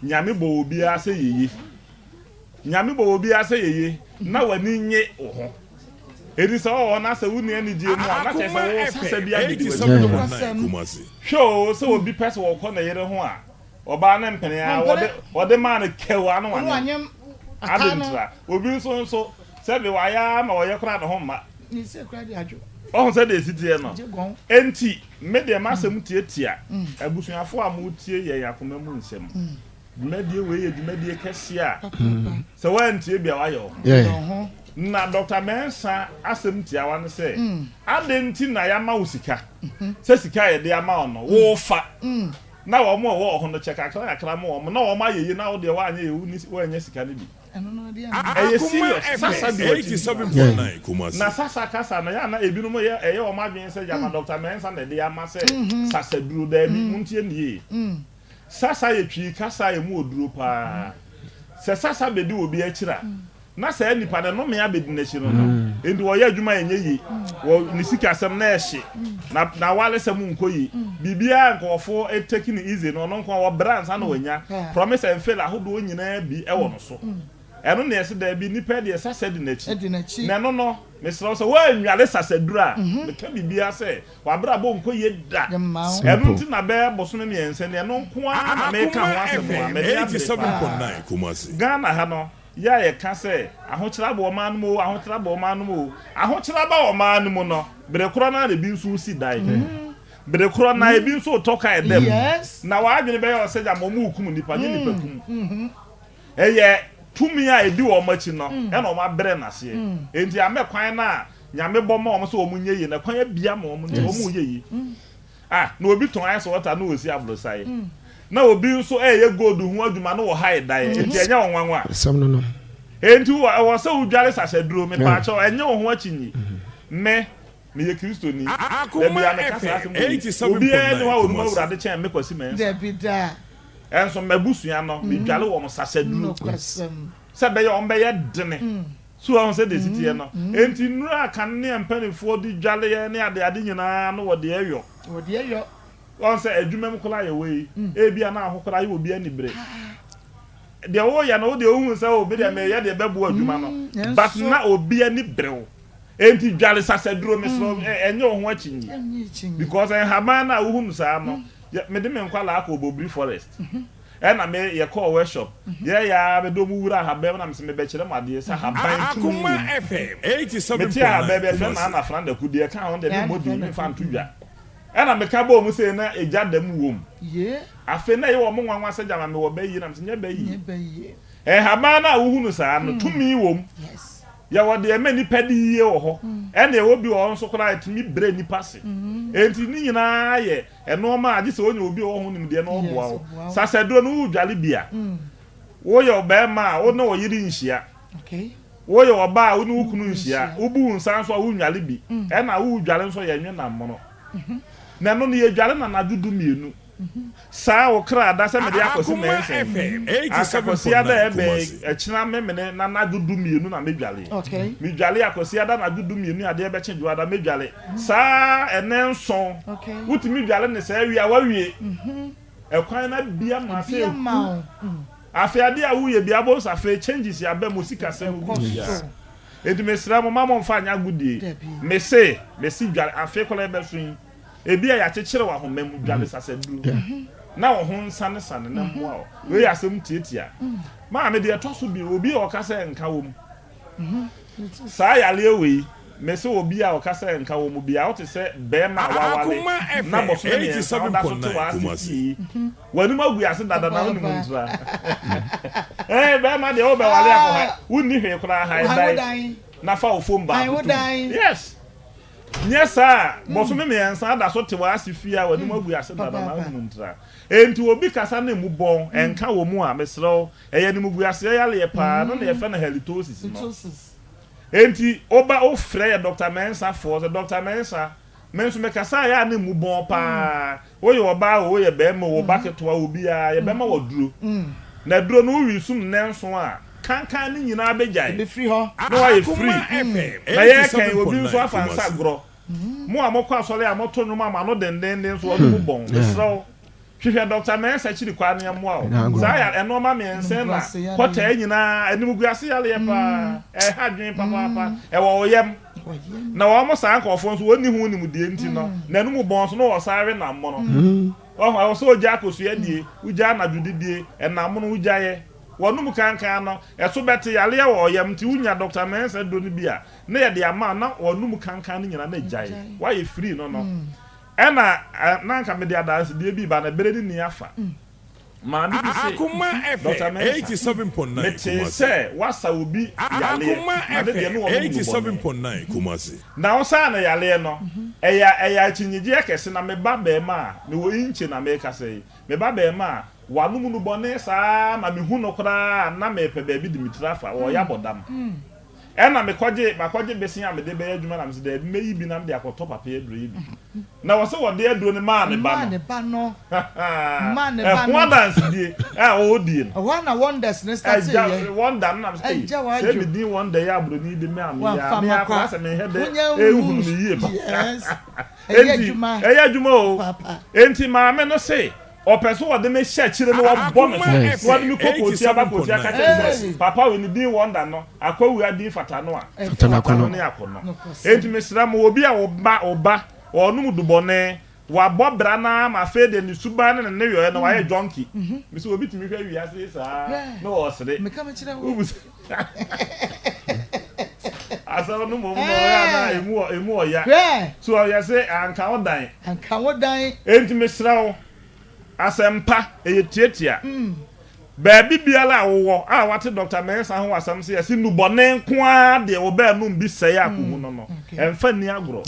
Nyame bɔ obiara sɛ yeye. Nyame bɔ obiara sɛ yeye na w'ani nye wo ho. Enti sɛ ɔwɔ hɔ na sɛ wonni anigyeɛ mu a, na kyerɛ sɛ wo sasa bi abɛdi w'akyi. Hwɛ o, sɛ obi pɛ sɛ ɔkɔ ne yere ho a, ɔbaa no mpene ara, wɔde, wɔde maa no kɛw ano wanyem. Ade ntira. Obi nso nso, sɛbe wayɛ ara ma ɔyɛ koraa ne ho mma. Wahu sɛdeɛ ɛsi teɛ no? Enti, me deɛ m'asɛm tiatia, abusuafoɔ a motie yɛn akoma mu nsɛm. Dwumadie wei yɛ dwumadie kɛseɛ a sɛ woantie bi a woayɛ wo ho. Na Dɔkta Mensah asɛm tiawa ne sɛ, adɛn nti na yɛama wo sika sɛ sika a yɛde ama wo no wofa na wɔn a ɛwɔ wo ho no kyɛ kakra kakra ma wɔn na wɔn ayɛ yie na wo deɛ woanyɛ yie wonni woannya sika no bi. Ɛyɛ serious, sasa di w'akyi. Na sasa kasa no yɛ a na ebinom yɛ ɛyɛ wɔn adwene sɛ gyama Dɔkta Mensah na ɛde ama sɛ sasa duro, daabi, montie no yie. Sasa yɛ Twi kasa a emu wɔ duro pa ara. Sɛ sasa bedi obi akyiri a, na saa nipa no nnome abedi n'akyi no no. Enti ɔyɛ adwuma a ɛnyɛ yie, wɔ ne sikasɛm na ɛhye, na n'awaresɛm nkɔ yie. Biribiara a nkurɔfoɔ take no easy no, ɔno nko ara ɔbrɛ ansa na wanya. Promise and fail ahodoɔ nyinaa bi wɔ no so. Ɛno na yɛse daabi, nipa deɛ sasa di n'akyi. Na ɛno no, mesrɛ wo sɛ woannware sasaduro a, meka biribiara sɛ W'abrabɔ nkɔ yie da. Ɛno nti na bɛyɛ bosome mmiɛnsa ni, ɛno nko ara na meka ho asɛm a, m'ani abere paa. Ghana ha no, yɛ a yɛka sɛ ahokyere aba ɔman no mu oo, ahokyere aba ɔman no mu oo. Ahokyere aba ɔman no mu no, bere korɔ no ara na ebi nso resi dan. Bere korɔ no ara ebi nso retɔ kaa ɛda mu. Na w'adwene bɛyɛ wo sɛ gyama wɔrekum nnipa, nyɛ nnipakum. Ɛyɛ tumi a ɛdi wɔn akyi no ɛna wɔn abrɛ no aseɛ. Enti amɛ kwan no a Nyame bɔ ma wɔn sɛ wɔn nyɛ yie no, ɛkwan abia ma wɔn nti wɔn reyɛ yie. Ah, na obi tɔn ice water na ɔsi aborosae. Na obi nso ɛreyɛ gold ho adwuma na ɔhae daeɛ. Enti ɛnyɛ wo nwanwa? Asɛm no no. Enti ɛwɔ sɛ wodware sasaduro. Mepaakyɛw, ɛnyɛ wo ho akyinyi. Me, meyɛ Kristoni. Da biara meka saa asɛm wei. Obiara nni hɔ a ɔnim Awurade kyɛn me Kwasi Mensah. Dabi da. Ɛnso m'abusua no, medware wɔn sasaduro. Nokwasɛm. Sɛ ɛbɛyɛ a wɔbɛyɛ dene. So woahu sɛdeɛ ɛsi teɛ no? Enti nnuro a kane ne mpanimfoɔ de dwaleɛ ne adeade nyinaa no wɔde ɛyɔ. Wɔde ɛyɔ. Woahu sɛ adwuma mu koraa yɛwɔ yi, ebia na ahokoraa yɛ obi anibere. Deɛ woreyɛ no, wo deɛ wohu sɛ oh, me deɛ mereyɛ deɛ ɛbɛboa adwuma no, but na obi ani bere wo. Enti dware sasaduro, mesrɛ wo, ɛnyɛ wo ho akyinnye. Because nhaban no a wohu no saa no, mede me nkwadaa kɔɔ Bobiri forest. Ɛna me yɛkɔɔ workshop, yɛyɛ ara mede wɔn wuraa ahaban mu na mese mebɛkyerɛ mo adeɛ sɛ ahaban tumi wɔ mu. Mete ahaban bi yɛfrɛ no Anna Frandaku, deɛ ɛka ho no deɛ memmɔ din, memfa nto dwa. Ɛna meka bɔɔ mu sei na egya da mu wom. Afei na ɛyɛ wɔn nwanwa sɛ gyama mewɔ bɛ yie na mese nyɛ bɛ yie. Nhaban no a wohu no saa no, tumi wom. Yɛwɔ deɛ ɛma nnipa di yie wɔ hɔ, ɛna ɛwɔ bi wɔ hɔ nso koraa a ɛtumi brɛ nnipa ase. Enti ne nyinaa yɛ nnoɔma a gye sɛ wonya obi a ɔwɔ ho nimdeɛ na ɔboa wo. Sasaduro no woredware bi a, woyɛ ɔbarima a wo ne wo yere nhyia. Woyɛ ɔbaa a wo ne wo kunu nhyia. Wobu wo nsa nso a wonnware bi. Ɛna woredware nso yɛ nwenam mono. Na ɛno no yɛdware no anadwo dumienu. Saa wo kra da sɛ mede akɔsi mɛnsa yi. Anka Kwasiada a ɛbɛn yi, ɛkyena memene na anadwo dumienu na mɛdwale. Medwale a Kwasiada anadwo dumienu adeɛ bɛkye Dwoada mɛdwale. Saa ɛnɛ nson. Wotumi dwale ne saa wie a wawie. Ɛkwan no abia ma sɛ ehu. Afei adeɛ a woyɛ biara wobɛhu sɛ afei changes aba mu, sikasɛm mu biribiara. Enti mesrɛ mo mma momfa nyɛ agodie. Mese, mese dware, afei koraa ɛbɛso yi. Ebia yɛakyekyere wo ahoma mu, dware sasaduru, na wo ho nsanesane na mmoa wo. Wei yɛ asɛm tiatia. Maame, deɛ ɛtɔ so bio, obi a ɔka sɛ nka wɔ mu. Saa yareɛ wei, mese obi a ɔka sɛ nka wɔ mu biara, wote sɛ bɛrima a wawale na bosome mmiɛnsa woda so te w'ase fie yi, w'anim agu ase dada na wonim ntra. Ɛɛ bɛrima deɛ wobɛwale akɔ ha, wonni hwee koraa ha dan na fa wo fom baako tom. Yes. Nyɛ saa a, bosome mmiɛnsa ada so te w'ase fie a w'anim agu ase dada na wonim ntra. Enti obi kasa na emu bɔn, ɛnka wɔ mu a, mesrɛ wo, ɛyɛ animguaseɛ yareɛ paa, ɛno na yɛfrɛ no halitosis no. Enti woba wofrɛ yɛ Dɔkta Mensah foɔ sɛ, Dɔkta Mensah, me nso mekasa a ɛyɛ a na emu bɔn paa. Woyɛ ɔbaa o, woyɛ barima o, wo ba ketewa o, obiara, yɛbɛma wo aduro. Na aduro no wowe sum nnanson a, kankan no nyinaa bɛgyae. Na woayɛ free. Na yɛreka yi, obi nso afa nsa gorɔ. Mo a mokɔ asɔre a moto nnwom a mo ano dendeenden nso, wɔn mu bɔn. Mesrɛ wo, hwehwɛ Dɔkta Mensah akyiri kwan na yɛmmoa wo. Saa yare, nnoɔma mmiɛnsa yi na kɔtaa nyinaa, animguase yareɛ paa, ɛha adwene papaapa, ɛwɔ wo yam. Na wɔn saa nkurɔfoɔ nso, wɔnni ho nimdeɛ nti no, n'anum bɔn so na wɔsan we nam mono. Wahu, ɛwɔ sɛ ogya akosua die, wogya anadwo didie, ɛnam mono wogyaeɛ. Wɔnom kankan no, ɛso bɛte, yareɛ wɔ ɔyam nti wonya Dɔkta Mensah aduro no bi a, na yɛde ama wo na wɔnom kankan no nyinaa na agyae. Woayɛ free no no. Ɛna na anka mede adansedie bi reba na berɛ no nni afa. Maame bi se, Dɔkta Mensah, metee sɛ woasa obi yareɛ, na ne deɛ ne ɔnom nnubɔne. Na wosaa no yareɛ no, ɛyɛ ɛyɛ akyinnyegyeɛ kɛse. Na me ba barima a, mewɔ Inche na merekasa yi, me ba barima a, wanom nnubɔne saa ara ma mehu no koraa a na merepɛ baabi de me tiri afa, ɔreyɛ abɔ dam. Ɛna mekɔgye, makɔgye bese a mede bɛyɛ adwuma na mese daabi mɛyi bi na mede akɔtɔ papa yi aduro yi bi. Na wɔse wɔde aduro no maa ne ba no. Ba no. Maa ne ba Ɛho no. adansedie a ɔredie no. Ɛhɔ ara na wonders no startee Agya, yɛ. wonder no na mese ei, Agya sɛ w'adwo. me din wonder yi a buroni de maa me yi a, Wamfa me ma ara kwa. koraa sɛ menhɛ dɛ Wonya ɛnhunu nhunu. me yie pa. Yes. Ɛyɛ Enti, adwuma. ɛyɛ adwuma o. Paapa. Enti maame no se Ɔpɛ sɛ ɔde me hyɛ akyire na wabɔ me so na ɔde me kɔ kootia ba kootia ka kyerɛ me sɛ, Papa wei ne din Wonder no, Akwawu din fata no a, fata no ne akɔnnɔ. Enti mesrɛ mo, obi a wo ba, wo ba, ɔrenom dubɔne, wabɔ bra no ara ma afei deɛ ne suban ne ne nneyɔeɛ no wayɛ junkie. Mese obi tumi hwɛ wiase yi saa na ɔresere. Wobisa asɛm no mmom no ɔyɛ a na emu emu ɔya. So ɔyɛ se anka wo dan. Anka wo dan. Enti mesrɛ wo, asɛmpa, ɛyɛ tiatia. Baabi biara a wowɔ a woate Dɔkta Mensah ho asɛm sɛ yɛse nnubɔne nko ara deɛ wo baanom bi sɛe a kɔhu no no, ɛmfa nni agorɔ.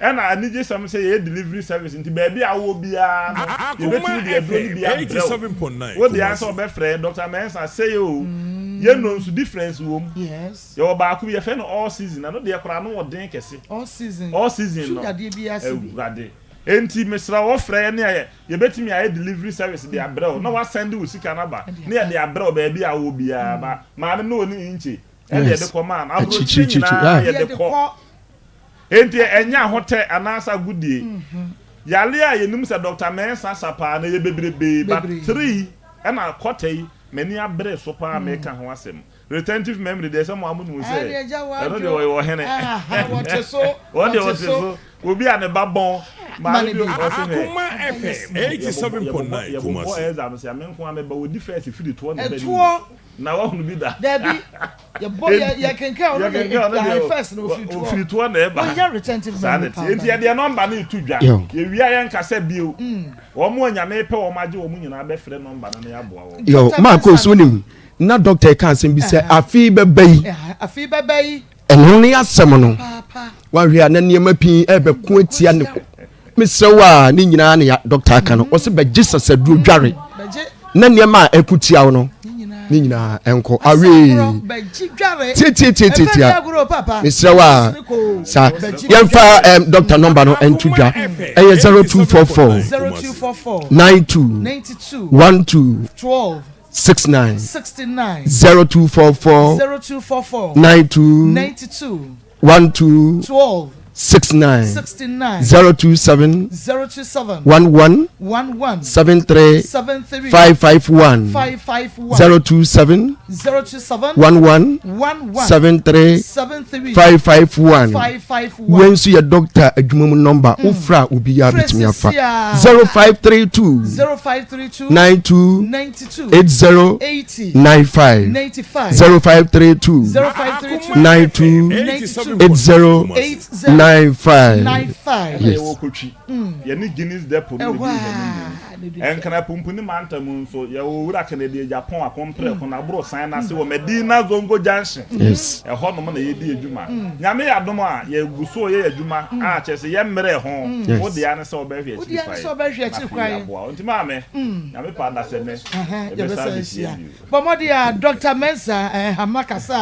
Ɛna anigyesɛm sɛ yɛyɛ delivery service nti baabi a wowɔ biara no Akoma yɛbɛtumi de aduro no FM bi abrɛ wo. 87.9 Wo deɛ ara sɛ Kumasi. wobɛfrɛ yɛn, Dɔkta Mensah sei oo, yɛn nnuro nso difference wɔ mu. Yes. Yɛwɔ baako bi yɛfrɛ no all season, ɛno deɛ koraa ano wɔ den kɛse. All season. All season Su no, yadeɛ biara ase bi. Awurade. Enti mesrɛ wo frɛ yɛn ne yɛbɛtumi ayɛ delivery service de abrɛ wo na woasɛnde wo sika no aba na yɛde abrɛ wo baabi a wowɔ biara. Ma maame no ɔne Inche ɛde yɛde kɔ maa no. Aburokyire nyinaa yɛde kɔ. Enti ɛnyɛ ahotɛ anaasɛ agodie. Yareɛ a yɛnim sɛ Doctor Mensah sa paa no ɛyɛ bebrebee but three ɛna kɔtɛ yi m'ani abere so paa meka ho asɛm. Retentive memory deɛ sɛ mo a mo nim sɛ ɛno deɛ ɔyɛ ɔhene. Wɔn deɛ ɔte so. Obi a ne ba bɔn maame bi ɔse hwɛ. Akoma FM 87.9 Yɛbobɔ Kumasi. exam sɛ me nko a meba wɔdi first firi toɔ na ɛba ne mu. Ɛtoɔ. Na wahunu bi da. Dabi. Yɛbɔ yɛ yɛkenkan ɔno na ɛyɛ first na ofiri toɔ. Ofiri toɔ na ɛba. Wɔnya retentive Saa na memory ɛte. paa. Enti yɛde nɔmba no reto dwa. Yɛwie a yɛnkasa bio. Wɔn a Nyame pɛ wɔn agye wɔn nyinaa bɛfrɛ nɔmba no na yɛaboa wɔn. Yo, Marco, so wonim na dɔkta yi ka asɛm bi sɛ afe bɛba yi. Afe bɛba yi. Ɛno ne asɛm no. Wahwɛ a na nneɛma pii ɛbɛko atia ne mesrɛ wo a ne nyinaa ne dɔkta aka no ɔsɛ bɛgye sasaduro dware na nneɛma a ɛko tia wo no ne nyinaa ɛnkɔ awee tietietietia mesrɛ wo a saa yɛmfa um, dɔkta nɔmba no ɛnto dwa ɛyɛ 0244 92 12 69 0244 92 12 69 027 11 73 551 027 11 73 551 wei nso yɛ dɔkta adwuma mu nɔmba mm. wofrɛ a obiara bɛtumi afa 0532 92 80 95 0532 92 80 95 Yes. Yɛne Guinness Depot no na ɛdi nhwɛanim. Nkran Pumpuni mantam nso, yɛwɔ Owura Kennedy Agyapong Akompreko n'aborosan no ase wɔ Medina Zongo Junction. Yes. Ɛhɔnom na yɛdi adwuma. Nyame yɛ adom a, yɛgu so reyɛ yɛn adwuma a kyerɛ sɛ yɛmmerɛɛ ho. Yes. Wo dea ne sɛ wobɛhwɛ Wo akyiri dea ne kwan sɛ wobɛhwɛ na akyiri afei kwan. yɛaboa wo. Nti maame, Nyame pɛ adasɛ nnɛ, Ɛhɛn, yɛbɛsan yɛbɛsan abɛhyia ahyia. bio. Bɔ mmɔden a Dɔkta Mensah eh, Hama kasa a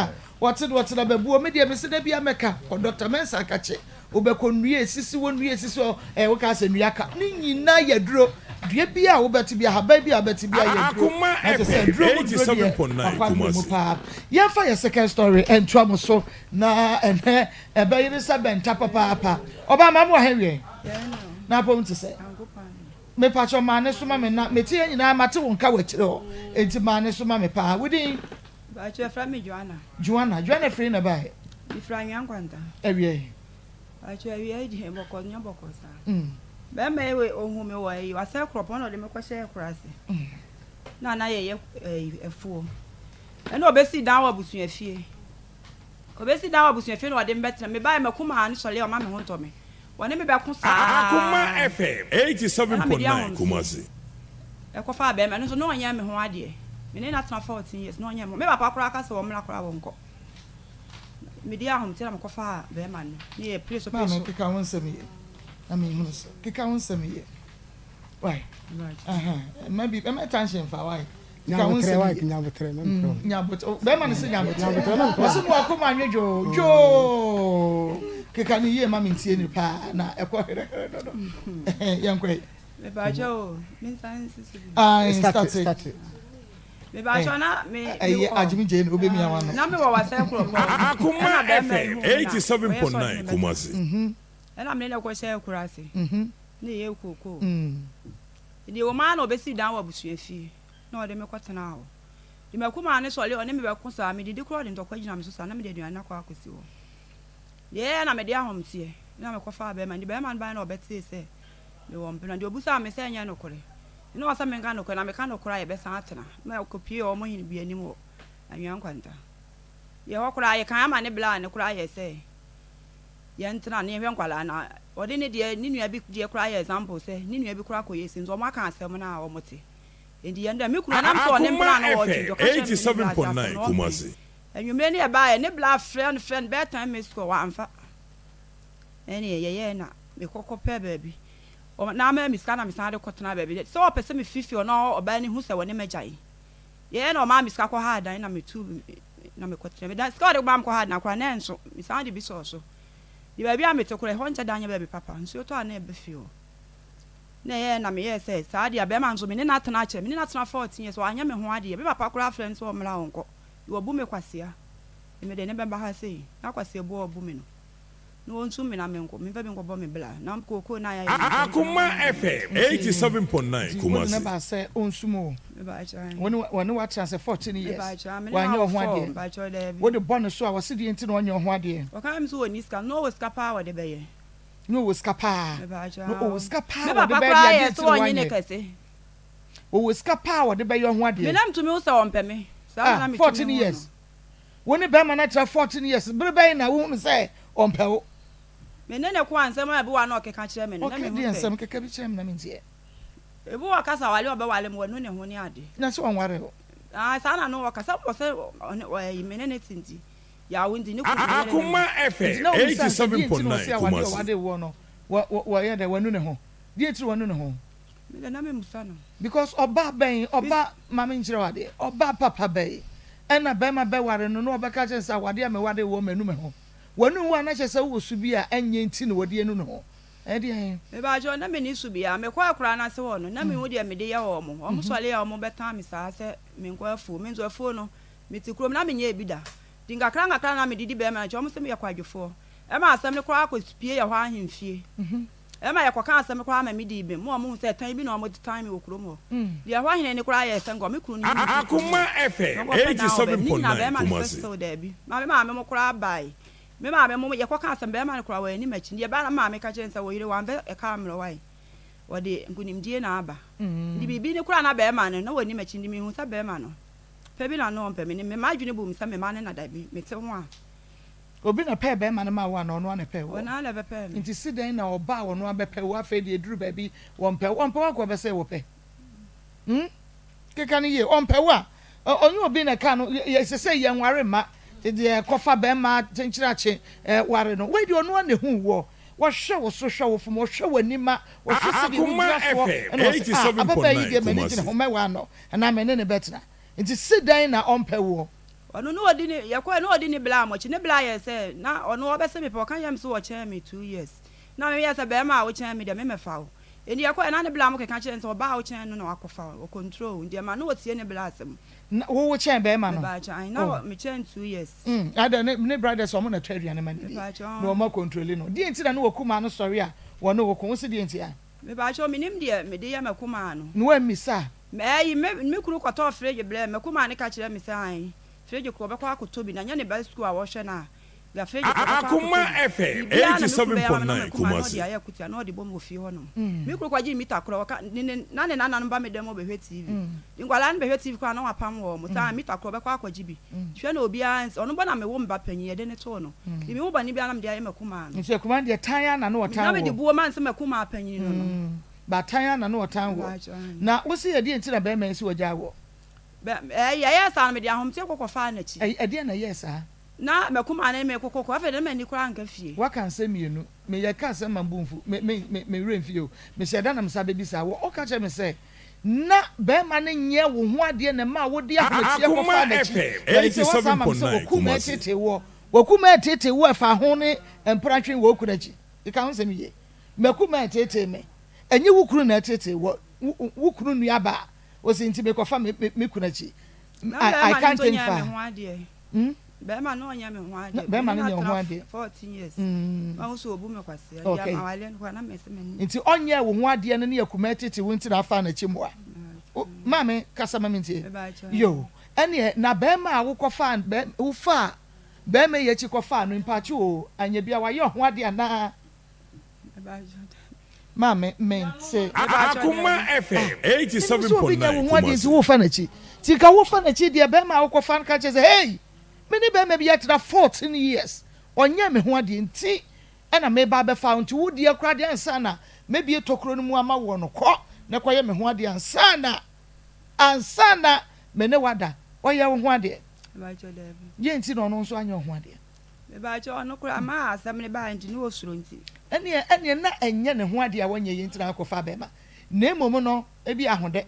wɔte no wɔte no ababuo. Me deɛ mese da biara mɛka, kɔ Dɔkta Mensah kakye. Wobɛkɔ nnua a esisi hɔ, nnua a esisi hɔ, eh, wokaa sɛ nnua ka. Ne nyinaa yɛ aduro. Dua biara a wobɛte biara, ahaban biara a wobɛte biara yɛ aduro. Akoma Na kyerɛ sɛ FM aduro mu duro deɛ, 87.9 wakɔ aduro mu Kumasi. paa. Yɛmfa yɛn second story ntoa mo so, na ɛnnɛ ɛbɛyere sɛ bɛnta papaapa. Ɔbaa maame wɔ ha awiei? N'apɔm te sɛ? Mepakyɛw ma ne so ma me na mete yɛn nyinaa mate wo nka wɔ akyire hɔ enti ma ne so ma me paa. Wo din? Mpakyɛw yɛfrɛ me Joanna. Joanna, Joanna firi na baeɛ? Mefiri Anwea Nkwanta. Awia yi? Mpakyɛw awia yi deɛ bɔkɔ nyɛ bɔkɔ saa. Bɛrima yi wei ohun me wɔ ayi wasɛ kuropɔn na ɔde me kɔhyɛ akuraase. Na na yɛyɛ ɛyi afuo. Ɛna ɔbɛsi dan wɔ abusua fie. Ɔbɛsi dan wɔ abusua fie na ɔde me bɛtena. Mebaeɛ m'akumaa no sɔre a ɔma me ho ntɔ me. Wɔne me bɛko saa Akoma FM Ɛna mede 87.9 ahomteɛ Kumasi. kɔfaa bɛrima no nso na ɔnyɛ me ho adeɛ. Me ne no atena 14 years na ɔnyɛ me ho. Me papa koraa ka sɛ ɔmmra koraa wɔnkɔ. Mede ahomteɛ na mekɔfaa bɛrima no ne yɛ pere so pere Maame so. keka wo nsɛm yie na menhunu sɛ keka wo nsɛm yie wai ɛhɛn ɛmɛ bi ɛmɛ tension fa wai keka wo nsɛm yie nyabotrɛ bɛrima no sɛ nyabotrɛ ɔsɛ mu akoma anwe dwoo dwoo keka ne yie ma mentie ne paa na ɛkɔ herɛherɛ dodo yɛnkɔ yi. Mepaakyɛ o, mensan nsi so bi. Ayi start. Mepaakyɛ na me ɛyɛ agyimi gye na obemia wa no. Na me wɔ wasɛ korɔ pɔ. Akoma FM 87.9 Kumasi. Ɛna me ne no kɔhyɛ akuraase. Na yɛyɛ kookoo. Deɛ ɛwɔ mu ara na ɔbɛsii dan wɔ abusua fie na ɔde me kɔtenaa hɔ. Deɛ m'akumaa no sɔre ɔne me bɛko saa, medidi koraa ɔde ntɔkwa gyina me so saa na mede aduane no akɔ akɔsi hɔ. Deɛ ɛyɛɛ na mede ahomteɛ na mekɔfaa bɛrima no. Deɛ bɛrima no baeɛ na ɔbɛtee sɛ mewɔ mpena. Deɛ ɔbisaa me sɛ ɛnyɛ nokorɛ. Na ɔsɛ menka nokorɛ na meka nokorɛ a yɛbɛsan atena. Na mekɔpuee wɔn hene bi anim wɔ Anwea Nkwanta. Deɛ ɛhɔ koraa yɛkan ama ne bla no koraa yɛ sɛ yɛntena na yɛnhwɛ nkwadaa no. Ɔde ne deɛ ne nua bi deɛ koraa yɛ example sɛ ne nua bi koraa kɔyɛ sei nso wɔaka asɛm no a wɔte. Enti yɛn dɛ, me kunu, ɛnam sɛ ɔne Akoma mpena na ɔretwe FM nti, ɔka kyerɛɛ me sɛ ne bra ase asɛm 87.9 no ɔmpene. Kumasi. Anwummere no yɛbaeɛ, ne bra frɛ no frɛ no bɛyɛ ten missed call, wamfa. Ɛnneɛ yɛyɛɛ na mekɔ kɔpɛɛ baabi. Ɔ, na ama me sika na mesan de kɔtenaa baabi. Sɛ ɔpɛ sɛ mefiri fie hɔ na ɔbaa no hu sɛ wɔne m'agyae. Yɛyɛɛ na ɔmaa me sika kɔhaa dan na metuu na mekɔtenaa. Me dan, sika a ɔde maa me kɔhaa dan koraa na ɛnso. Mesan de bi sɔɔ so. De baabi a mete koraa, ɛhɔ nkyɛ da nyɛ baabi papa. Nsuo tɔ a na ɛba fie hɔ. Na ɛyɛɛ na meyɛɛ sɛ saa deɛ a bɛrima nso me ne no atena akyɛ. Me ne no atena 14 years, wanyɛ me ho adeɛ. Me papa koraa frɛ no sɛ ɔmmra a ɔnkɔ. Wabu me kwasea. Mede no bɛba ha sei. Na kwasea bu a ɔbu me no. Na wɔnsu me na menkɔ, memfa bi nkɔbɔ me bra, na kookoo no a yɛayɛ no nkyɛ nkyɛ Akoma FM 87.9 Nti wode no Kumasi. baa sɛ ɔnsu mu o? Mepakyɛw. Wo ne wɔne wo atena sɛ 14 years, Mepakyɛw, me ne no wanyɛ awo wo ho four, adeɛ. mepakyɛw daabi. Wode bɔ no so a, ɔse deɛ nti na ɔnyɛ wo ho adeɛ? Ɔka kyerɛ me sɛ ɔnni sika, na ɔwɔ sika paa a ɔde bɛyɛ. Na ɔwɔ sika paa, Mepakyɛw. na ɔwɔ sika paa Me a ɔde papa bɛyɛ koraa deɛ, yɛɛ adeɛ nti sɛ na ɔnye ne wanyɛ? kɛse. Ɔwɔ sika paa a ɔde bɛyɛ wo ho Me adeɛ. na metumi hu sɛ ɔmpɛ me, saa na Ah, na metumi 14 hu no. years. Wo ne bɛrima no atra 14 years, bere bɛn na wohunu sɛ ɔmpɛ wo? Me ne no ko a, nsɛm a ebi wɔ a na ɔkeka kyerɛ me no, na Ɔka mehu deɛ sɛ. nsɛm keka bi kyerɛ me na menteɛ. Ebi wɔ ɔka sɛ aware a ɔbɛware me, wanu ne ho ne ade. Na sɛ ɔnwaree wo? Ae, saa na na ɔka, sɛ ɔpɛ sɛ ɔne, ɔyi, me ne no te nti, yaw nti, ne kunu ne yere ne Akoma me. Nti FM na wobisa no sɛ deɛ nti na ɔse 87.9 awadeɛ a Kumasi. ɔwaree woɔ no, wɔ, wɔ, wɔyɛ dɛn, wanu ne ho? Deɛ nti na wanu ne ho? Me deɛ na memmusa no. Because ɔbaa bɛn, ɔba, ma menkyerɛ wo adeɛ, ɔbaa papa bɛn ɛna bɛrima bɛware no na ɔbɛka akyerɛ no sɛ awadeɛ a mewaree woɔ manu me ho. Wanu wo a na kyerɛ sɛ wowɔ su bi a ɛnyɛ nti na wɔde anu ne ho. Ɛdeɛn? Mepakyɛw, na menni su biara. Mekɔɔ akuraa no ase hɔ no, na minhu deɛ mede yɛ wɔn. Wɔsɔre a, wɔbɛtan me saa sɛ menkɔ afuo. Me nso, afuo no, mete kurom, na menyɛɛ bi da. Nti nkakrankakra na mede di barima no akyi. Wɔse meyɛ kwadwofoɔ. Ɛma asɛm no koraa kɔpue yɛ hɔ ahemfie. Ɛma yɛkɔkaa asɛm no koraa ma midii bem ma wɔhuu sɛ tan bi na wɔde tan me wɔ kurom hɔ. Deɛ ɛhɔ hene no koraa yɛɛ sɛ nka me kunu no yi me firi kurom Akoma hɔ na FM ɔnkɔpɛ dan wɔ baabi. Ne nyinaa 87.9 barima no sɛ Kumasi. still daabi. Ma me maame mo koraa bae. Me maame mo yɛkɔkaa asɛm barima no koraa wanni m'akyi. Deɛ ɛbae na me maame ka kyerɛɛ no sɛ wo yere wampɛ ɛka ammrɛ wo ae. Ɔde nkunimdie na aba. Nti biribi no koraa na barima no na wanni m'akyi nti mehuu sɛ barima no pɛ bi na na ɔmpɛ me. Me m'adwene buu me sɛ me mma no na dabi mete ho a. Obi na ɛpɛɛ bɛɛma no maa wo anaa ɔno ara na ɛpɛɛ woɔ? Ɔno ara na ɛbɛpɛɛ me. Nti se dɛn na ɔba a ɔno ara bɛpɛ wo afei deɛ ɛduru baabi wɔmpɛ wo? Ɔmpɛ wo anka ɔbɛsɛe wo pɛ? Hmm? Keka no yie, ɔmpɛ wo a ɔnyɛ obi na ɛka no, sesei yɛnware mma te deɛ kɔfa bɛɛma kyenkyerakye ware no, wei deɛ ɔno ara na ɛhuu woɔ, wɔhwɛ wo so hwɛ wo fam, ɔhwɛ w'ani ma, ɔhwɛ sɛdeɛ Akoma wogyina soɔ FM ɛna ɔse ah ababaa yi 87.9 deɛ m'ani gye ne Kumasi. ho mɛware no anaa me ne no bɛtena. Nti se dɛn na ɔmpɛ woɔ? Ɔno na ɔdi ne, yɛkɔɛ na ɔdi ne bla mɔkye, ne bla yɛ sɛ na ɔno ɔbɛse me pɛ, ɔka kyerɛ me sɛ ɔkyɛn me two years, na me yɛ sɛ bɛɛma a wokyɛn me deɛ me mɛfa wo, enti yɛkɔɛ na ne bla mo keka kyerɛ no sɛ ɔbaa a wokyɛn no na wakɔfa wo, ɔcontrol wo, nti ɛma na ɔtie ne bla asɛm. Na wo wo kyɛn bɛɛma no? Mepaakyɛw, ahe, na Oh. me kyɛn two years. Mm, adɛn, ne, ne brothers ɔmo na ɛtɔ aduane ma no di, Mepaakyɛw, na ɔmo acontroli no, deɛ nti na ne wɔ kumaa no sɔre a wɔne wo ko, wo se deɛ nti a? Mepaakyɛw, menim deɛ mede yɛ m'akumaa no. Na woammisa? Ɛyi, me, me kunu kɔtɔɔ fridge brɛɛ me. M'akumaa no ka kyerɛɛ me sɛ, ae, fridge korɔ ɔbɛkɔ akɔtɔ bi, na nyɛ ne ba sukuu a wɔhwɛ no a, ga fridge korɔ ɔbɛkɔ akɔtɔ Akoma bi. FM Biribiara na me kunu bɛyɛ ama me na 87.9 m'akumaa no ɔde Kumasi. ayɛ akutia na ɔde bɔ me wɔ fie hɔnom. Me kunu kɔgyee mita korɔ, ɔka, ne, ne, na ne nananom ba me dan mu ɔbɛhwɛ TV. Nti nkwadaa no bɛhwɛ TV koraa na wapam wɔn, sɛ ae, mita korɔ ɔbɛkɔ akɔgye bi. Hwɛ na obiara nsi, ɔno mpo na mewo me ba panyin, yɛde no too no. Nti mewo bɔne biara na mede ayɛ m'akumaa no. Nti akumaa no deɛ tan ara na na ɔtan Na mede woɔ? buo ma no sɛ m'akumaa panyin no no. Baatan ara na na ɔtan woɔ. Na wo se ɛdeɛn nti na barima yi se wagyaa woɔ? Bɛ, ɛɛ, ɛyɛɛ saa no, mede ahometeɛ kɔ kɔfaa n'akyi. Ɛ, ɛdeɛn na ɛyɛɛ saa? Na m'akumaa no ne me rekokɔ, afei de na m'ani koraa nka fie. Woaka nsɛm mmienu. Meyɛ ka asɛm ma me bo mfu, me, me, me, me werɛ mfie o. Mehyɛɛ da na mesan bɛbisaa wo. Woka kyerɛɛ me sɛ, na barima no nyɛɛ wo ho adeɛ na ɛmaa wode ahometeɛ Akoma kɔfaa n'akyi. FM Na ɛsei woasan ama me sɛ 87.9 wɔkum Kumasi. ɛretetee woɔ. Wɔkum ɛretetee woɔ ɛfa ho ne mpratwe wɔ wo kunu akyi. Keka ho nsɛm yie. Mako ma ɛteetee me. Ɛnyɛ wo kunu na ɛteetee wo, wo kunu nuabaa. Ɔsi nti mekɔfa me, me, me kunu akyi. Na I, I bɛrima no can't nso think nyɛɛ far. me ho adeɛ. Hmm? Bɛrima no ɔnyɛ me ho Na adeɛ. bɛrima Me no ne nyɛ no wo ho atena adeɛ. 14 years. Mm. Mahu sɛ ɔbu me kwasea. Nti Okay. awareɛ no koraa na mese m'ani. Nti ɔnyɛɛ wo ho adeɛ no ne akuma ɛtete wo nti na afaa n'akyi mmoa. Wo, maame, kasa ma mentie. Mebakyɛ. Yo, ɛneɛ, na bɛrima a wokɔfaa, bɛ, wofaa bɛrima yi akyi kɔfaa no, mpaakye oo, anyɛ bia wayɛ ɔho adeɛ anaa? Maame, mente. Akoma FM Ah, menim sɛ obi nyɛ wo 87.9 ho adeɛ nti Kumasi. wofa n'akyi. Nti nka wofa n'akyi deɛ bɛrima a wokɔfa no ka kyerɛ sɛ, hey, me ne bɛrima bi atena 14 years, ɔnyɛɛ me ho adeɛ nti ɛna meba abɛfa wo nti wo deɛ koraa deɛ ansa na mɛbie tokuro no mu ama woɔ no, kɔ na kɔyɛ me ho adeɛ ansa na. ansa na me ne wo ada. Ɔyɛ wo ho adeɛ? Deɛ nti na ɔno nso anyɛ wo ho adeɛ? Mebakyɛw, ɔno koraa maa asɛm no baeɛ nti na ɔsuro nti. Ɛnneɛ, ɛnneɛ na ɛnyɛ ne ho adeɛ a wanyɛ yei nti na akɔfa bɛrima, na mmom no, ebia ahodɛ.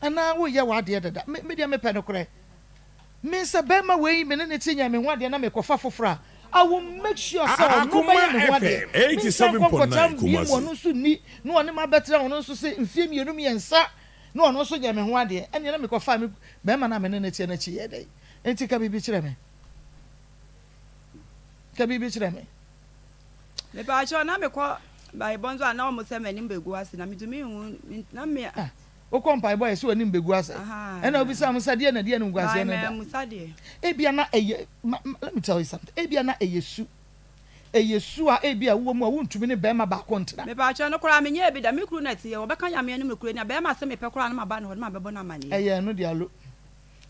Anaa woreyɛ w'adeɛ dada. Me, me deɛ mepɛ nokorɛ. Me sɛ bɛrima wei me ne no te nyɛ me ho adeɛ na mekɔfa foforɔ a, I will make sure sɛ ɔno Akoma bɛyɛ me ho FM adeɛ. Mensan nkɔ nkɔtra 87.9 bio mu Kumasi. ɔno nso nni na ɔne me abɛtra ɔno nso se mfeɛ mmienu mmiɛnsa na ɔno nso nyɛ me ho adeɛ. Ɛnneɛ na mekɔfaa me bɛrima no a me ne no teɛ no akyi yɛɛ dɛn? Enti ka biribi kyerɛ me. Ka biribi kyerɛ me. Mepaakyɛw na mekɔ mpaebɔ nso a na wɔn sɛ m'anim begu ase na mitumi nhu na me. Ah, wokɔ mpaebɔ a yɛsɛ w'anim begu ase. Ɛna wobisa wɔn sɛ deɛ na deɛ animguaseɛ no da. Ebia na ɛyɛ ma let me tell you something. Ebia na ɛyɛ su. Ɛyɛ su a ebia wowɔ mu a wontumi ne bɛrima baako ntena. Mepaakyɛw no koraa menyɛɛ bi da. Me kunu na ɛteɛ. Wɔbɛka Nyame anim nokorɛ ni a bɛrima se mepɛ koraa na maba ne hɔ na mabɛbɔ no amaneɛ. Ɛyɛ ɛno deɛ alo.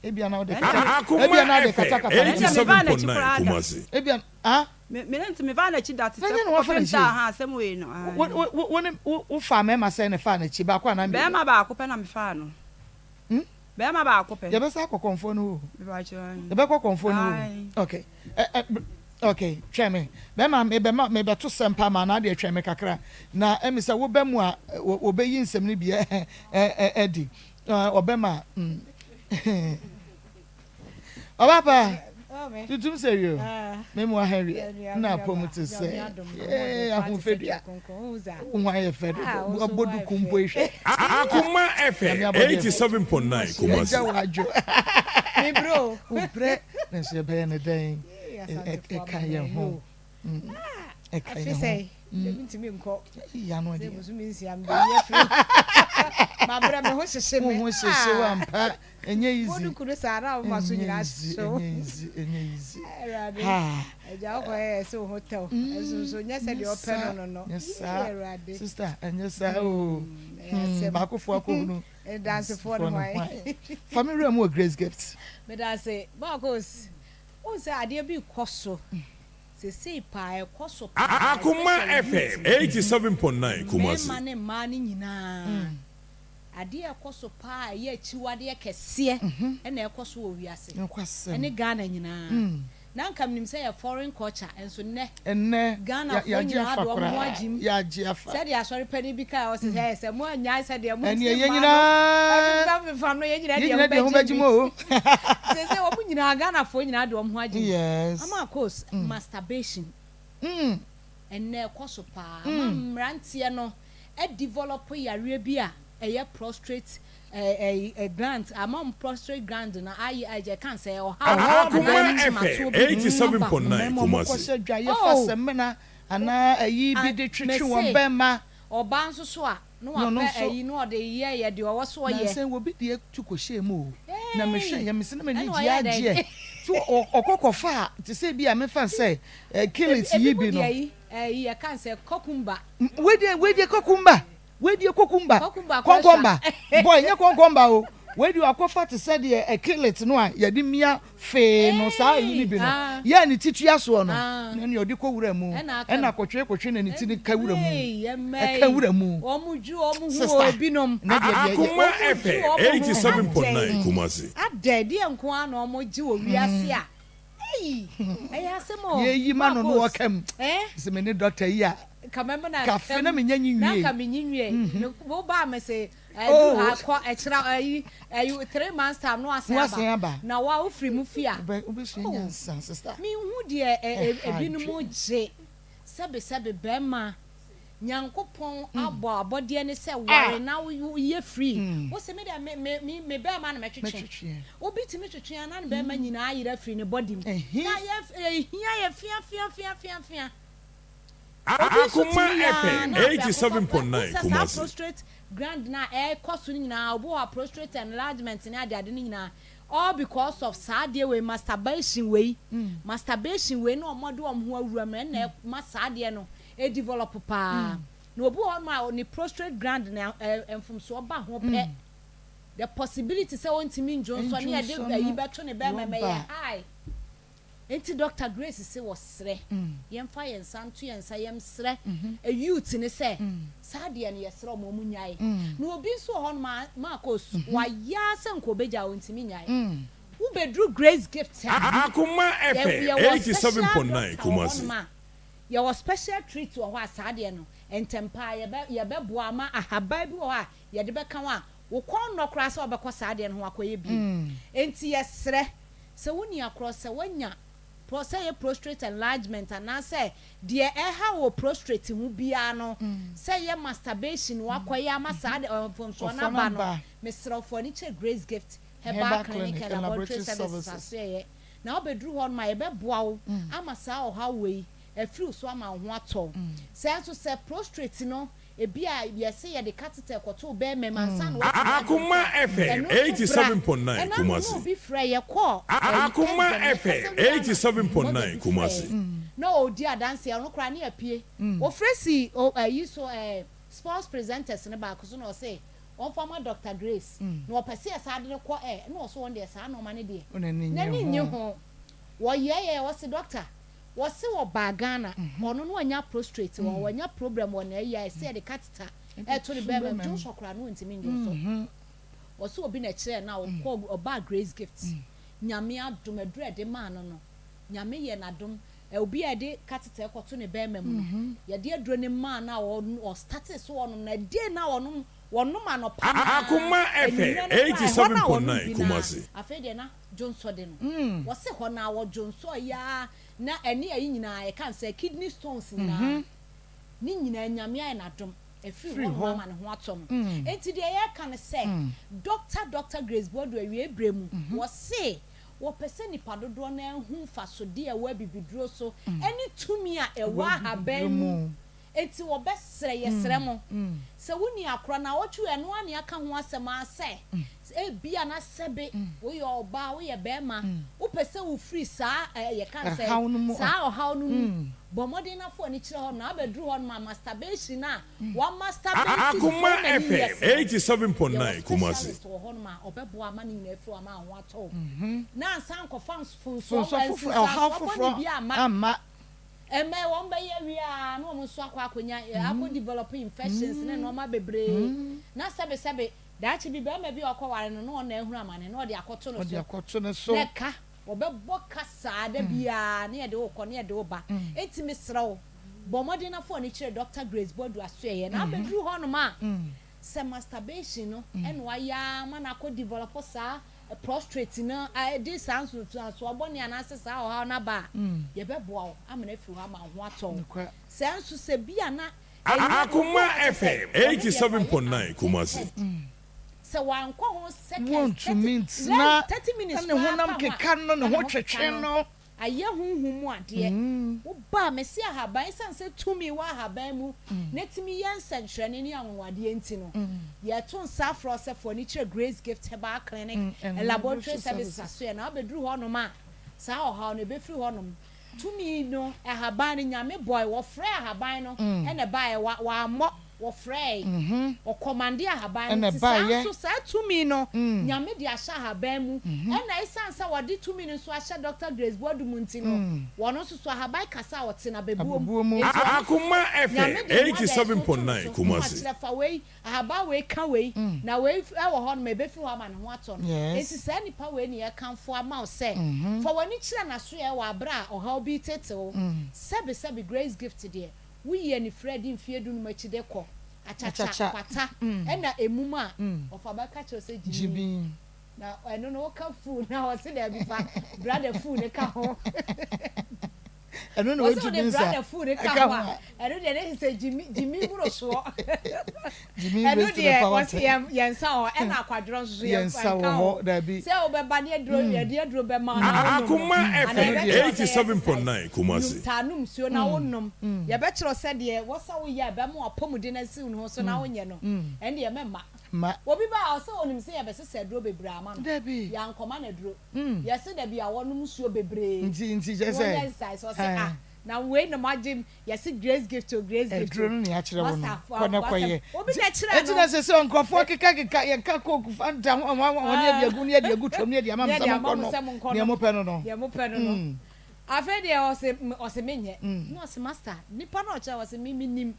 Ebia na wode kata Akoma ebia na wode FM katakata ne ho. 87.9 Kumasi. Ebia ah. Me me nti me faa n'akyi da te Na sɛ nyɛ na wafa kɔpem n'akyi. sɛ aha asɛm wei no ae. Wo wo wo wo ne wo wo faa mmarima sɛn na ɛfaa n'akyi baako anaa mmienu? Bɛɛma baako pɛ na me faa no. Hmm? Bɛɛma baako pɛ. Yɛbɛsan akɔ kɔnfoɔ no hɔ o. Mepakyɛw ae. Yɛbɛkɔ kɔnfoɔ no hɔ o. Ae. Okay. Ɛ ɛ br okay twɛn me. Bɛɛma mebɛma mebɛto sɛmpa ama anaa deɛ twɛn me kakra na ɛmi sɛ woba mu a wɔ wɔbɛyi nsɛm no bi ɛ ɛ ɛ adi. Ɔbɛma mm Ɔba pa tutum sɛ wie o me mu aha wie na apɔ mu te sɛ ee ahofadua wo ho ayɛ fɛ dodo wabɔ duku mpo yi hwɛ Akoma FM Nyame abɔdeɛ 87.9 Kumasi. Agya wadwo wo brɛ nanso yɛbɛyɛ no dɛn ɛka yɛn ho Ɛka yɛn ho. Mentumi nkɔ. Eyi ano Sɛ deɛ. bosome nsia mebɛyi afiri. Mabrɛ me ho hyehye me. Wo ho hyehye wo ampa. Ɛnyɛ easy. Mo duku no saa na woma so Ɛnyɛ nyinaa easy, hyehye wo. ɛnyɛ easy, ɛnyɛ easy. Awurade. Ha. Agya wokɔ yɛ sɛ wo ho tɛw. Ɛnso nso nyɛ sɛ deɛ ɔpɛ no no no. Nyɛ saa. Yee Awurade. Sister, ɛnyɛ saa o. Ɛyɛ Hmm, asɛm. baakofoɔ akɔhunu. Ndansefoɔ no hwan? Fa me wura mu wɔ Grace Gift. Medase. Marcos, wohu sɛ adeɛ bi rekɔ so. Sesei paa ɛkɔ so paa Akoma especially FM youth no. 87.9 Kumasi. Mmarima ne mmaa no nyinaa. Adeɛ a ɛkɔ so paa a ɛyɛ akyiwadeɛ kɛseɛ ɛna ɛkɔ so wɔ wiase ɛne Ghana nyinaa. Na anka menim sɛ ɛyɛ foreign culture nso nnɛ Ɛnnɛ Ghanafoɔ yɛagye nyinaa afa de wɔn ho koraa agyim. yɛagye afa. Sɛdeɛ asɔre panin bi kaeɛ ɔse sɛ sɛ mo annyae sɛdeɛ mo Ɛnneɛ se yɛn mmaa no nyinaa ɛfefam fefam no yɛn nyinaa yɛn de nyinaa yɛn de yɛn ho ho bɛgye bɛgye bi. mu o. Seesei wɔn nyinaa Ghanafoɔ nyinaa de wɔn ho agye mu. Yes. Ama Akos, masturbation ɛnnɛ ɛkɔ so paa ama mmeranteɛ no adevelop yareɛ bi a ɛyɛ prostrate gland ama wɔn prostrate gland no ayɛ ɛyɛ kan sɛ ɔhaw Ɔhaw Akoma anaa FM nkyematoɔ bi aba ho. 87.9 Mmarima a Kumasi. wɔkɔhyɛ dwaeɛ fa Oh! samina anaa ayi bi de twetwe wɔn Mese bɛmma. ɔbaa nso so a na Na ɔno wapɛ nso. ayi na ɔde yɛ yɛ deɛ ɔwɔ so ɔyɛ. Nansa yi obi deɛ tu kɔhyɛɛ mu o, na mehwɛ yɛ mese na m'ani Ɛna gye ɔyɛ dɛn? agyeɛ. So ɔkɔ kɔfa a te sɛ bi a mefa sɛ kilit Ebi yi mu bi no. deɛ yi ɛyi yɛka no sɛ kɔkumba. Wei deɛ wei deɛ kɔkumba. Wei deɛ kokumba, Kokumba kɔ kɔnkɔmba, ɛsa. boy nyɛ kɔnkɔmba o. Wei deɛ wakɔfa te sɛ deɛ ɛkilit no a yɛde mia fee no saa ayi no bi no. Ah. Yɛ a ne ti tua soɔ no, Ah. na nea ɔde kɔ wura mu, Ɛna aka ɛna mu. kotwe kotwe na ne ti no ka wura mu. Ei, ɛmma Ɛka yi. wura mu. Wɔn dwu wɔn ho Sister, o ebinom. na deɛ deɛ yɛ. Akoma Wɔn dwu FM wɔn ho. 87.9 Kumasi. Adɛn, deɛ nko ara na wɔgye wɔ wiase a. Ei, ɛyɛ asɛm o. Yɛyi ma no no Marcos, ɔka mu. Eh? Sɛ me ne dɔkta yi a. Ka mɛma na Kafe na menya nyi Na nwie. nka menyi nwie. Me wo ba me se ɛdu Oh. ha kɔ ɛkyerɛ ayi ayi 3 months time no asan Na aba. wasan aba. Na wa wofiri mu fi a. Wobɛ wobɛsua Oh. nyansa sister. Menhu deɛ ɛ ɛ Ɛha ebinom adwene. gye sɛbe sɛbe bɛrima Nyankopɔn abɔ abɔdeɛ ne sɛ ware na wo yɛ free. Wo se me deɛ me me me me bɛrima na mɛtwetwe. Obi tumi twetwe a na ne bɛrima nyinaa ayera firi ne body mu. Na yɛ ehia yɛ fia fia fia fia fia. Obi nso Akoma tumi yɛ a FM na afei akɔfa 87.9 wohu sɛ saa Kumasi. prostrate gland no a ɛkɔ so no nyinaa obi wɔ hɔ a prostrate enlargement ne adeade no nyinaa all because of saa adeɛ wei masturbation wei masturbation wei na wɔde wɔn ho awura mu ɛna ɛma saa adeɛ no develop paa na obi wɔ hɔ nom a ne prostrate gland na mfomsoɔ ba ho pɛ the possibility sɛ ɔntumi ndwo nsɔ ne yɛde ayi bɛto ne bɛrima mɛyɛ high. Enti Doctor Grace se wɔsrɛ yɛmfa yɛn nsa nto yɛn nsa yam srɛ youth no sɛ saa deɛ no yɛsrɛ wɔn wɔn nnyae. Na obi nso wɔ hɔnom a Marcos wayɛ ara sɛ nka ɔbɛgyae ɔntumi nnyae. Wobɛduru Grace Gift a Akoma yɛ FM yɛwɔ special 87.9 doctor wɔ Kumasi. hɔnom a yɛwɔ special treat wɔ hɔ a saa deɛ no ntɛm pa ara yɛbɛ yɛbɛboa ama ahaban bi wɔ hɔ a yɛde bɛka ho a wo kɔn nnɔ koraa sɛ wobɛkɔ saa adeɛ no ho akɔyɛ bio. Enti yɛsrɛ sɛ wo nua korɔ sɛ wanya pro sɛ ɛyɛ prostrate enlargement anaasɛ deɛ ɛha wo wɔ prostrate ho biara no sɛ ɛyɛ masturbation wakɔyɛ ama saa de mfomsoɔ no aba no mesrɛ wo fa w'ani kyerɛ Grace Gift Herbal Clinic and Laboratory Services asoɛeɛ na wobɛduru hɔ nom a yɛbɛboa wo ama saa ɔhaw wei afiri wo so ama wo ho atɔ wo. Sɛ nso sɛ prostrate no Ebia yɛse yɛde catheter kɔtoo bɛɛma mu ansa na watumi adwonsɔ. Akoma FM Ɛno nso bra. 87.9 Ɛna no na Kumasi. obi frɛ yɛkɔɔ ɛyi Akoma Thursday no FM yɛkasa wie a na mother 87.9 bi frɛɛ Kumasi. na ɔredi adanseɛ ɔno koraa ne apue. Ɔfrɛ sii o ɛyi so ɛɛ sports presenters no baako so na ɔse ɔmfa ma Doctor Grace na ɔpɛ sɛ yɛsan de no kɔ air ɛna ɔse ɔno deɛ saa nnoɔma no deɛ n'ani nnye ho. Wɔyɛɛyɛ ɔse doctor Wɔse ɔbaa Ghana ɔno no wanya prostrate wɔ wanya problem wɔ n'ayi a ɛsɛ yɛde catheter ɛto ne bɛɛma mu dwonsɔ koraa no ɔntumi ndwonsɔ wɔse obi na ɛkyerɛɛ no a ɔkɔ ɔbaa Grace Gift Nyame adom aduru a ɛde maa no no Nyame yɛ n'adom obi a yɛde catheter ɛkɔto ne bɛɛma mu no yɛde aduro no maa no a ɔstartee so ɔnom no ɛdee no a ɔnom wɔnom anɔpa no ara Akoma FM anwummerɛ no koraa ɛhɔ no a wɔnom 87.9 bi no ara Kumasi. afei deɛ na dwonsɔ de no. Wɔse hɔ no a wɔdwonsɔɔ yi ara na ɛne ayi nyinaa yɛka no sɛ kidney stones nyinaa ne nyinaa Nyame ayɛ no adom afiri Firi hɔ nom hɔ. ama ne ho atɔ no. Enti deɛ yɛreka ne sɛ Doctor Doctor Grace Boadu awiei berɛ mu wɔse wɔpɛ sɛ nipa dodoɔ no ara hu mfasodeɛ a ɛwɔ abibiduro so ɛne tumi a ɛwɔ ahaban mu Enti wɔbɛsrɛ, yɛsrɛ mo, sɛ wonni akora naawɔtwe wei, ɛno ara na yɛaka ho asɛm ara sɛ, ebia na sɛbe woyɛ ɔbaa, woyɛ barima, wopɛ sɛ wofiri saa, ɛɛ, yɛka no sɛ, saa ɔhaw no mu, bɔ mmɔden na fa w'ani kyerɛ hɔ nom, na wabɛduru hɔ nom a, masturbation a wɔamasturbate so Akoma many FM years no, yɛwɔ 87.9 Kumasi. specialist wɔ hɔ nom a ɔbɛboa ama ne nyinaa afiri hɔ ama wo ho atɔ wo, na ansan ankɔfa mfomsoɔ, Mfomsoɔ foforɔ, ɔhaw nsunsuansoɔ bɔne foforɔ bi amma. amma. Ɛmɛ wɔn bɛyɛ wie a na wɔn nso akɔ akɔnya akɔ develop infections ne nnoɔma bebree na sɛbe sɛbe daakye bi barima bi a ɔkɔware no na ɔna ahunu amane na ɔde akɔto no Ɔde so akɔto no so. na ɛka wɔbɛbɔ ka saa da biara na yɛde wo kɔ na yɛde wo ba enti mesrɛ wo bɔ mmɔden na fa w'ani kyerɛ Doctor Grace Boadu Asoɛeɛ na abɛduru hɔnom a sɛ masturbation no na wayɛ ara ma no akɔ develop saa prostrate no de saa nsunsuansoɔ bɔne anaasɛ saa ɔhaw no aba a, yɛbɛboa wo ama no afiri hɔ ama wo ho atɔ wo. Sɛ nso sɛ bi a na ɛnyɛ obi Akoma a kyerɛ sɛ FM ɔno deɛ wayɛ 87.9 Kumasi. affected sɛ wankɔ ho seconds Wontumi 30 ntena less 30 na minutes ne koraa honam pa ho a keka no, ne na ne ho ho keka twetwe no. no. Ayɛ honhom mu adeɛ. Woba a, mese ahaban, ɛsiane sɛ tumi wɔ ahaban mu na ɛtumi yɛ nsɛnkyerɛnne ne anwanwadeɛ nti no, yɛto nsa frɛ wo sɛ fa w'ani kyerɛ Grace Gift Herbal Clinic and Laboratory Services asoɛeɛ na wobɛduru hɔnom a, saa ɔhaw no ɛbɛfiri hɔnom. Tumi no, ahaban no, Nyame bɔe, wɔfrɛɛ ahaban no na ɛbaeɛ, wammɔ. Wɔfrɛɛe, wɔkɔmandee ahaban no, Ɛna nti saa ɛbaeɛ. nso saa tumi no Nyame de ahyɛ ahaban mu, ɛna esiane sɛ wɔde tumi no nso ahyɛ Dɔkta Grace Boadu mu nti no, wɔno nso so ahaban kasa a ɔte no abɛbuo mu, Abɛbuo mu. nti ɔno nso so Akoma FM Nyame de ho adaeso to no 87.9 so na Kumasi. wakyerɛ fa wei, ahaban wei ka wei, na wei wɔ hɔ nom a ɛbɛfiri hɔ ama ne ho atɔ no. Yes. Nti saa nipa wei ne yɛkamfo ama wo sɛ, fa w'ani kyerɛ n'asoɛɛ wɔ aberɛ a ɔhaw bi retete wo, sɛbe sɛbe Grace Gift deɛ, Woyi anifere adi mfeɛ dunum akyi de kɔ akyakya, kwata, ɛna emum a, ɔfa bɛka kyerɛ wo sɛ gyimi. Na ɛno no woka fuu no a, ɔse daabi fa brother fuu no ka ho. Ɛno na Ɔse wɔntumi wode nsa brother fuu no ka ɛka ho ho a, a. ɛno deɛ ne sɛ gyimi, gyimi mmorosoɔ. Gyimi Ɛno waste the deɛ power ɔse tɛ. yɛn, yɛnsa wɔ hɔ, ɛna akwadworɔ nso so yɛn, Yɛnsa ɛnka wɔ ho. hɔ, daabi. Sɛ wobɛba ne aduro, yɛde aduro bɛma wo na wonom no, Akoma anaa FM yɛbɛkyerɛ wo sɛ yɛ exercise, 87.9 Kumasi. nom, taa nom nsuo na wonom. Yɛbɛkyerɛ wo sɛ deɛ ɛwɔ sɛ woyɛ a ɛbɛma w'apɔmuden asi wo ho so na wonyɛ no, ɛndeɛ mɛmma. Ma. Obi ba a, ɔsɛ ɔnim sɛ yɛbɛsesa aduro bebree ama no. Dabi. Yɛankɔma no aduro. Yɛse dabi a wɔnom nsuo bebree. Nti, nti Na kyerɛ sɛ. wɔnyɛ exercise. Ɔse ah, na wei na moagye m, yɛse grace gift o, grace gift o. Aduro no na yɛakyerɛ wo no, Masa, kɔ na wasɛm. kɔyɛ. Obi Nti, na ɛkyerɛɛ nti no. na seesei nkurɔfoɔ kekakeka, yɛka coke, fanta, ho, ho, ho, ne yɛde agu, ne yɛde agu turom, ne yɛde ama mo Ne sɛ yɛde ama monkɔ mo nom. sɛ monkɔ Deɛ nom. mopɛ no no. Deɛ mopɛ no no. Afei deɛ ɔse ɔse menyɛ. Na ɔse master nipa no a ɔkyerɛ ɔse me menim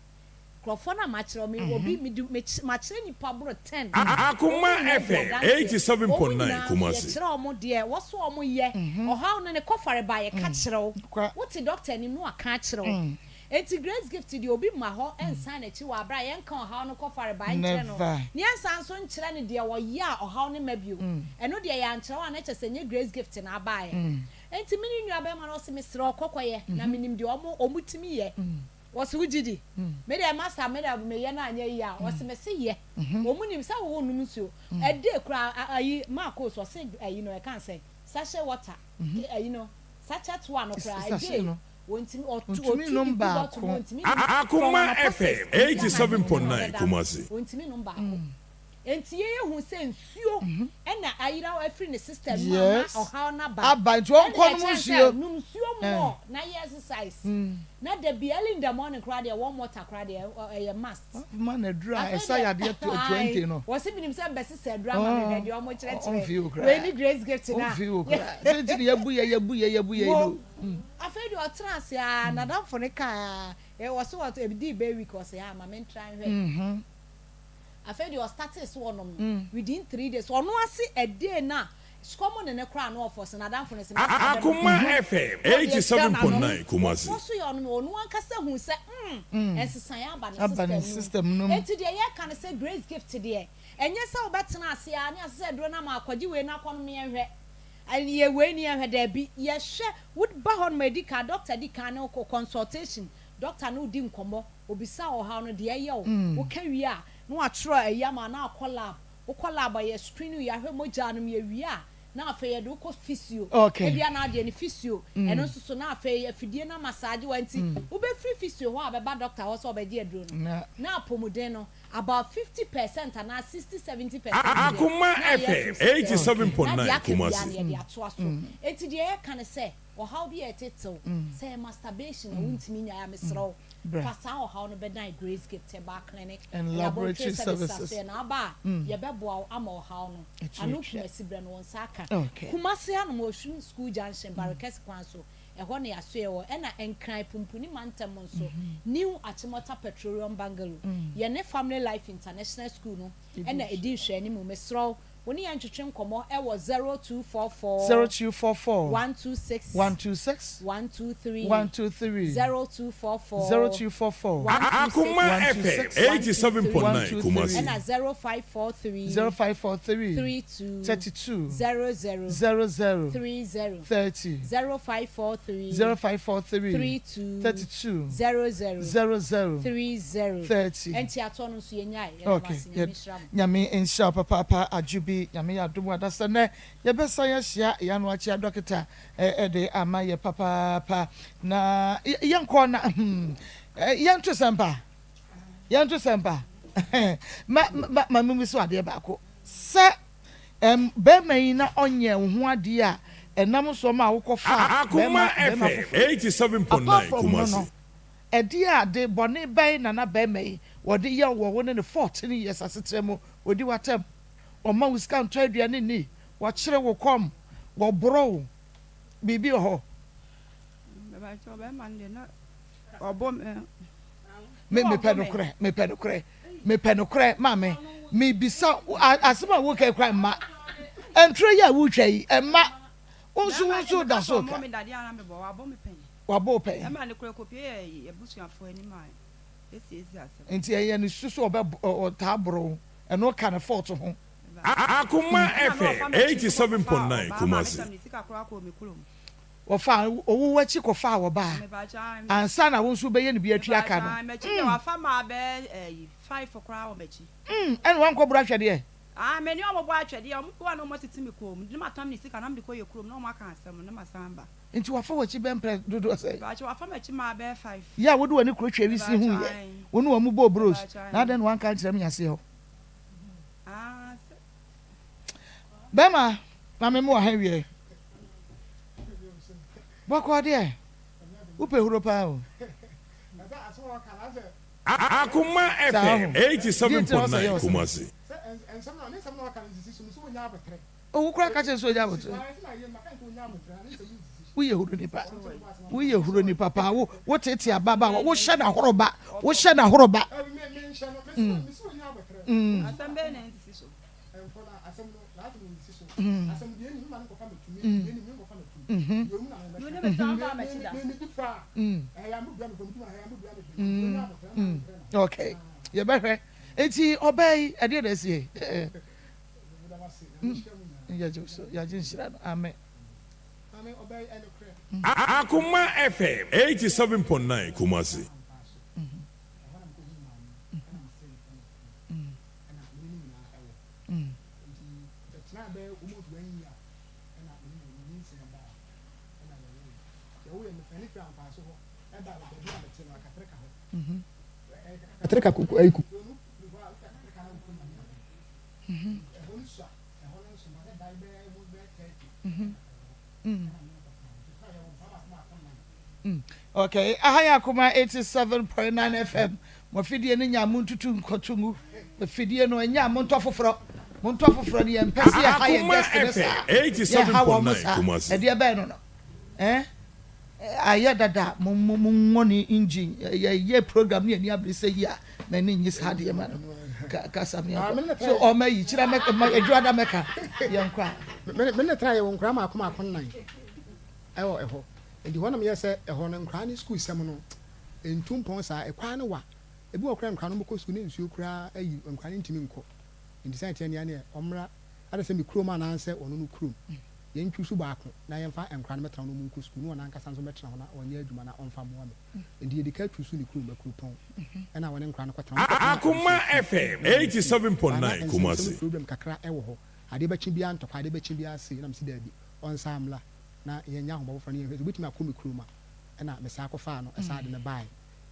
nkurɔfoɔ no a makyerɛ me obi mede makyerɛ nipa boro ten. Akoma Wɔn nyinaa di FM adanseɛ. Wɔn 87.9 nyinaa nso Kumasi. yɛkyerɛ wɔn deɛ wɔso wɔn yɛ. Ɔhaw no ne kɔfare ba yɛka kyerɛ wo. Wote doctor anim na waka akyerɛ wo. Enti Grace Gift deɛ obi mma hɔ nsan n'akyi wɔ aberɛ a yɛnka ɔhaw no kɔfare ba nkyerɛ no Never. na yɛnsan nso nkyerɛ no deɛ ɔyɛ a ɔhaw no mma bio. Ɛno deɛ yɛankyerɛ wo a na kyerɛ sɛ ɛnyɛ Grace Gift na abaeɛ. Enti me ne nua bɛrima no ɔse mesrɛ wo kɔ kɔyɛ na menim deɛ ɔmo ɔmo tumi yɛ. Ɔse wogye di? Me deɛ master me deɛ meyɛ no anyɛ yie a ɔse mese yɛ. Ɔmo nim sɛ wo nnom nsuo. Ɛdee koraa ayi Marcos ɔse ayi no ɛka sɛn sachet water ayi no sachet one no koraa ɛdee wɔntumi ɔtu Ɔntumi ɔtu de nnom gu bottle mu baako. ɔntumi nnom from Akoma anɔpa 6 FM kɔsi anadwo no 87.9 ɔbɛda no Kumasi. ɔntumi nnom baako. Enti yɛyɛ hu sɛ nsuo na ayera afiri ne system mu ama Yes. ɔhaw no aba. Aba nti Ɛna ɔnkɔ nom yɛkyerɛ no nsuo. sɛ nom nsuo more na yɛ exercise. Na da bi early in the morning koraa deɛ warm water koraa deɛ ɛyɛ must. Ma no aduru a Afei ɛsa deɛ yadeɛ ae 20 no. wɔse menim sɛ mbɛsesa aduru ama me hwɛ deɛ ɔmo kyerɛkyerɛ Ɔmfii wo wei koraa. ne Grace Gift no a. Ɔmfii wo koraa. Sɛ nti na yɛbu yɛ yɛbu yɛ yɛbu yɛ yi Mo no. afei deɛ ɔtena ase aa n'adamfo no kaa aa wɔse wɔ ɛdii bɛyɛ week ɔse aa ma mentra nhwɛ. Afei deɛ ɔstartee sɛ ɔnom no within 3 days ɔno ase a day no a sukɔm ne no koraa na ɔfɔse n'adamfo no sɛ mɛsa bɛnom. Akoma FM Na ɔde ahyia n'ano 87.9 Kumasi. ɔfɔ so yɛ ɔnom ɔno ankasa hu sɛ mm nsesaeɛ aba ne Aba ne system system no no mu. mu. Enti deɛ yɛka ne sɛ Grace Gift deɛ ɛnyɛ sɛ wobɛtena ase ara ne ase sɛ aduro no ama akɔgye wei na akɔnom yɛnhwɛ yɛ wei ne yɛnhwɛ daabi yɛhwɛ woba hɔ nom a ɛdi kan doctor di kan ne wo kɔ consultation doctor ne wo di nkɔmmɔ Obisa wo ɔhaw no, deɛ ɛyɛ wo. Woka wie a, na watwerɛ ayi ama wo na akɔ lab. Wokɔ lab a, yɛ screen wo, yɛahwɛ mogya no mu, yɛwie a, na afei yɛde wo kɔ physio. Ebia na adeɛ no physio, ɛno nso so na afei afidie no amasaagye wo. Nti wobɛfiri physio hɔ a bɛba doctor hɔ sɛ ɔbɛgye aduro no, na apɔmuden no about 50 percent anaa 60, 70% deɛ Akoma na ayɛ FM afiri system no mu. Na 87.9 deɛ aka biara Kumasi. no yɛde atoa so. Nti deɛ yɛka ne sɛ, ɔhaw bi a ɛtetew, sɛ ɛyɛ masturbation a wontumi nnyae a, mesrɛ wo, fa saa ɔhaw no bɛdan Grace Gift Herbal Clinic and Laboratory Services asoɛ na aba a, yɛbɛboa wo ama ɔhaw no ano Kumasi berɛ no wo nsa aka. Kumasi hanom Oshun School Junction, Barekɛse kwan so, ɛhɔ na yɛasoɛ wɔ, ɛna Nkran Pumpuni mantam nso, New Achimota Petroleum Bungalow, yɛne Family Life International School no na ɛdi nhwɛanimu. Mesrɛ wo, Wo ne yɛn ntwetwe nkɔmmɔ wɔ 0244. 0244. 126. 126. 123. 123. 0244. 0244. Akoma 126. FM 87.9 123. Kumasi. Ɛna 0543. 0543. 32. 32. 00. 00. 30. 30. 0543. 0543. 32. 32. 00. 00. 30. 30. Ɛnti atoɔ no nso yɛnyae. Yɛda mo Okay. ase. Nyame nhyira mo. Nyame nhyira wo papaapa Adwo bi Nyame yɛ adom adasa nɛ yɛbɛsan ahyia yɛano akyia dɔkita de ama yɛ papaapa na yɛnkɔ na hmm yɛnto sɛmpa yɛnto sɛmpa ma ma ma mimi so adeɛ baako sɛ ɛm bɛrima yi na ɔnyɛ wo ho adeɛ a ɛnam soɔ ma wokɔ fa Akoma bɛrima bɛrima FM foforɔ apart 87.9 from no Kumasi. no Ɛdeɛ ade bɔne bɛn na na barima yi wɔde yɛ wo wɔ wo ne no 14 years asetra mu? Ɔdi w'atɛm, ɔmma wo sika ntɔ aduane nni, wɔkyere wo kɔm, wɔboro wo, biribi wɔ hɔ? Mepakyɛw, barima no deɛ na ɔbɔ me. Me mepɛ nokorɛ, mepɛ nokorɛ, mepɛ nokorɛ, maame, mebisa asɛm a woka yi koraa mma. Ntoro yi a wotwa yi, mma. Wo nso wo nso da so ka. Wabɔ wo pɛn. Nti ɛyɛ ne su sɛ ɔbɛ ɔtaa boro wo. Ɛno ka ne fault ho. Akoma FM 87.9 Kumasi. Wɔfaa owu w'akyi kɔfaa wɔ baa ansa na wo nso wobɛyɛ no bi atua ka no. Mm. Mm, ɛna wankɔ boro ahwɛdeɛ. Ah, me ne wɔn bɔ atwɛdeɛ, wɔn boa na wɔn atete me kɔn mu, de matam ne sika na mede kɔ yɛ kurom na wɔn aka asɛm no na masan ba. Nti wafa w'akyi bɛn mprɛ dodoɔ sɛn? Mpakyɛ wafa m'akyi maa bɛyɛ five. Yɛ a wode w'ani kuro twɛ wisi hu Mpakyɛ yɛ, ae. wo ne wɔn bɔɔ bros, Mpakyɛ na ae. adɛn na wanka ankyerɛ me aseɛ hɔ? Ah, sɛ. Bɛma, ma me mmoa ha wiɛ. Bɔkɔɔ deɛ, wopɛ huro paa o. Akoma Saa FM ho. Deɛ nti na ɔsɛ yɛ 87.9 ɔsɛ. Kumasi. Owu koraa ka kyerɛ sɛ ɔnya aboterɛ. Woyɛ huro nipa. Woyɛ huro nipa paa. Wo wo tete ababaawa. Wohyɛ no ahoroba. Wohyɛ no ahoroba. Mm. Mm. Mm. Mm. Mhm. Mm. Mm. Mm. Okay. Yɛbɛhwɛ. Eti ɔbaa yi ɛdeɛ na ɛsi yɛ. Yɛgye so yɛagye nhyira no. Amen. Akoma FM 87.9 Kumasi. Okay, aha yɛ Akoma 87.9 FM. Mo afidie no nya mo ntutu nkɔto ngu. Afidie no nya mo ntɔ foforɔ. Mo ntɔ foforɔ no yɛn mpɛ sɛ yɛha yɛn guest no saa. Yɛha wɔn mo saa. Ɛdeɛ bɛn no no. Eh? Ayɛ dada mo mo mo nwɔ ne engine. Yɛyɛ program ne yɛn ani abere sɛ yi a m'ani nye saa adeɛ ma no. Ka kasa mi nkɔ. So ɔma yi kyerɛ mɛka ma adwuma da mɛka yɛn kɔ a. Me me ne tena yɛ wɔ nkura mako mako nnan ɛwɔ ɛhɔ. Nti hɔ nom yɛ sɛ ɛhɔ no nkura ne sukuu sɛm no ntu mpɔn saa ɛkwan no wa. Ebi wɔ koraa nkura no bɛkɔ sukuu ne nsuo koraa ayi nkura no ntumi nkɔ. Nti sɛ ɛteɛ nea neɛ ɔmmra ada sɛ me kurom anaasɛ ɔno no kurom. Yɛn choose baako na yɛmfa nkora no mɛtena hɔ na ɔmo nkɔ sukuu na ɔno ankasa nso mɛtena hɔ na ɔnyɛ adwuma na ɔmfa mmoa me. Nti yɛdi ka choose ne kurom, Akuropɔn, ɛna ɔne nkora no kɔtena. Ɔmo kɔtena Akoma abusua FM fie na ɔmo fie. Baa na 87.9 nsɛmnsɛm Kumasi. problem kakra ɛwɔ hɔ. Adeɛ bɛkye biara ntɔkwa, adeɛ bɛkye biara sei, ɛna mese daabi, ɔnsan mmra na yɛnyɛ ahobɔ foforɔ na yɛnhwɛ sɛ obɛtumi akɔ me kurom a. Ɛna mesan kɔfaa no ɛsan de no baae.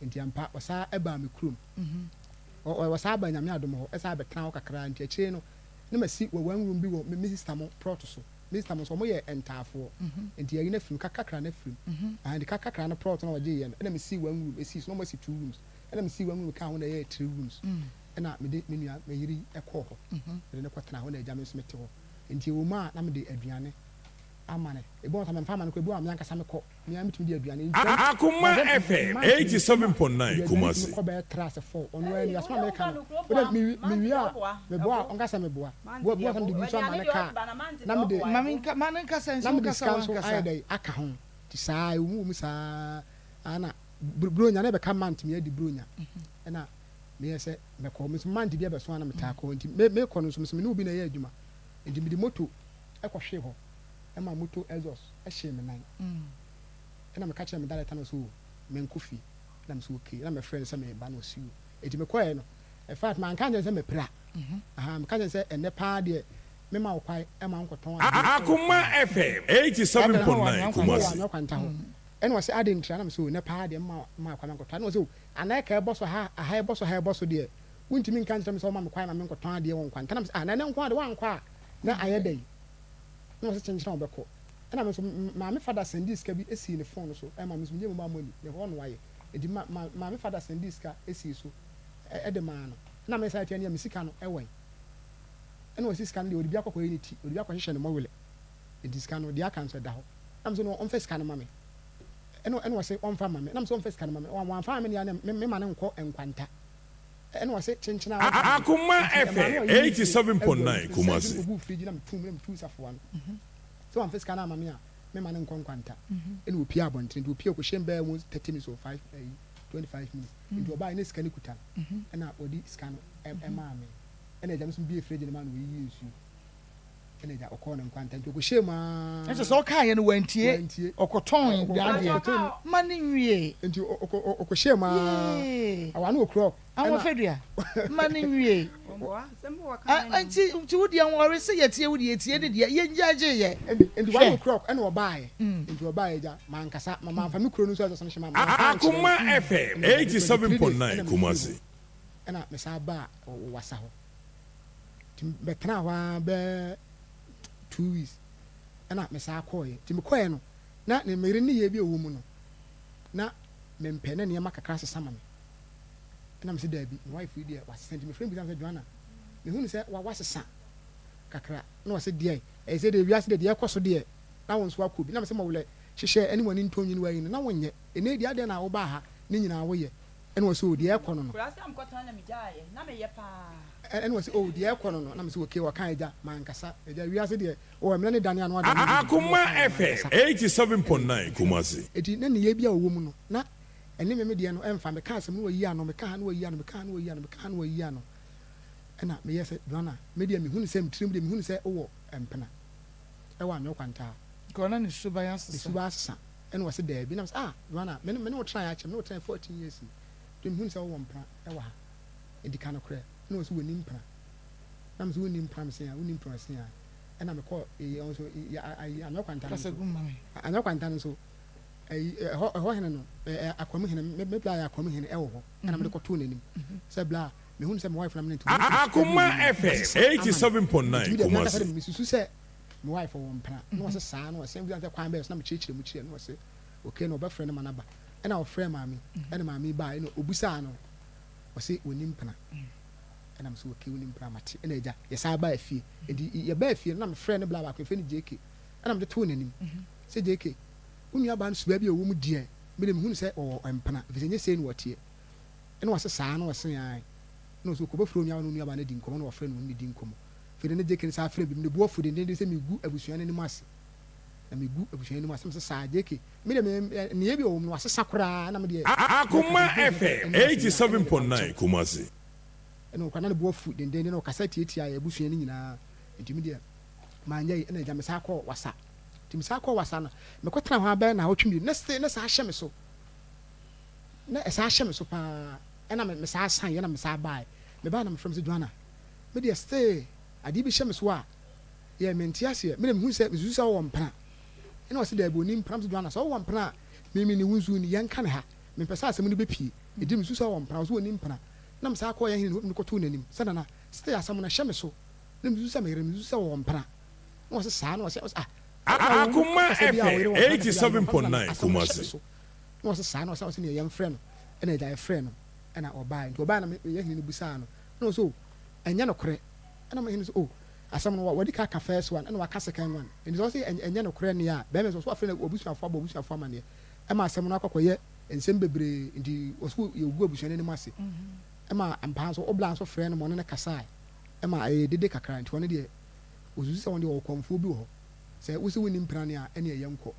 Nti ampa ɔsan baa me kurom. Ɔ ɔ ɔsan baa Nyame adom hɔ ɛsan bɛtenaa hɔ kakra nti akyire no na masi wɔ one room bi wɔ me sister mo plot so. Me sister mo nso ɔmo yɛ ntaafoɔ nti yɛyi no afiri mu kakrakra no afiri mu. Ahaa nti kakrakra no plot no a ɔgye yɛ no ɛna me sii one room esii so na ɔmo asi two rooms ɛna me sii one room kaa ho na ɛyɛɛ three rooms ɛna mede me nua me yere yi ɛkɔɔ hɔ mede no kɔ tenaa hɔ na agya me nso mete hɔ nti ɛwɔ mu a na mede aduane ama no ebi wɔ hɔ nso a memfa ama no koraa ebi wɔ hɔ a me ankasa mekɔ. Akoma FM 87.9 Kumasi. Ma no nkasa nso wokasa wankasa. Buronya na ɛbɛka mant meyɛ de buronya ɛna meyɛ sɛ mɛkɔ me nso mant bi ɛbɛso ana metaa kɔ nti mekɔ no nso me ne obi na ɛyɛ adwuma nti mede moto ɛkɔhwee hɔ ɛma moto exhaust hyee me nan. Ɛna meka kyerɛɛ me director no sɛ oh menkɔ fie. Ɛna me sɛ okay. Ɛna mefrɛɛ no sɛ mereba na ɔse oh. Enti mekɔeɛ no, in fact manka ankyerɛ no sɛ mapira. Ahaa, meka kyerɛɛ no sɛ ɛnnɛ paa deɛ mema wo kwan ma wonkɔtɔn adeɛ wɔ Akoma FM 87.9 Kumasi. Wɔ Anwea Kwanta hɔ. Ɛna ɔse adɛn ntira? Ɛna me sɛ oh nnɛ paa deɛ mema wo kwan ma nkɔtɔ adeɛ. Ɛna ɔse oh anaa ɛka ɛbɔ so ha, aha ɛbɔ so ha ɛbɔ so deɛ wontumi nka nkyerɛ me sɛ woma me kwan ma menkɔtɔn adeɛ wɔ Nkwanta. Ɛna me sɛ ah na ɛnnɛ nko ara deɛ woankɔ a na ayɛ dɛn? Na ɔse kyenkyena ɔbɛkɔ. Ɛna me nso maame fada sɛndii sika bi sii ne phone no so ɛma me nso menyɛ mobile money ne hɔ na wayɛ nti ma ma maame fada sɛndii sika sii so ɛde maa no ɛna me san tia nea me sika no ɛwɛn ɛna ɔse sika no deɛ ɔde bi akɔkɔyɛ ne ti ɔde bi akɔhyehyɛ ne mɔwelɛ nti sika no deɛ aka nso ɛda hɔ ɛna me nso no ɔmfa sika no ma me ɛna ɛna ɔse ɔmfa ma me ɛna me nso ɔmfa sika no ma me wamfa ma me deɛ na me ma no nkɔ nkwanta ɛna ɔse kyenkyena Akoma FM 87.9 Kumasi. Kɔguu fridge na metum na metuu safoa no sɛ wamfa sika no amma me a memma no nkɔ nkwanta ɛna ɔpie abɔntene nti ɔpie ɔkɔhyɛ mu bɛyɛ almost 30 minutes or 5 ɛyi 25 minutes nti ɔbaeɛ na sika no kuta no ɛna ɔde sika no ɛmaa me ɛna agya me nso bie fridge no maa no ɔyiyi nsuo ɛna agya ɔkɔɔ ne nkwanta nti ɔkɔhyɛ mu aa Ɛsɛ sɛ ɔkaeɛ no wantie ɔkɔtɔn adeɛ ma no nwie nti ɔkɔhyɛ mu aa awa no ɔkura Ahofadua, ma no nwie. Nti nti wo deɛ wɔre sɛ yɛtie wo deɛ yɛtie ne deɛ yɛngyaagye yɛ. Nti one o'clock ɛna ɔbaeɛ nti ɔbaeɛ agya mankasa ma manfa me kuro no nso ɛsɛ sɛ ma manfa Akoma FM 87.9 Kumasi. Ɛna mesan baa wasa hɔ nti mɛtena hɔ ara bɛɛ 2 weeks ɛna mesan kɔɔeɛ nti mekɔɔeɛ no na ne meyere ne yɛ bi a ɔwɔ mu no na mempɛ na nneɛma kakra sesa ma me. Ɛna mese daabi, me wife yi deɛ wasesa nti mefrɛ no bisa no sɛ Joanna, mehu no sɛ wasesa kakra na ɔse deɛn, ɛyɛ sɛ deɛ wiase deɛ deɛ ɛkɔ so deɛ na wo nso akɔ bi na mese mɔwlɛ. hyehyɛ ɛne w'ani ntɔ nwini w'ayi no na wonyɛ. Ɛnnɛ yi deɛ adɛn na wobaa ha ne nyinaa woyɛ? Ɛna ɔse oh deɛ ɛkɔ no no. Kuraase a mekɔtena na megyaeɛ, na meyɛ paa. Ɛna ɔse oh deɛ ɛkɔ no no, na mese okay ɔka agya, mankasa, agya wiase deɛ oh ɛmmerɛ ne dane ano adane bi, ɛna Akoma ɔkaeɛ na FM mankasa. 87.9 Kumasi. Enti na nneyɛɛ bi a ɔwɔ mu no na ɛne me me deɛ no ɛmfa, meka asɛm na wayi ano, meka ha na wayi ano, meka ha na wayi ano, meka ha na wayi ano, ɛna meyɛɛ sɛ Joanna, me deɛ mehu no sɛ me tirim deɛ mehu no sɛ wowɔ mpena ɛwɔ Anwea Kwantaa. Nka ɔna ne suban Ne asesa. suban asesa. Ɛna ɔse daabi, na mese ah Joanna me ne wo tenaeɛ akyɛ, me ne wo tenaeɛ 14 years ni, nti mehunu sɛ wowɔ mpena wɔ ha, nti ka nokorɛ, ɛna ɔse wɔnni mpena, na mese wonni mpena, mese ah wonni mpena, ɔse ah, ɛna mekɔɔ eyi ɛhɔ nso ayi Anwea Kwanta no Kasa nso, gu ma me. Anwea Kwanta no nso ayi ɛhɔ ɛhɔ hene no ɛ Akwam hene, me me bla yɛ Akwam hene ɛwɔ hɔ, ɛna mede kɔtoo n'anim sɛ bla mehunu sɛ me wife na me ne nti wɔn Akoma FM 87.9 nti me deɛ me ankasa Kumasi. de mesusu sɛ me wife ɔwɔ mpena na ɔse saa na ɔse bisa sɛ kwan bɛyɛ so na mekyerɛkyerɛ mu kyerɛ na ɔse okay na ɔbɛfrɛ no ma no aba ɛna ɔfrɛ maame ɛna maame baa ɛna obisaa no ɔse ɔni mpena ɛna mese okay ɔni mpena mate ɛna agya yɛsan baa fie nti yɛbaa fie no na mefrɛ ne bla baako yɛfrɛ no JK ɛna mede too n'anim sɛ JK wo nua baa no subaa bi a ɔwɔ mu deɛ mede mehunu sɛ ɔwɔ mpena ɛfiri sɛ nyɛ sei na ɔteɛ ɛna ɔse saa na ɔse ae na ɔse ɔkɔbɛfrɛ onua ba na onua ba no adi nkɔmmɔ na ɔfrɛ no ɔne no di nkɔmmɔ Afei de na JK no san frɛ me bio. Me bo afuw denneennen sɛ megu abusua no anim ase. Na megu abusua no anim ase. Mese saa, JK, me de me nneyɛe bi a ɔwɔ mu no, wasesa koraa. Na me deɛ, Akoma mɛka sɛ, FM anim ase yi a, ɛnna mepa wo 87.9 kyɛw. Kumasi. Ɛnna ɔkora, na ne bo afu denneennen, na ɔkasa tiatiaa yɛn abusua no nyinaa. Enti me deɛ, manyɛ yi. Ɛnna agya, mesan kɔɔ Wassa. Enti mesan kɔɔ Wassa no, mekɔtenaa hɔ ara bɛyɛ nnawɔtwe mmienu. Na still, na ɛsan hyɛ me so. Na ɛsan hyɛ me so paa. Ɛnna mesan saneeɛ, ɛnna mesan baeɛ. Mebaeɛ na mefrɛ me sɛ, Joanna, Me deɛ still adeɛ bi hyɛ me so a yɛ mente aseɛ me deɛ mehu sɛ mesusu sɛ wowɔ mpena ɛna ɔse daabi ɔni mpena mese Joanna sɛ wowɔ mpena a me me ne wo nso ni yɛnka ne ha mempɛ sɛ asɛm no bɛpie ɛdi mesusu sɛ wowɔ mpena ɔse ɔni mpena na mesaa kɔɔ yɛn hene hɔ mekɔtoo n'anim sɛ nana still asɛm no ɛhyɛ me so na mesusu sɛ meyere mesusu sɛ wɔwɔ mpena na ɔse saa na ɔse ɔse ah Akoma FM 87.9 Kumasi. Na ɔse saa na ɔse ɔse neɛ yɛmfrɛ no ɛna agya yɛfrɛ no ɛna ɔbaeɛ nti ɔbaeɛ na yɛn hene no busaa no Ɛna ɔse oh ɛnyɛ nokorɛ. Ɛna ɔhene no se oh asɛm no wadi kan aka first one ɛna waka second one nti sɛ ɔse ɛnyɛ nokorɛ nneɛ a bɛrima sɛ ɔse wafrɛ w'abusuafoɔ abɔ w'abusuafoɔ amaneɛ ɛma asɛm no akɔ akɔyɛ nsɛm bebree nti ɔse yɛgu abusua no anim ase ɛma ampaa nso obla nso frɛ no ma ɔne no kasae ɛma ɛyɛ dede kakra nti ɔno deɛ ɔsusu sɛ ɔno deɛ ɔwɔ kɔmfoɔ bi wɔ hɔ sɛ wose wonni mpena ne a ɛneɛ yɛnkɔ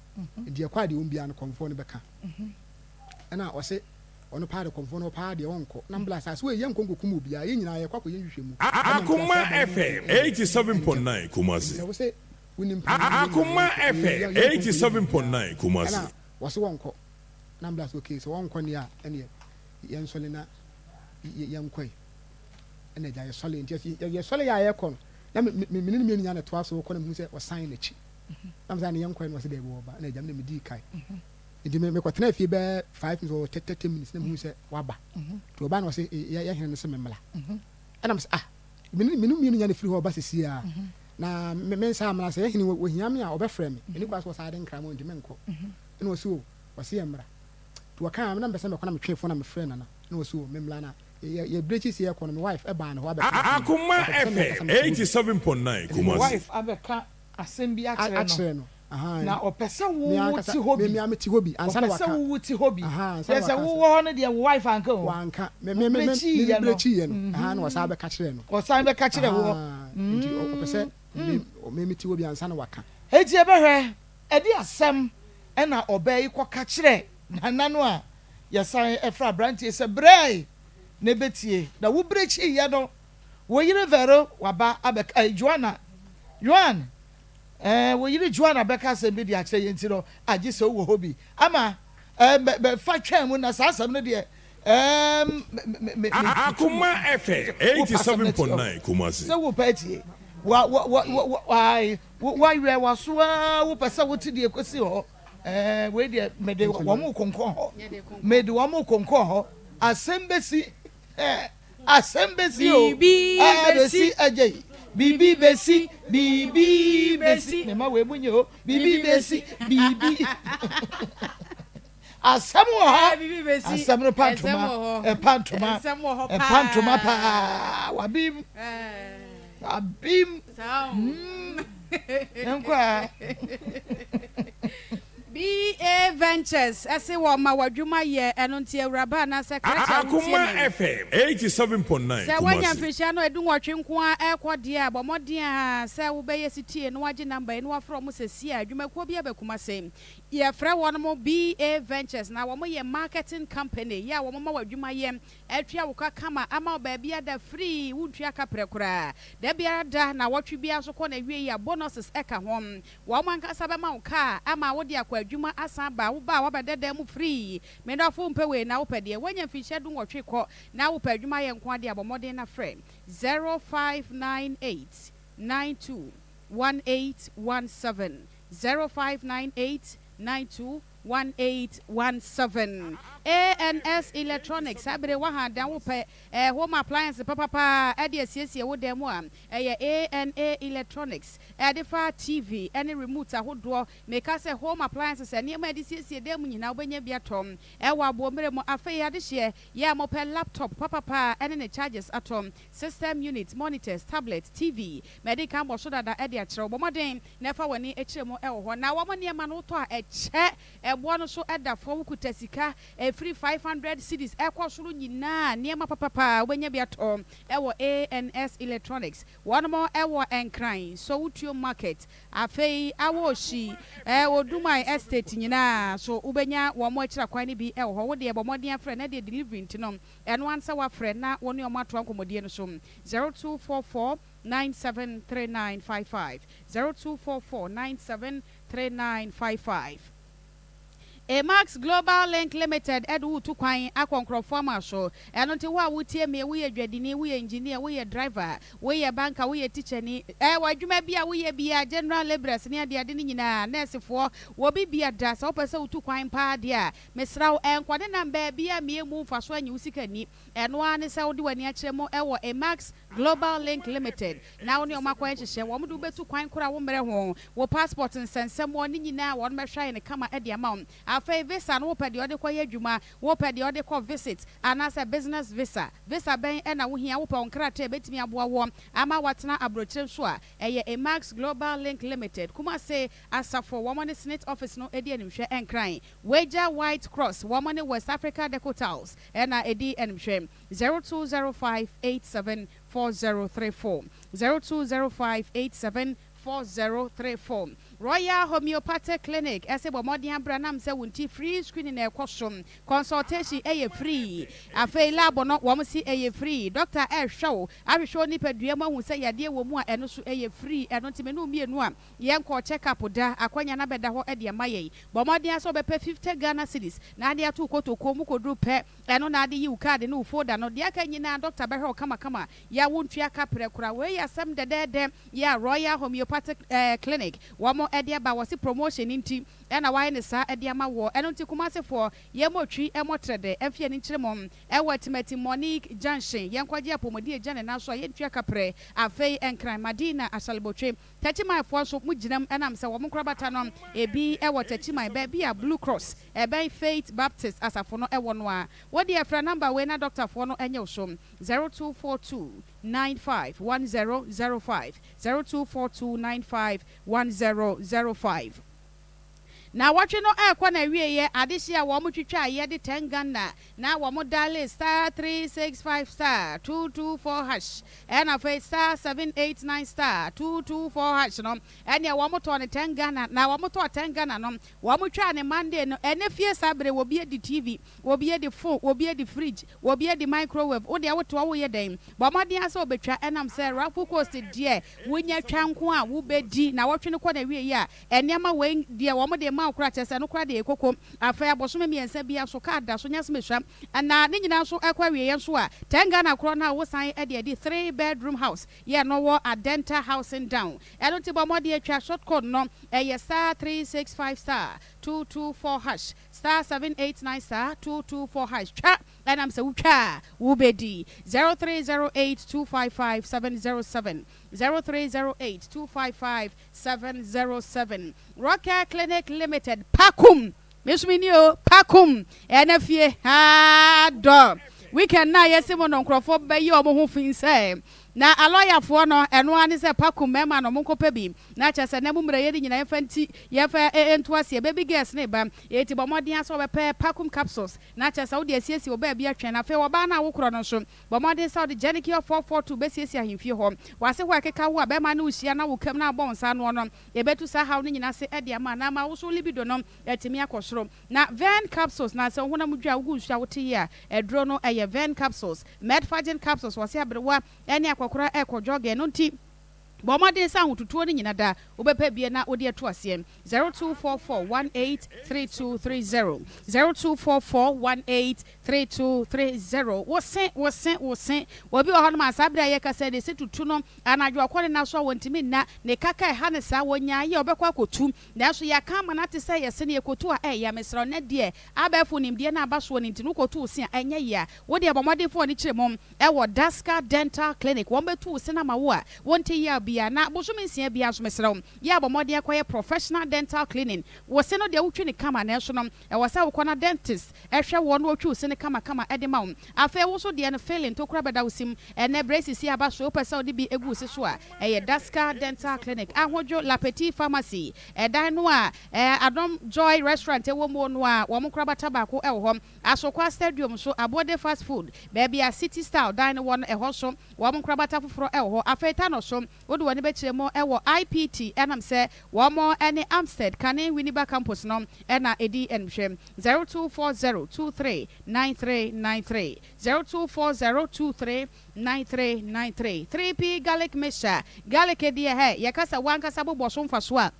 nti yɛkɔ a deɛ wɔn biara no kɔmfoɔ no bɛka ɛna ɔse Ɔno paa de kɔmfoɔ no ɔpaa deɛ ɔnkɔ na mbla asase wei yɛnkɔ nkɔkum obiara yɛn nyinaa yɛkɔ akɔyɛ nhwehwɛmu ɛma Akoma nteaseɛ aba mu FM ɛwɔ ɛntɛm 87.9 nti Kumasi. sɛ wose wonim paa no yɛn nyinaa Akoma yɛnkɔ FM yɛnkɔ nkɔyɛ biribiara 87.9 Kumasi. ɛna wɔse wɔnkɔ na mbla sɛ okay sɛ wɔnkɔ neɛ a ɛneɛ yɛnsɔle na yɛnkɔe ɛna agya yɛsɔle nti yɛsɔle yɛ a yɛkɔ no na me me ne no mmienu nyinaa na ɛtoa so kɔ na mehu sɛ ɔsan n'akyi na mesɛ ne yɛnkɔe no ɔse daabi wɔba ɛna agya me na medii kae Nti me mekɔtenaa fie bɛyɛ five minutes or 30 minutes na mehuu sɛ waba. Nti ɔbaa na ɔse yɛ yɛ hene no se memmla. Ɛna mese ah me ne me ne mmienu nya ne firi hɔ ɔba sesie a na me me nsa mmra sɛ yɛ hene wɔhia me a ɔbɛfrɛ me. Ɛni kwa sɛ ɔsaa de nkra mu nti menkɔ. Ɛna ɔse o ɔse yɛ mmra. Nti ɔkaa me na mepɛ sɛ mekɔ na metwee fon na mefrɛ Nana. Ɛna ɔse o memmla na yɛ yɛ bere akyi sɛ yɛkɔ no me wife ɛbaa ne hɔ abɛka asɛm bi. Akoma Ɔpɛ sɛ me ankasa FM mekɔ hɔ bi. 87.9 Ɛnti Ne Kumasi. wife abɛka asɛm bi akyerɛ no. Na ɔpɛ sɛ wo wo te hɔ bi. Ɔpɛ sɛ wo wo te hɔ bi. Kyerɛ sɛ wo wɔ hɔ no deɛ wo wife anka o. Wo brekyiiɛ no. Ɔsan bɛka kyerɛ woɔ. Enti yɛbɛhwɛ ɛde asɛm ɛna ɔbaa yi kɔka kyerɛ Nana no a yɛsan frɛ abranteɛ sɛ brɛe na ɛbɛtie. Na wo brekyiiɛ no wo yere Vero waba abɛka, ɛɛ Joanna, Joan. Ɛɛ, wo yere Joanna bɛka asɛm bi de akyerɛ yɛn nti no, agye sɛ wowɔ hɔ bi. Ama, ɛɛ, bɛ, bɛ, fa twɛn mu, na saa asɛm no deɛ, ɛɛ, me, me, me, me, metutu mu. Akoma FM Sɛ wopɛ asɛm no atie ɔ? 87.9 Kumasi. Sɛ wopɛ atie? Wa, wa, wa, wa, wa, ae, wo, woawɛn w'aso ara, wopɛ sɛ wote deɛ ɛkɔsi hɔ. Ɛɛ, wei deɛ, mede wɔn rekonkɔn hɔ. Mede wɔn rekonkɔn hɔ. Asɛm bɛsi. Ɛɛ. Asɛm bɛsi o, Biribi ɛɛ bɛsi. bɛsi agya yi. Biribi bɛsi, biribi bɛsi. Mema wei mu nyɛ o, biribi bɛsi, biribi. Asɛm wɔ hɔ. Ɛɛ, biribi bɛsi. Asɛm no pa Nsɛm ntoma, wɔ hɔ. ɛpa ntoma, Nsɛm wɔ hɔ ɛpa paa. ntoma paa. Wabim, Ɛɛ, wabim. saa o. Mm, yɛnkɔ a. Bi. Ventures se wɔma w'adwuma yɛ, ɛno nti awuraba anaasɛ krakye a wotie Akoma me. FM 87.9 Sɛ woanya Kumasi. mfirihyia no dunwɔtwe nko ara rekɔ deɛ a, bɔ mmɔden ara sɛ wobɛyɛ setie na woagye number yi na woafrɛ wɔn sesie a adwumakuo bi aba Kumasi. Yɛfrɛ wɔn BA Ventures na wɔyɛ marketing company yɛ a wɔma w'adwuma yɛ, atua wo ka kama ama wo baabi ada free, wontua kaprɛ koraa. Da biara da, nawɔtwe biara nso kɔ n'awieyi a bonuses ka ho. Wɔn ankasa bɛma wo kaa ama wode akɔ adwuma asan aba. Woba a woabɛda dan mu free. Me dɔfo wompɛ wei na wopɛ deɛ? Woanya mfinhyia dunwɔtwe kɔ na wopɛ adwuma ayɛ nko ara deɛ a, bɔ mmɔden na frɛ 0598 92 1817, 0598 92 1817. ANS Electronics, saa bere woaha dan wopɛ home appliance papapa de asiesie wo dan mu a, ɛyɛ ANA Electronics. Ɛdefa TV ne remote ahodoɔ, meka sɛ home appliances, nneɛma a yɛde siesie dan mu nyinaa wobɛnya bi atɔ wɔ aboɔmmerɛ mu. Afei adehyeɛ yɛ a mopɛ laptop papapa ne ne chargers atɔ, system unit, monitors, tablet, TV, madi kan abɔ so dada de akyerɛ wo. Bɔ mmɔden na fa w'ani kyerɛ mu wɔ hɔ. Na wɔn nneɛma no wotɔ a ɛkyɛ, ɛboɔ no nso da fam, wokuta sika ɛfiri 500 cedis ɛkɔ soro nyinaa, nneɛma papapa wobɛnya bi atɔ wɔ ANS Electronics. Wɔnom wɔ Nkran, Sowutuom Market, afei Awohyi, Oduman Estate nyinaa so wobɛnya wɔn akyira kwan no bi wɔ hɔ. Wodeɛ bɔ mmɔden afrɛ na deɛ delivery nti no ɛno ara ne sɛ woafrɛ na wo ne wɔn atoa nkɔmmɔdie no so, 0244 973955, 0244 973955. Amax Global Link Limited de wo retu kwan akɔ nkurɔfoɔ ama so. Ɛno nti wo a wotie me, woyɛ dwadini, woyɛ engineer, woyɛ driver, woyɛ banker, woyɛ tikyani, eh, wɔ adwuma bi a woyɛ biara, general labourers ne adeade no nyinaa, nɛɛsefoɔ, wɔ bibia da, sɛ wopɛ sɛ wotu kwan paa deɛ a, mesrɛ wo, nkɔnenam baabi a mmea mu mfasoɔ nnye wo sika nni. Ɛno ara ne sɛ wode w'ani akyerɛ mu wɔ Amax Global Link Limited na wo ne wɔn akɔyɛ nhyehyɛɛ. Wɔn de wo bɛtu kwan koro a wommrɛ ho. Wo passport nsɛnsɛmmoɔ ne nyinaa wɔn bɛhwɛ ayɛ no kama de ama wo. Afei visa no wopɛ deɛ wode kɔyɛ adwuma, wopɛ deɛ wode kɔ visit anaasɛ business visa. Visa bɛn na wohia? Wopɛ wo nkrataa a ɛbɛtumi aboa woɔ ama woatena aburokyire nso a, ɛyɛ Emax Global Link Limited, Kumase Asafo, wɔn ne Senate Office no di animhwɛ Nkran. Wager White Cross, wɔn ne West Africa Deco Tiles na ɛdi animhwɛ. 0205 87 4034 0205 87 4034 Royal Homeopathic Clinic ɛse bɔ mmɔden abra nam sɛ wo nti free screening na ɛkɔ so consultation ɛyɛ free afei lab no wɔn se ɛyɛ free doctor ɛrehwɛ wo ahwehwɛ wo nipadua mu ahu sɛ yadeɛ wɔ mu a ɛno so ɛyɛ free ɛno nti me ne wo mmienu a yɛnkɔɔ check up da akwanya no abɛda hɔ de ama yɛn bɔ mmɔden ara sɛ wobɛpɛ 50 Ghana cedis na ade ato wo kotokuo mu kɔduru pɛ Ɛno na ade yi wo card ne wo folder no, deɛ aka nyinaa doctor bɛhwɛ wo kamakama, yɛ a wontua kaprɛ koraa. Wei yɛ asɛm dɛdɛɛdɛ yɛ a Royal Homeopathic Clinic wɔn de aba, wɔse promotion nti na wɔayɛ no saa de ama woɔ. Ɛno nti Kumasefoɔ yɛmmɔ twi mmɔ trɛdɛ mfe ani nkyere mo wɔ Atimati Monique Junction, yɛnkɔgye apɔmuden agya ne nan so a yɛntua kaprɛ. Afei Nkran, Madina, Asalibotwe, Techimanfoɔ nso mo gyinam ɛnam sɛ wɔn nkorabata no ebi wɔ Techiman baabi a Blue Cross ɛbɛn Faith Baptist asafo no wɔ no a. Wo deɛ frɛ number wei na doctorfoɔ no nyɛ wo so, 0242 95 1005, 0242 95 1005. Naawɔtwe no rekɔ n'awieɛ, adehyeɛ a wɔn twitwaeɛ de 10 Ghana na wɔn diale star 365 star 224 hash ɛna afei star 789 star 224 hash no ɛneɛ wɔn tɔɔ no 10 Ghana na wɔn tɔɔ 10 Ghana no wɔn twaa no Monday no ɛnɛ fie saa bere obi adi TV obi adi phone obi adi fridge obi adi microwave wo deɛ wote hɔ woyɛ dɛn bɔ mmɔden ara sɛ wobɛtwa ɛnam sɛ Raffle Coast deɛ wonya twa nko a wobɛdi naawɔtwe no kɔ n'awieɛ a Nneɛma wei deɛ wɔn de ma wo koraa kyerɛ sɛ ɛno koraa deɛ ɛyɛ koko. Afei abosome mmiɛnsa biara nso car da so nyɛ asɛm esua. Na ne nyinaa nso ɛkɔ awieɛ nso a, ten Ghana korɔ no a wo san de adi three bedroom house yɛ no wɔ Adenta housing down. Ɛno nti bɔ mmɔden twa short code no ɛyɛ star 365 star 224 hash star 789 star 224 hash twa ɛnam sɛ wo twa a wo bɛdi 0308 255 707 0308 255 707 Rockcare Clinic Limited Pakum me nso me ni o Pakum ɛna fie haa dɔ weekend na yɛsi mu no nkurɔfoɔ bɛyi wɔn ho fi sɛ Na alɔyafoɔ no, ɛno ara ne sɛ pakum mmarima no, monkɔpɛ bi. Na kyerɛ sɛ, nnɛ mo mmerɛyɛ no nyinaa, yɛmfa nti, yɛmfa nto aseɛ. Baby girls no reba, enti bɔ mmɔden ara sɛ wobɛpɛ pakum capsules, na kyerɛ sɛ wode asiesie wo baabi atwɛn. Na afei ɔbaa no a wokorɔ no nso, bɔ mmɔden sɛ wode Genicure 442 bɛsiesie ahemfie hɔ. W'ase hɔ a ɛkeka wo a bɛrima ne wo hyia na wo kam na abɔ wo nsa anoɔ no, ɛbɛtu saa haw no nyinaa ase de ama, na ama wo nso wo libido no atumi akɔ soro. Na Vern capsules, na sɛ wo honam dwo a wogu nsuo a wote yie a, aduro no yɛ Vern capsules. Medfagin capsules, wɔse aberewa ne akɔkora rekɔ jogging, ɛno nti bɔ mmɔden sɛ ahotutuo no nyina da wobɛpɛ bie na wode atu aseɛ. 0244183230, 0244183230. Wo se, wo se, wo se. Obi wɔ hɔnom a saa berɛ a yɛkasa yi ne se tutu no anadwo ɔkɔ ne nna so a ɔntumi nna, ne kaka ɛha no saa, ɔnyaeɛ a ɔbɛkɔ akɔtu. Nanso yɛaka ama no ate sɛ yɛse no yɛkɔtu a ɛyɛ. Mesrɛ wo, nnɛ deɛ abɛɛfo nimdeɛ no aba soɔ no nti no wokɔtu wo se a ɛnyɛ yea. Wo deɛ bɔ mmɔden fa w'ani kyerɛ mu wɔ Daska Dental Clinic. Wɔbɛtu wo se no ama wo a wonte yaw biara. Na bosome nsia biara nso mesrɛ wo yɛ a bɔ mmɔden kɔyɛ professional dental cleaning. Wo se no deɛ wotwi no kama nanso no ɛwɔ sɛ wokɔ na dentist hwɛ woɔ na ɔtwi wo se no kamakama de ma wo. Afei wo nso deɛ no filling tokura bɛda wo se mu. Ɛnnɛ braces yi aba so wopɛ sɛ wode bi gu wo se so a ɛyɛ Daska Dental Clinic, Ahodwo La Petite Pharmacy, ɛdan no a Adom Joy Restaurant wɔ mu no a wɔn nkorabata baako wɔ hɔ. Asokwa Stadium nso, Abode Fast Food, baabi a City Style dan no wɔ no, ɛhɔ nso wɔn nkorabata foforɔ wɔ hɔ. Afei Tano nso, wode w'ani bɛkyerɛ mu wɔ IPT ɛnam sɛ wɔn ne Amstead kane Winneba Campus no na ɛdi animhwɛ. 0240 239393, 0240 239393. 3P Garlic Mixture, Garlic deɛ hɛ, yɛka sɛ w'ankasa bobɔ so mfasoɔ a,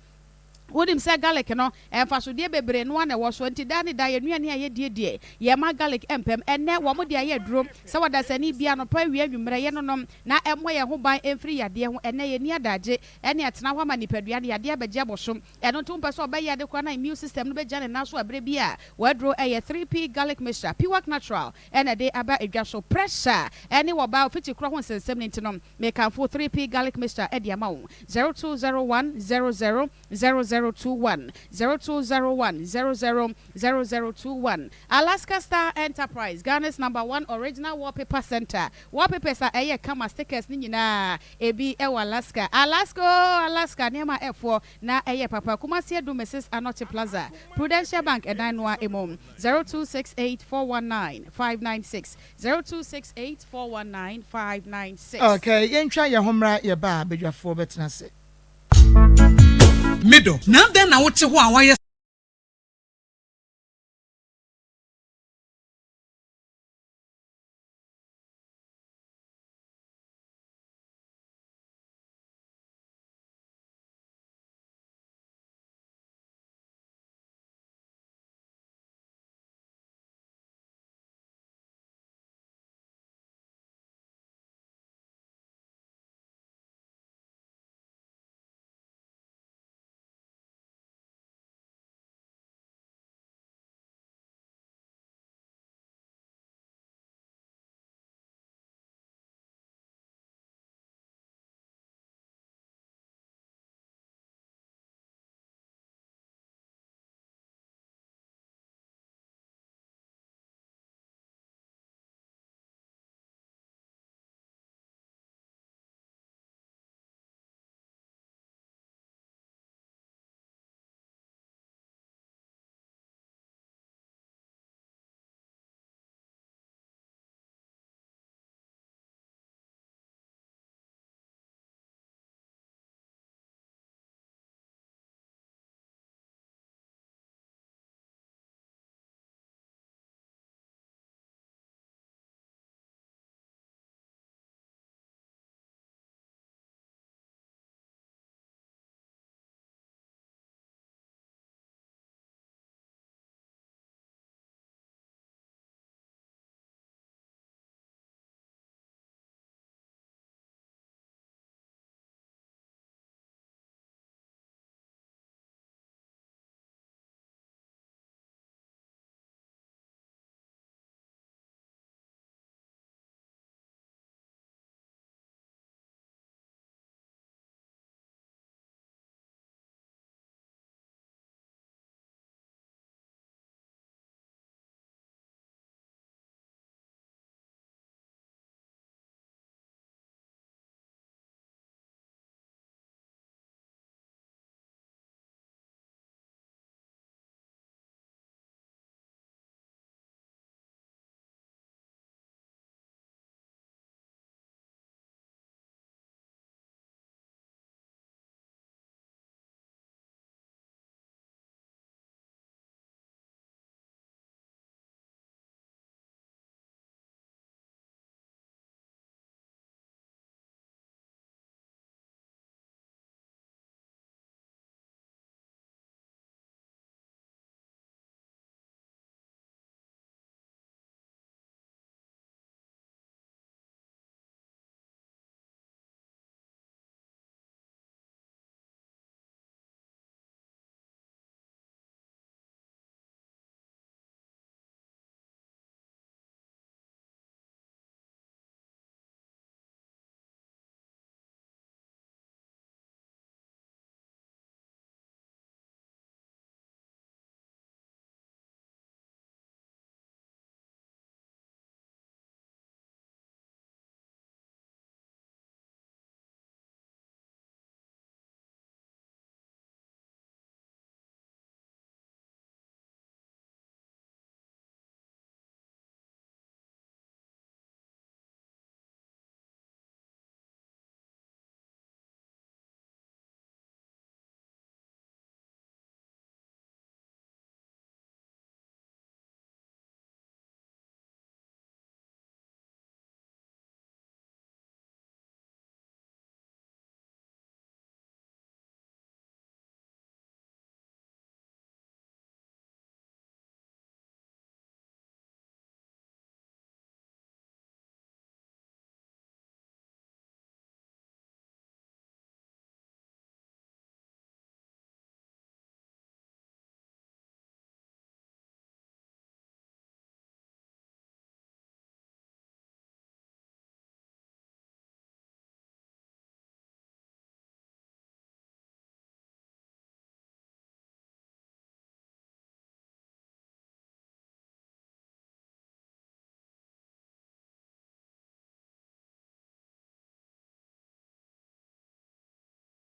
Wonim sɛ garlic no, mfasodeɛ bebree no ara na ɛwɔ so, enti daa ne daa yɛn nnuane a yɛdie deɛ, yɛmma garlic mpam. Ɛnnɛ, wɔde ayɛ aduro sɛ ɔdasani biara, anɔpa, awia, anwummerɛ, yɛnonom na ɛmmɔ yɛn ho ban mfiri yadeɛ ho. Ɛnnɛ, yɛnni adagye ne atena hɔ ama nipadua no yadeɛ abɛgye abɔ so. Ɛno nti, wompɛ sɛ ɔbɛyɛ ade koraa na immune system no bɛgyina ne nan so berɛ bi a w'aduro yɛ 3P Garlic Mixture, Piwak Natural na ɛde aba dwa so. Pressure ne ɔbaa ofikyikora ho nsɛnsɛm no nti no, Mekamfo 3P Garlic Mixture de ama wo. 0201 00 0021, 0201 00 0021. Alaska Star Enterprise, Ghana's number one original wallpaper center. Wallpapers a ɛyɛ kama, stickers ne nyinaa, ebi wɔ Alaska. Alaska oo, Alaska, nneɛma a ɛfoɔ na ɛyɛ papa. Kumasi Adu Mrs. Anokye Plaza, Prudential Bank ɛdan no ara mu. 0268 419 596. 0268 419 596. Okay, yɛntwa yɛn ho mmra yɛba a badwafoɔ bɛtena ase. Me dɔ, na adɛn na wote hɔ a woayɛ.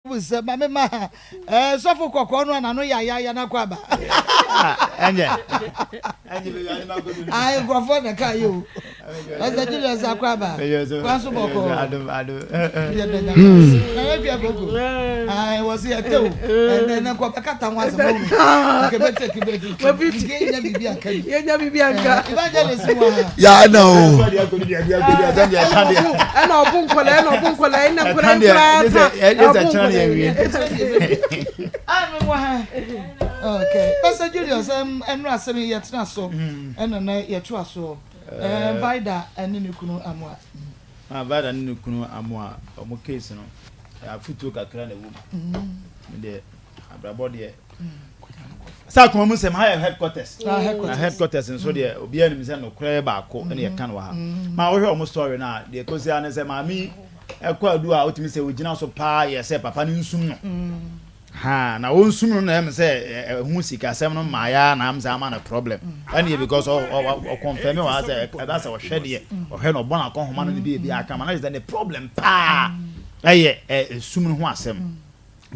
Sɛ ma me ma eh, sɔfo kɔkɔɔ no a n'ano yayaya no akɔ aba. Ɛnyɛ. Ɛnyɛ baabi a ne ma kɔ bi. Ayi nkurɔfoɔ na ɛka yi o. Pastor Julius akɔ aba. Kwan so bɔkɔɔ. Adum adum. Yɛ dɛ nyame ase. Na yɛ dua koko. Ayi wɔ se yɛ te o. Ɛnɛ nɛ kɔ bɛkata ho asɛm ɔmo. Nke bɛ take bɛ fi. Nke yɛ nya biribi anka bi. Yɛ nya biribi anka. Evangelist mu ha. Ya ɛna o. Ɛna ɔbo nkɔla ɛna ɔbo nkɔla ɛna nkɔla nkɔla ta. Ɛsɛ kyerɛ ne awie. Ah, me wɔ ha. Okay. Pastor Julius, ɛnura asɛm yi yɛtena so ɛna na yɛtoa so. Vida ɛne ne kunu Amoa. Ah, Vida ne ne kunu Amoa, ɔmo case no, afutuo kakra na ɛwɔ mu. Me deɛ, abrabɔ deɛ. Sɛ akoma mu nsɛm ha yɛ headquarters. Na headquarters nso deɛ obiara nim sɛ nokorɛ baako ɛna yɛka no wɔ ha. Ma wohwɛ ɔmo story no a, deɛ ɛkɔsi ara ne sɛ maame yi ɛkɔ adu a wotumi sɛ ogyina so paa yɛ sɛ papa no nsum no ha na ɔnsum no na ɛm sɛ ɛho sikasɛm no mmaeɛ na am sɛ ama no problem ɛne yɛ because ɔkɔnfɛmi wɔ ha sɛ ɛba sɛ ɔhwɛ deɛ ɔhwɛ no ɔbɔ no akɔnhoma no ne bi ebi aka ma na sɛ ne problem paa ɛyɛ ɛsum no ho asɛm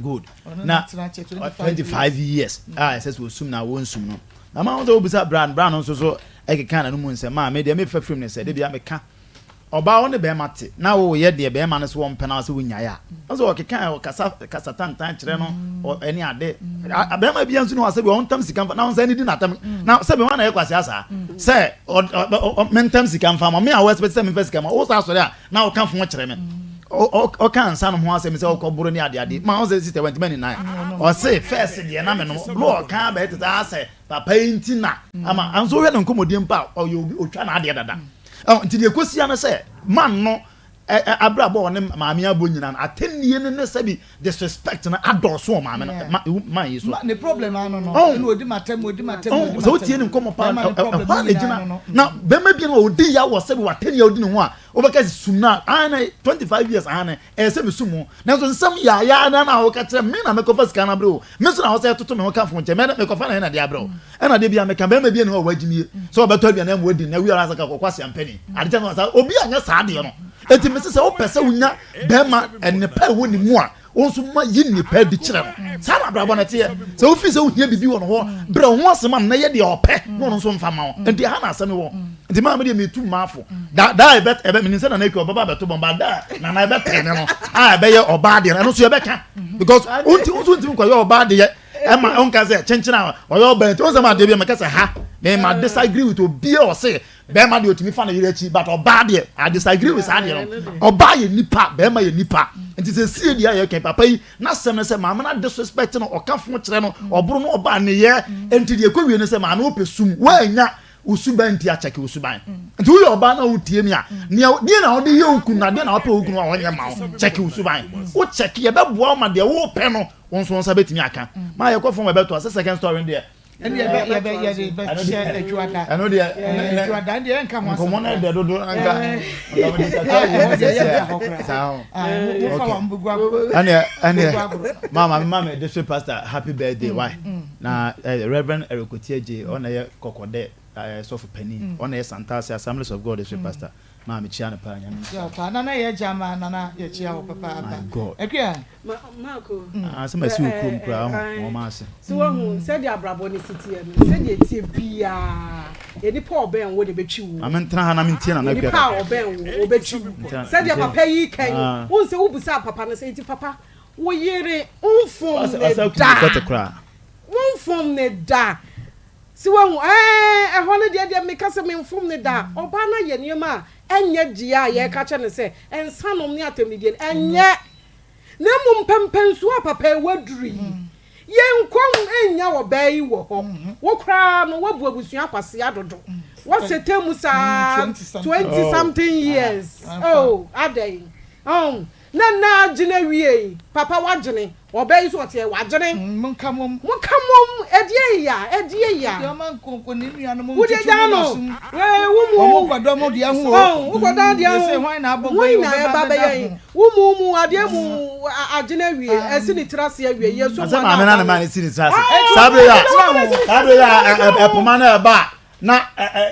good na 25 years a ɛsɛ sɛ ɔsum na wɔnsum no na ma ho sɛ wobisa bra bra no nso so ɛkeka n'ano mu nsɛm a me deɛ mefa firim ne sɛ de bia meka Ɔbaa wo ne bɛɛma te na wo yɛ deɛ bɛɛma no so wɔmpɛ na sɛ wo nyae a ɔsɛ ɔkeka ɔkasa kasa tantan kyerɛ no ɛne ade bɛɛma bia nso ne hɔ sɛ bi ɔntam sika mfa na ɔnsa ne di n'atam na sɛ bi wɔn na yɛ kwasi asa sɛ ɔ mentam sika mfa ma me a wɔ expect sɛ memfa sika ma wo sa asɔre a na ɔka fo kyerɛ me ɔka nsa no ho asɛm sɛ ɔkɔ boro ne ade ade ma ɔsɛ sister wɛntuma ni nan ɔse fɛs deɛ na me no lo ɔka bɛyɛ tete asɛ papa yi nti na ama anso wohwɛ ne nkɔmmɔdie mpo a ɔyɛ obi ɔtwa n'adeɛ dada nti deɛ ɛkɔsia no sɛ man no abrabɔ ɔne maame abɔ nyina no atɛnnie no ne sɛbi disrespect no adɔɔso wɔ maame no man yi so ne problem ano no ɛna odi matam odi matam odi matam sɛ wotie ne nkɔmmɔ paa ɛhɔ a na gyina na bɛrima bi no ɔdi ya wɔ sɛbi watɛnnie a ɔdi ne ho a wobɛka sɛ sum no a ana 25 years ana Ɛyɛ sɛ misu mo, nanso nsɛm yaayaa no ara na woka kyerɛ me na mekɔfa sika no abrɛ wo. Me nso na wosɛ toto me ho kamfo nkyɛ, mɛ mekɔfa na ɛna de abrɛ wo. Ɛna de bia meka bɛrima bi ani hɔ a wagyimie sɛ ɔbɛtɔ aduane ama wadi na wia anaasɛ ka kɔkɔ ase ampɛni. Ade kyɛ no saa obi anyɛ saa adeɛ no. Enti mese sɛ wopɛ sɛ wonya bɛrima nnepa ɛwɔ ne mu a, wo nso ma yi nnepa adi kyerɛ no. Saa na abrabɔ no teɛ. Sɛ wofii sɛ wohia biribi wɔ ne hɔ, brɛ wo ho ase ma no na yɛ deɛ ɔpɛ na ɔno nso mfa ma wo. Enti ɛha na asɛm wɔ. Nti maa me deɛ metu mmaafo. Da da a ɛbɛ ɛbɛ menim sɛ Nana Akua ɔbɛba abɛto bɔmba da a Nana ɛbɛtɛn ne no a ɛbɛyɛ ɔbaa deɛ no ɛno nso yɛbɛka because wonti wo nso ntumi nkɔyɛ ɔbaa deɛ ɛma ɔnka sɛ kyenkyen a ɔyɛ ɔbaa nti ɔnsɛm adeɛ bi a mɛka sɛ ha me ma disagree with obi a ɔse bɛrima deɛ ɔtumi fa ne yere akyi but ɔbaa deɛ I disagree with saa deɛ no ɔbaa yɛ nipa bɛrima yɛ nipa nti sɛ sie deɛ a yɛka papa yi n'asɛm no sɛ maame no disrespect no ɔka fo kyerɛ no ɔboro no ɔbaa ne yɛ nti deɛ ɛkɔ wie no sɛ maame wopɛ sum woanya wo suban nti akyɛke wo suban nti woyɛ ɔbaa na wotie mi a nea deɛ na wode yɛ wo kunu na deɛ na wopɛ wo kunu a ɔnyɛ ma wo kyɛke wo suban wo kyɛke yɛbɛboa wo ma deɛ wopɛ no wo nso nsa bɛtumi aka ma yɛkɔ fam ɛbɛto a sɛ second story no deɛ ɛne yɛbɛ yɛbɛ yɛde bɛhyɛ adwuada ɛno deɛ adwuada ɛne yɛnka ho asɛm nkɔmmɔ no ɛdɛ dodo anka nka mede kakra wɔ mu sɛsɛ saa ho ɛneɛ ɛneɛ mama mama district pastor happy birthday why na Reverend Eric Otiagye ɔna yɛ Kɔkɔdɛ sɔfo panin ɔna yɛ Santase Assemblies of God district pastor maa me kyia no paa nyame nhyira wo. Nana yɛ agya ma nana yɛ kyia wo papaapa. My God. Akua. Ma Marko. Ah sɛ ma si wɔ kurom koraa ho wɔn ma ase. So wahu sɛdeɛ abrabɔ no si teɛ no sɛdeɛ ɛteɛ biara nipa a ɔbɛn wo na ɛbɛtwi wo. Ma me ntena ha na me ntie nana akua. Nipa a ɔbɛn wo ɔbɛtwi wo sɛdeɛ papa yi ka yi wohu sɛ wobusaa papa no sɛ nti papa Wo yere womfom ne da. Womfom ne da. Si wahu ɛɛ ɛhɔ no deɛ deɛ meka sɛ memfom ne da. Ɔbaa no ayɛ nneɛma a ɛnyɛ deɛ a yɛreka kyerɛ no sɛ nsanom ne atɛmdidie no ɛnyɛ. Na mmom mpɛmpɛnsoɔ a papa yi waduru yi, yɛn nkɔm nnya ɔbaa yi wɔ hɔ. Wo koraa no woabu abusua kwasea dodo. Woasɛtɛ mu saa 20 something years. Oh adɛn? Oh. Na nna agyene awiei papa wagyene ɔbaa yi so ɔteɛ wagyene. Monka mom. Monka mom ɛdeɛ ya ɛdeɛ ya. Deɛ ɔma nkonko ne nuanom Wo deɛ ntutu gyaa mu no n'asom. ee wo mu. Wɔn kɔdɔ mo deɛ ho o. Oh wo kɔdɔ adeɛ ho. Sese hwan na abɔ gua yi Hwan na wɔbɛba ɛba abɛda bɛyɛ yi ho. wo mu mu adeɛ mu agyene awie ɛsi ne tiri ase awie yɛ so Asɛ mu maame ana na ne aba ma no. ne si ne tiri ase. Ah Saa bere yi a maame na ɛsi ne saa tiri bere yi ase a maame na ɛsi ɛpoma no ɛba a na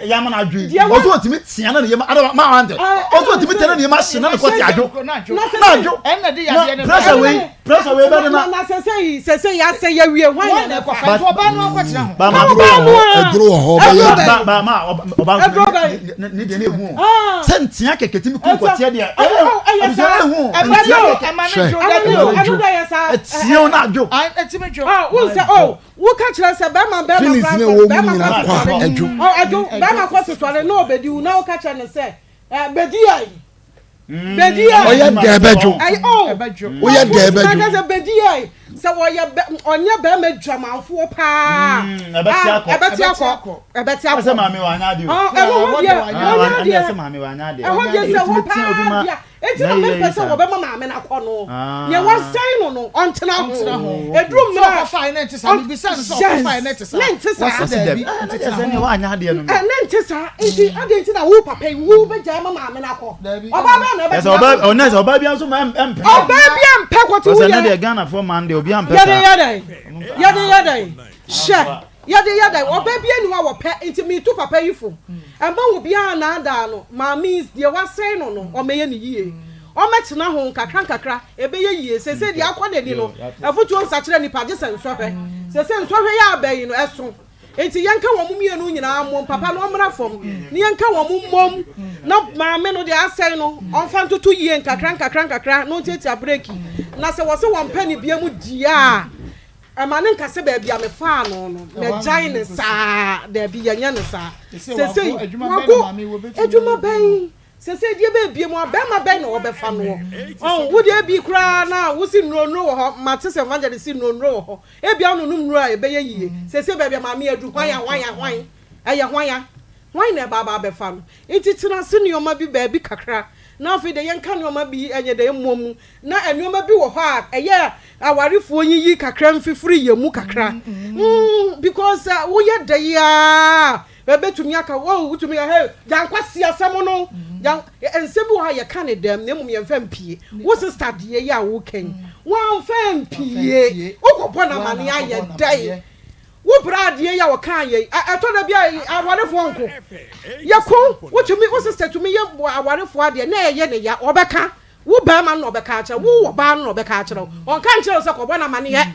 yamma no adwo yi ɔsɛ ɔtumi tea na ne yam ada ma wante ɔsɛ ɔtumi tea na ne yam ahye na ne kɔte adwo na adwo na pressure wei. Pressure wei bɛ de na. Na sese yi sese yi asɛ yɛ wie hwan na ɛkɔfa nti ɔbaa no akɔtena ho. Ba ma ɔbaa mu a. Aduro wɔ hɔ ɔbɛyɛ aduro. Ba ba ma ɔbaa aduro bɛ. Ne deɛ ne ehu o. Sɛ ntia kɛkɛ ti mi kun kɔteɛ deɛ. Ɛyɛ saa ehu. Ɛbɛ Ntia no kɛkɛ. Ɛma ne Hwɛ dwo da bi ɛma o. ne ɛno dwo. dɛ yɛ saa. Ɛtia o na adwo. Ɛtumi dwo. Ɔ n sɛ o woka kyerɛ sɛ bɛrima bɛrima Feelings kora ne sɛ ɛwɔ mu bɛrima nyinaa kɔ kɔ a sesɔre ɛdwo. ɔ ɛdwo bɛrima kɔ sesɔre na ɔbɛdi wo na woka kyerɛ no sɛ ɛ bɛdi yɛ bɛdi yɛ Ɔyɛ dɛ ɛbɛdwo. ɛyɛ o Ɛbɛdwo. Woyɛ dɛ ɛbɛdwo. na sɛ bɛdi yɛ sɛ wɔyɛ bɛ ɔnyɛ bɛrima dwamanfoɔ paa Ɛbɛte akɔ. ɛbɛte akɔ ɛbɛte akɔ Ɛsɛ maame wa anya adeɛ o. ɔ ɛno hɔ deɛ ɔnyɛ adeɛ Ɛsɛ maame wa anya adeɛ. ɛhɔ deɛ sɛ hɔ Ɛtumi tea obi paa ma deɛ eti na na mempɛ yɛ sɛ yi saa. wɔbɛma maame no akɔ no Ah. nea wasɛn no no ɔntena ho Ɔntena ho. eduru Sɛ mmerɛ a ɔkɔfae ne nte saa mebisa no sɛ ɔkɔfae ne nte saa ne nte saa wɔse Ɔsi daabi dɛbi. Ɛna nte deɛ saa sɛ nea wanya adeɛ no no. ɛ ne nte saa nti adeɛ nti na wo papa yi wo bɛgyae ma maame no akɔ Daabi. ɔbaa bɛn na Ɛsɛ ɛbɛtena ɔbaa ho ɔnɛ sɛ ɔbaa bi nso ma ɛmpɛ. ɔbaa bi ampɛ kɔte wo Ɔsɛ ne yɛ deɛ Ghanafoɔ man deɛ obi ampɛ yɛde saa. yɛ dɛn yɛde yɛ dɛn hyɛ yɛde yɛ dɛn ɔbaa bi ani hɔ a wɔpɛ nti metu papa yi fo ɛma wo biara naadaa no maame yi deɛ wasɛe no no ɔmɛyɛ ne yie ɔmɛtena ho nkakra nkakra ɛbɛyɛ yie sese deɛ akɔ n'ani no afotuo nsakyerɛ nipa gye sɛ nsɔhwɛ sese nsɔhwɛ yɛ aba yi no ɛso nti yɛnka wɔn mmienu nyinaa mmom papa no ɔmmra fam ne yɛnka wɔn mmom na maame no deɛ asɛe no ɔmfa ntoto yie nkakra nkakra nkakra na ɔntiatia breki na sɛ wɔsɛ wɔn pɛ ne bia mu die a ɛma ne nka sɛ baabi a mefaa no no mɛgyae ne saa daabi yɛnyɛ ne saa sesei wago adwuma bɛn sesei deɛ bɛbie mu a bɛrima bɛn na wɔbɛfa noɔ ɔn wo deɛ ebi koraa na wosi nnuro nnuro wɔ hɔ mate sɛ evangelist si nnuro nnuro wɔ hɔ ebi a wononom nnuro a ɛbɛyɛ yie sesei baabi a maame adu hwan a hwan a hwan ɛyɛ hwan a hwan na ɛba aba abɛfa no nti tena ase nneɛma bi baabi kakra na afei de yɛnka nneɛma bi ɛnyɛ dɛ mmɔ mu na nneɛma bi wɔ hɔ a ɛyɛ awarefoɔ yiyi kakra mfifiri yɛ mu kakra mm because uh, woyɛ dɛ yi aa ɛbɛtumi aka wo wotumi yɛ hey gyankwasi asɛm no gyan nsɛm bi wɔ hɔ a yɛka ne dɛm na mmom yɛmfa mpie wo sister deɛ yi a wokɛn wɔmfa mpie wokɔbɔ no amane ayɛ dɛn wo bra adeɛ yi a wɔka yɛ ɛtɔ da bi a awarefoɔ nko yɛko wotumi wo sister tumi yɛ awarefoɔ adeɛ na ɛyɛ ne ya ɔbɛka Wo barima no na ɔbɛka akyerɛ wo, wo ɔbaa no na ɔbɛka akyerɛ wo. Ɔnka nkyerɛ wo sɛ kɔbɔ no amaneɛ,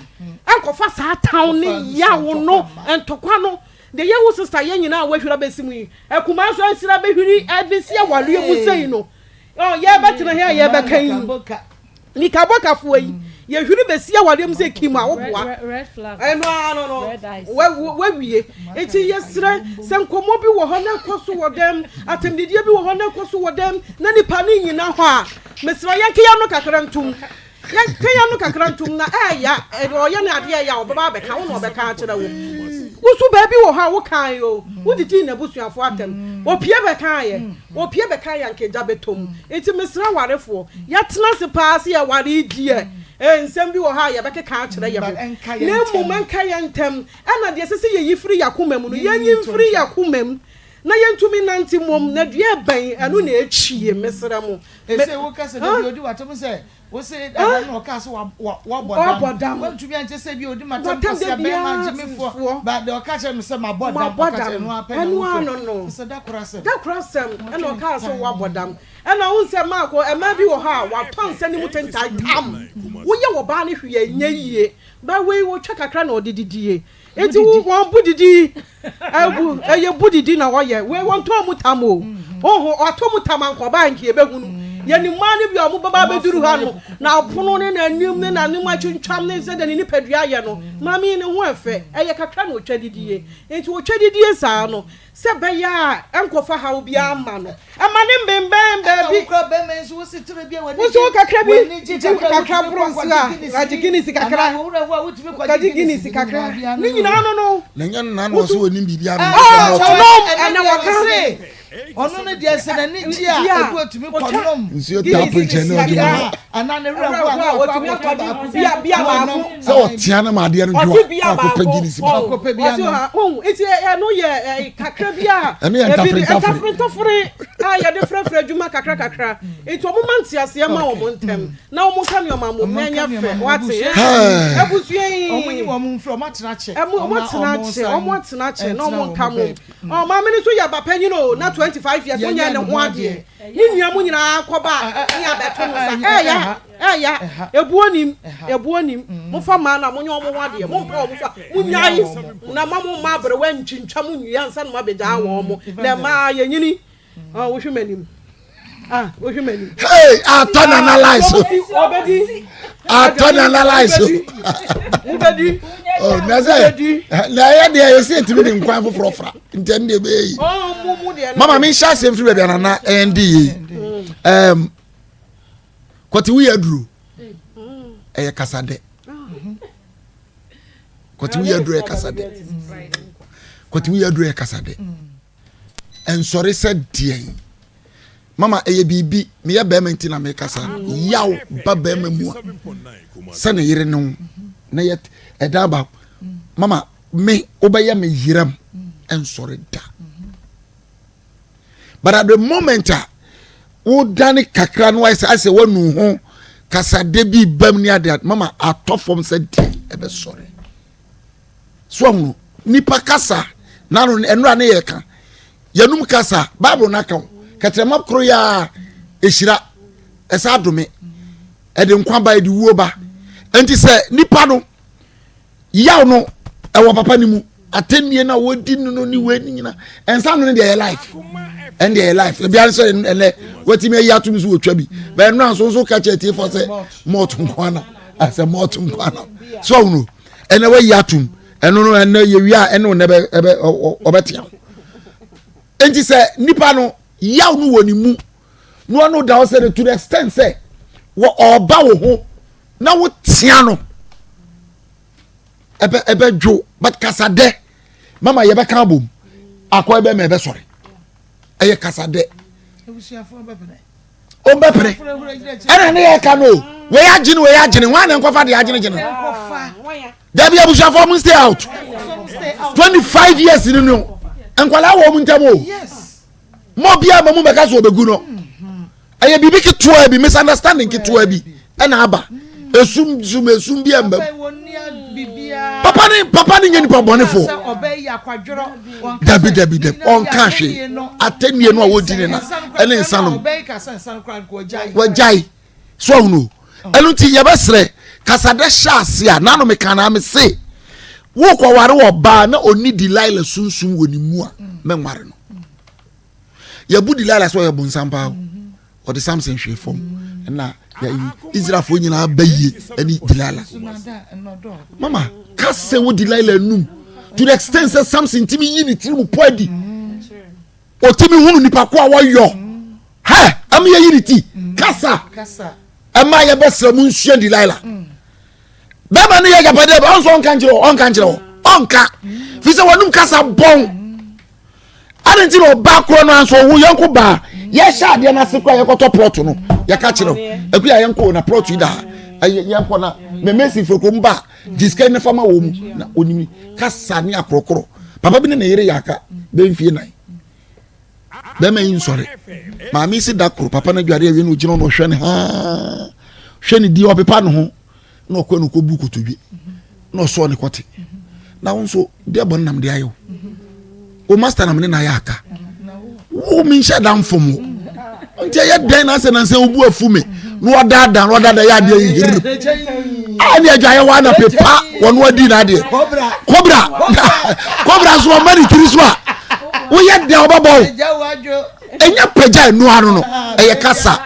nkɔfa saa town ne yaw no, ntɔkwa no. Deɛ yɛ wo sister yɛ nyinaa a wahwiri abɛsi mu yi, akumaa nso asiri abɛhwiri abɛsi awareɛ mu sei no, yɛbɛtena he a yɛbɛka yi, nikabokafoɔ yi, yɛhwiri bɛsi awareɛ mu sɛ kim a woboa. Ɛno ara no no, wawie. Nti yɛsrɛ sɛ nkɔmmɔ bi wɔ hɔ na ɛkɔ so wɔ dɛm, atɛmdidie bi wɔ hɔ na ɛkɔ so wɔ dɛm, na nipa no nnyina hɔ a, mesrɛ yɛnka yɛn ano kakra ntom. Yɛnka yɛn ano kakra ntom na ɛɛya, ɔyɛ no adeɛ ɛɛya a, ɔbɛba abɛka wo na ɔbɛka akyerɛ wo. Wo nso baabi wɔ hɔ a wokae o, wodidii n'abusuafoɔ atɛm. Opie bɛkaeɛ, opie bɛkaeɛ anka egya bɛtɔ mu. Nti mesrɛ awarefoɔ, yɛtena ase paa sɛ yɛware yi deɛ, ee nsɛm bi wɔ hɔ a yɛbɛkeka akyerɛ yɛn ho. Na mmom ɛnka yɛn ntɛm. Ɛna deɛ ɛsɛ sɛ yɛyi firi yɛn akoma mu no, yɛnyi mfiri yɛn akoma mu. Na yɛntumi nnante mmom, na dua bɛn ɛno na ɛtwie, mesrɛ mo. Me, Ese wo kasa da huh? bi odi watam sɛ wo se ada no ɔka sɛ wa wa wabɔ Wabɔ dam. dam. Wantumi ankyɛ sɛ bi odi matam Matam da kwasea bɛrima biara gyimifoɔ foɔ. ba deɛ ɔka kyerɛ me sɛ mabɔ dam Mabɔ ɔka kyerɛ dam. ɛno ara pɛ na Ɛno wo ara fɛ. no no. Sɛ da koro asɛm. Da koro asɛm ɛna Wɔtwe ɔkaa sɛ tan. wabɔ dam. Ɛna wohu sɛ Maako, mmaa bi wɔ hɔ a watɔ nsa no mu tentaa tam. Woyɛ ɔbaa no hwee a ɛnyɛ yie. But wei wɔtwa kakra na ɔde didie. Nti wo wɔn bu didi ɛbu ɛyɛ bu didi na wɔyɛ wei wɔn tɔn mu tam o oho ɔtɔ mu tam anka ɔbaa nka yɛbɛhunu yɛne mmaa no bi a wɔn bɛba abɛduru ha no na apono ne n'anim ne n'anim atwintwam ne sɛdeɛ ne nipadua yɛ no maame yi ne ho ɛfɛ ɛyɛ kakra na ɔtwa didie nti ɔtwa didie saa no Sɛ ɛbɛyɛ a ɛnkɔfa haw biara mma no. Ɛma no mbenbɛn Ɛna baabi. wo kura bɛrima yi nso wo se tire bi a w'ani Wo nso wo gye kakra bi w'ani gye gye kakra kakra wotumi boro kɔ nso kɔgye a, Guinness agye bi Guinness kakra. anaa wo werɛ ho a wotumi kɔgye Kɔgye Guinness Guinness bi ne kakra. nyinaa biara Ne no nyinaa no no. Na ɛnyɛ no na na Wo ɔsɛ nso. ɔnim biribiara no Ɛɛ na Oh, ɔte. ɔno ɔnom ɛno ɛna deɛ wɔka. ɔse ɔno no deɛ sɛ n'ani gye a Gye a, ebi otumi ɔtwa kɔnom Nsuo Guinness tap nkyɛn na ɔde kakra. mu. anaa ne werɛ Ɛwerɛ ho a ho na a wakɔ wɔtumi akɔtɔ akɔgye baako bi bia bia na baako. ɔnom Sɛ ɔtea no ma adeɛ no dwo Ɔse a, bia na akɔpɛ baako Guinness oh baako. Akɔpɛ bi ɔse anom. ha oh nti ɛno yɛ ɛ kakra bi a Ɛno yɛ ebi de ntafere ntafere. ntafere ntafere a yɛde frɛfrɛ adwuma kakra kakra nti wɔn ma nteaseɛ ma wɔn ntɛm na wɔn nka nneɛma mmom Wɔn na nka ɛnyɛ nneɛma fɛ mmom. wate Abusua ɛ Hɛɛ. abusua yi Wɔn nyi wɔn mfiri wɔn atena kyɛ. ɛmo Wɔn wɔn a atena wɔn kyɛ nsan wɔn atena kyɛ na ntena wɔn wɔn nka mmom baabi. ɔ maame no nso yɛ ba panyin o na 20. 25 years wonyɛ ne ho adeɛ. Ne nua mu nyinaa kɔba a ne abɛto no sa. Ɛɛya ɛɛya ebuo nim ebuo nim. Mofa mmaa no a monyɛ wɔn ho adeɛ. Mompɛ wɔn so a monyae na ma mo mma aberewa ntwintwa mo nnua ansa na moabɛgyaa wɔn mo. Na mmaa yɛnyini. Ah, wohwɛ m'anim. Ah, wohwɛ m'anim. Hey, atɔ na analyze o. Atɔ na analyze o. Mubedi. Oh, na sɛ na ɛyɛ deɛ yɛsi etimi de nkwan foforɔ fra nti ɛno deɛ ɛbɛyɛ yi. Oh, Mama mi nhyɛ asɛm firi baabi anana ɛndi yie. Ɛɛm, kɔte wuyi aduro ɛyɛ kasa dɛ. Kɔte wuyi aduro ɛyɛ kasa dɛ. Kɔte wuyi aduro ɛyɛ kasa dɛ. Ɛnsɔre sɛ deɛn. Mama ɛyɛ biribi meyɛ bɛrima nti na mekasa yaw ba bɛrima mu a sɛ ne yere ne ho na yɛ ɛdan ba mama me wobɛyɛ me yeram ɛnsɔre da but at the moment a wodane kakra no ayɛ sɛ asɛ wanu ho kasade bi bam ne ade mama atɔ fam sɛ deɛn ɛbɛsɔre So ahunu nipa kasa n'ano ɛnura ne yɛ ka yɛnum kasa bible n'aka o kɛtɛrɛma koro yɛ a ehyira ɛsɛ adome ɛde nkwa ba ɛde wuo ba nti sɛ nipa no yaw no ɛwɔ papa ne mu atɛnnie na wɔdi no no ne wei ne nyina ɛnsa no ne deɛ ɛyɛ life ɛne deɛ ɛyɛ life ebi ansɛ ɛnɛ wɔtumi ayi atum so wɔtwa bi bɛn nora nso nso ka kyerɛ tiefo sɛ mɔɔto nkwa na asɛ mɔɔto nkwa na so ɔhunu. ɛnɛ wayi atum ɛno no ɛnɛ yɛwie a ɛne ɔnɛ bɛ ɛbɛ ɔbɛtea ho nti sɛ nipa no yaw no wɔ ne mu na ɔno da hɔ sɛ to the extent sɛ wɔ ɔba wo ho na wotea no ɛbɛ ɛbɛ dwo but kasa dɛ mama yɛbɛka abom akɔ ɛbɛ ma ɛbɛsɔre ɛyɛ kasa dɛ. Ɔmbɛpere. Ɛna ne yɛ ka no o. Wei agyene wei agyene wɔn a na nkɔfa deɛ agyene gyene. Dabi abusuafoɔ mo stay out. 25 years ni no. Nkwadaa wɔ wɔn ntam o. Mo obiara ma mu bɛka so ɔbɛgu no. Ɛyɛ biribi ketewa bi misunderstanding ketewa bi ɛna aba. Esum sum esum bi ɛmba mu. Papa ne papa ne nyɛ nipa bɔnefo. Dabi dabi dabi ɔnka hwee atɛnnie no a wɔdi ne na ɛne nsa nom wagyae so ahunu ɛno nti yɛbɛsrɛ kasadɛ hyɛ ase a nano meka na me se wokɔware wɔ baa na ɔni Delilah sunsum wɔ ne mu a mɛnware no yɛbu Delilah sɛ ɔyɛ bonsam paa o ɔde Samson hwee fam ɛna Israelfoɔ nyinaa bɛyie ɛne Delilah mama kasɛ wɔ Delilah anum to the extent sɛ Samson timi yi ne tiri mu pɔ adi ɔtumi hunu nipa ko a wɔyɔ hɛ ɛma yɛyi ne ti kasa ɛma yɛbɛsrɛ mu nsua Delilah bɛrima no yɛ agyapadeɛ ɔnso ɔnka nkyerɛ wɔ ɔnka nkyerɛ wɔ ɔnka fi sɛ wɔnum kasa bɔn adi nti na ɔbaa korɔ no anso ɔwo yɛnko baa yɛhyɛ adeɛ no ase koraa yɛkɔtɔ plɔt no yɛka kyerɛ wo akuya yɛnkɔ na plɔt yi da ɛyɛ yɛnkɔ na mɛmɛsi firi ba gye sika ne fama wɔ mu na onim kasa ne akorɔkorɔ papa bi ne ne yere yɛ aka bɛmfie nan bɛrima yi nsɔre maame si da koro papa no adware awie na ogyina ɔno ɔhwɛ ne haa hwɛ ne di ɔpepa ne ho na ɔkɔ no kɔbu kotodwe na ɔsɔɔ ne kɔte na wo nso deɛ bɔ nam de ayɛ wo wo master nam ne na ayɛ aka wo menhyɛ da mfom wo nti ɛyɛ dɛn na asɛ nansɛ wobu afu me na wadaadaa na wadaadaa yɛ adeɛ yi hiri a ne adwa yɛ wa na pepa wɔn adi na adeɛ kobra kobra nso ɔma ne tiri so a woyɛ dɛn ɔbɛbɔ wo ɛnyɛ pagya ɛnu ano no ɛyɛ kasa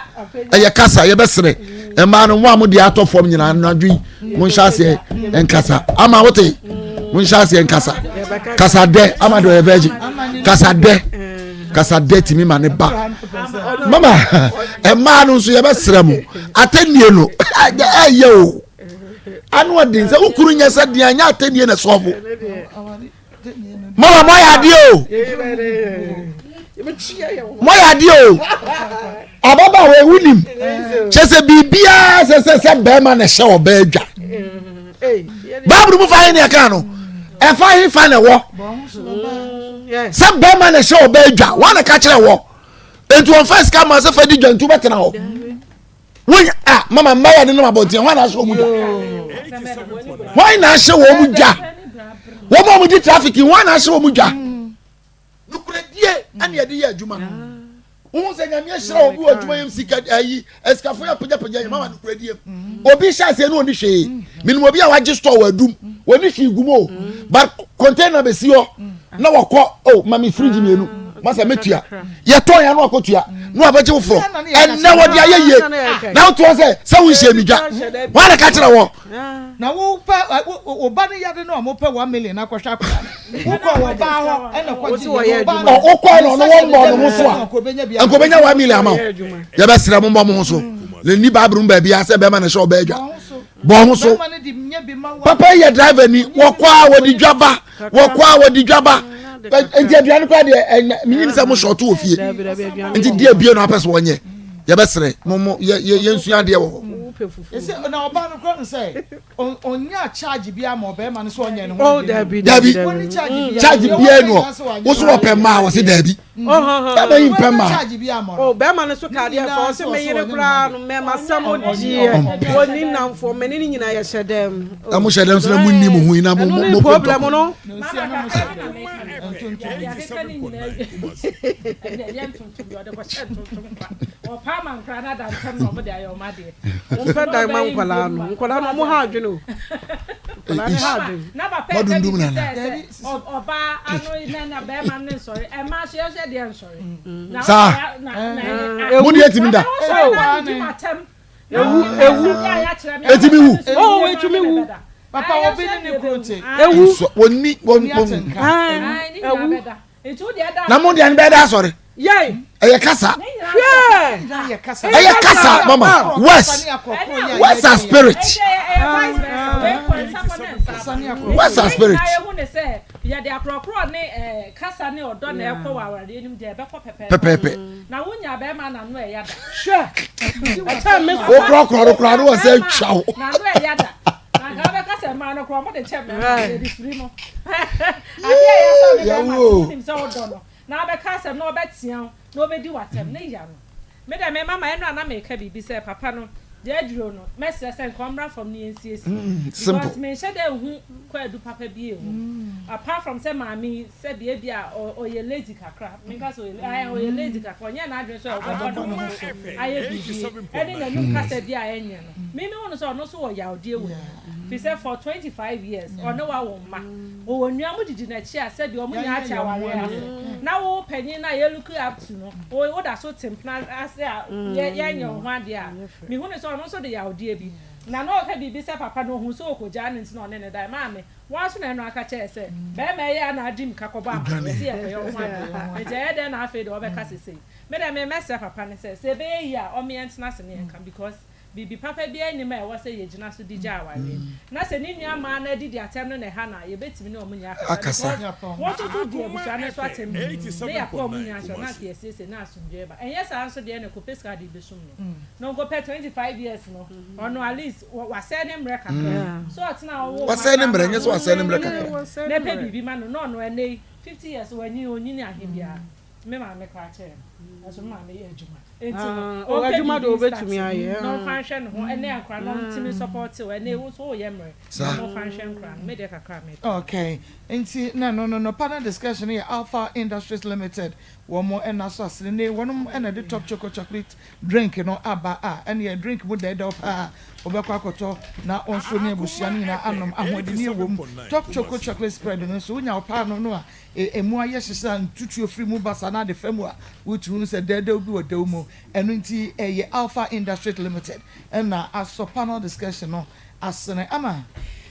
ɛyɛ kasa yɛbɛsrɛ mmaa no mo a mo deɛ atɔ fam nyinaa anadwo yi mo nhyɛ aseɛ nkasa ama wote mo nhyɛ aseɛ nkasa kasa dɛ ama deɛ ɔyɛ virgin kasa dɛ kasa dɛ tìmi ma ne ba mama mmaa no nso yɛbɛsrɛ mo atɛnnie no ɛyɛ o ano ɔden sɛ wokuru nyɛ sɛ deɛ anyɛ atɛnnie na ɛsɔfo mama moayɛ adeɛ o moayɛ adeɛ o ababaawa ewu nim kyɛ sɛ biribiara sɛ sɛ sɛ bɛrima na ɛhyɛ ɔbaa adwa baabulu mu fa he ne ɛka no ɛfa he fa na ɛwɔ sɛ bɛrima na ɛhyɛ ɔbaa adwa wɔn na ɛka kyerɛ wɔ nti wɔn fa sika ma sɛ fa di dwa nti wobɛtena hɔ wọ́n a mama mmaa yɛ nenam abɔnten wɔn na ahyɛ wɔn dwa wɔn na ahyɛ wɔn dwa wɔn a wɔn di traffic wɔn na ahyɛ wɔn dwa nukuredie. ɛna yɛde yɛ adwuma. Wohu sɛ Nyame ahyira obi wɔ adwuma yam sika ayi asikafo yɛ apagyapagya yɛ mama no kura die mu. Obi hyɛ aseɛ no ɔni hwee. Menim obi a wagye store wɔ adum wɔni hwee gu mu o but container bɛsi hɔ na wɔkɔ o ma me fridge mmienu masa mɛtua yɛtɔn yɛ no akɔtua na wabɛgye foforɔ ɛnɛ wɔde ayɛ yie na wotoɔ sɛ sɛ wonhyɛ me dwa wɔn na ka kyerɛ wɔ Na wo pɛ wo ba no yade no a mo pɛ one million akɔhwɛ akɔda no wo kɔ wɔ baa hɔ ɛna kɔ gye yɛ ɔbaa no wo kɔ no ɔno wɔn bɔ ɔno ho so a nkɔbɛnya one million ama wo yɛbɛsrɛ mo mbɔ mo ho so na ni baabiri mu baabi asɛ bɛrima na ɛhyɛ ɔbaa adwa bɔ ho so papa yɛ driver ni wɔkɔ a wɔde dwa ba wɔkɔ a wɔde dwa ba nti aduane kora deɛ ɛnyɛ menyim sɛ mo sɔɔto wɔ fie nti deɛ bie no apɛ so wɔnyɛ yɛbɛsrɛ mo mo yɛ yɛ yɛnsua adeɛ wɔ hɔ. Ese na ɔbaa no kura no sɛ ɔnya charge bi ama ɔbɛrima no sɛ ɔnyɛ ne ho oh, dabi dabi charge biara nu ɔ woso ɔpɛ mmaa wɔsi dabi bɛrima yi mpɛ mmaa. o bɛrima no so kaadeɛ fɔ ɔsɛ mɛ yere koraa no mɛma sɛm diɛ wɔni namfoɔ mɛ ne ne nyinaa yɛ hyɛ dɛm. Na mo hyɛ dɛm so na mo nni mo ho yi na mo mo mo problem no. Wompɛ dan ma nkwadaa no nkwadaa no ɔmo ha adwene o nkwadaa no ha adwene. Mɔdundum nana. Saa mo deɛ tumi da. Ewu ewu. Etumi wu. Oh etumi wu. Papa obi ne ne kunu te. Ewu. Wɔnni wɔn wɔn. Ewu. Na mo deɛ no bɛyɛ dɛ asɔre. Ɛyɛ kasa. Ɛyɛ kasa mama worse worse are spirit. Worse are spirit. Yɛde akorɔkorɔ ne eh, kasa ne ɔdɔ na ɛkɔ wɔ awareɛ no mu deɛ ɛbɛkɔ pɛpɛɛpɛ. Pɛpɛɛpɛ. Na wonya bɛrima n'ano ɛya da. Hwɛ. Ɛkyɛn me so. Wokorɔkorɔ no koraa no wɔ sɛ atwa wo. N'ano ɛya da. Na nka wobɛka sɛ mmaa no korɔ ɔmo de kyɛ mmarima yɛde firi mo. Adeɛ a ɛyɛ sɛ ɔne bɛrima te wonim sɛ wodɔ no na wabɛka asɛm na ɔbɛtea wo na ɔbɛdi w'atɛm ne ya no. Me deɛ me mama ɛno a na meka biribi sɛ papa no deɛ aduro no mɛsrɛ sɛ nka ɔmmra fam na yɛnsiesie because menhyɛ da nhu kwaadu papa bi ɛwɔ mu apart from sɛ maame yi sɛbi ebi a ɔyɛ lazy kakra menka sɛ ɔyɛ ɛɛ ɔyɛ lazy kakra ɔnyɛ n'adwene sɛ ɔbɛbɔ ne ho so ayɛ biribi ɛne n'anum kasa bi a ɛnyɛ no me mehu no sɛ ɔno nso wɔ yawdeɛ wɔ ne mu firi sɛ for 25 years ɔne wawo mma Wɔwɔ nua mo didi nakyi a sɛbi ɔmo nyinaa te awareɛ ase na wo panyin no a yɛ look up to no wo wo da so te mpena ase a yɛ yɛ nyɛ wo ho adeɛ a me hu no sɛ ɔno nso de yawdeɛ bi na na ɔka biribi sɛ papa no ohun sɛ ɔkɔgyaa no nti na ɔne no dae maame wo ara nso na ɛno aka kyɛɛ sɛ bɛɛma ɛyɛ a na adi mika kɔbɔ amaneɛ sɛ yɛkɔyɛ wo ho adeɛ nti ɛyɛ dɛn na afei deɛ ɔbɛka sesei me deɛ me mɛsrɛ papa no sɛ sɛ ɛbɛyɛ yie a ɔme yɛntena ase ne yɛnka because Biribi papa biara nnim a ɛwɔ sɛ yɛgyina so de gya awareɛ. Na sɛ ne nua mmaa no adidi atɛm no na ɛha no a, yɛbɛtumi ne wɔn nyinaa akasa because wɔn nso so di abusua no nso atɛm bi ne yɛakɔ wɔn nyinaa nkyɛn na anka yɛasiesie na asomdwoeɛ ba. Ɛnyɛ saa nso deɛ na kɔpɛ sika de bɛsum no. Na ɔnkɔpɛ 25 years no, ɔno at least wasɛe ne mmerɛ kakra. So ɔtena hɔ wo mma Wasɛe ne koraa mmerɛ, ma nyɛ sɛ wasɛe ne mmerɛ kakra. na ɛpɛ biribi ma no na ɔno ɛnnɛ yi 50 years wanyini, ɔnyini ahe biara. Me maame koraa kyɛɛ no, nanso me maame yɛ adwuma. Nti no, Oh, ɔmpɛ adwuma de biribi obetumi start ayɛ. na ɔmfa nhwɛ ne ho. Ɛnɛ akora no ɔntumi nsɔpɔte wo. Ɛnɛ wo nso woyɛ mmerɛ. Saa. Na ɔmfa nhwɛ nkora no. Me deɛ kakra a mepɛ no. Okay, nti na ɛno no no panel discussion no yɛ Alpha Industries Limited wɔn ɛna so asene ne wɔnom ɛna ɛde Top Choco Chocolate drink no aba a ɛneɛ drink mu dɛɛdɛw paa wobɛkɔ akɔtɔ na wo nso ne abusua no nyinaa anom ahoɔdenneɛ wɔ mu Top Choco Chocolate Spread no nso wonya wo paano no a Emu ayɛ hye sɛ ntutuo firi mu ba saa na ade fa mu a, wotumi hu sɛ dɛɛdɛw bi wɔ dɛw mu. Ɛno nti ɛyɛ Alpha Industries Limited na asɔ panel discussion no asene ama.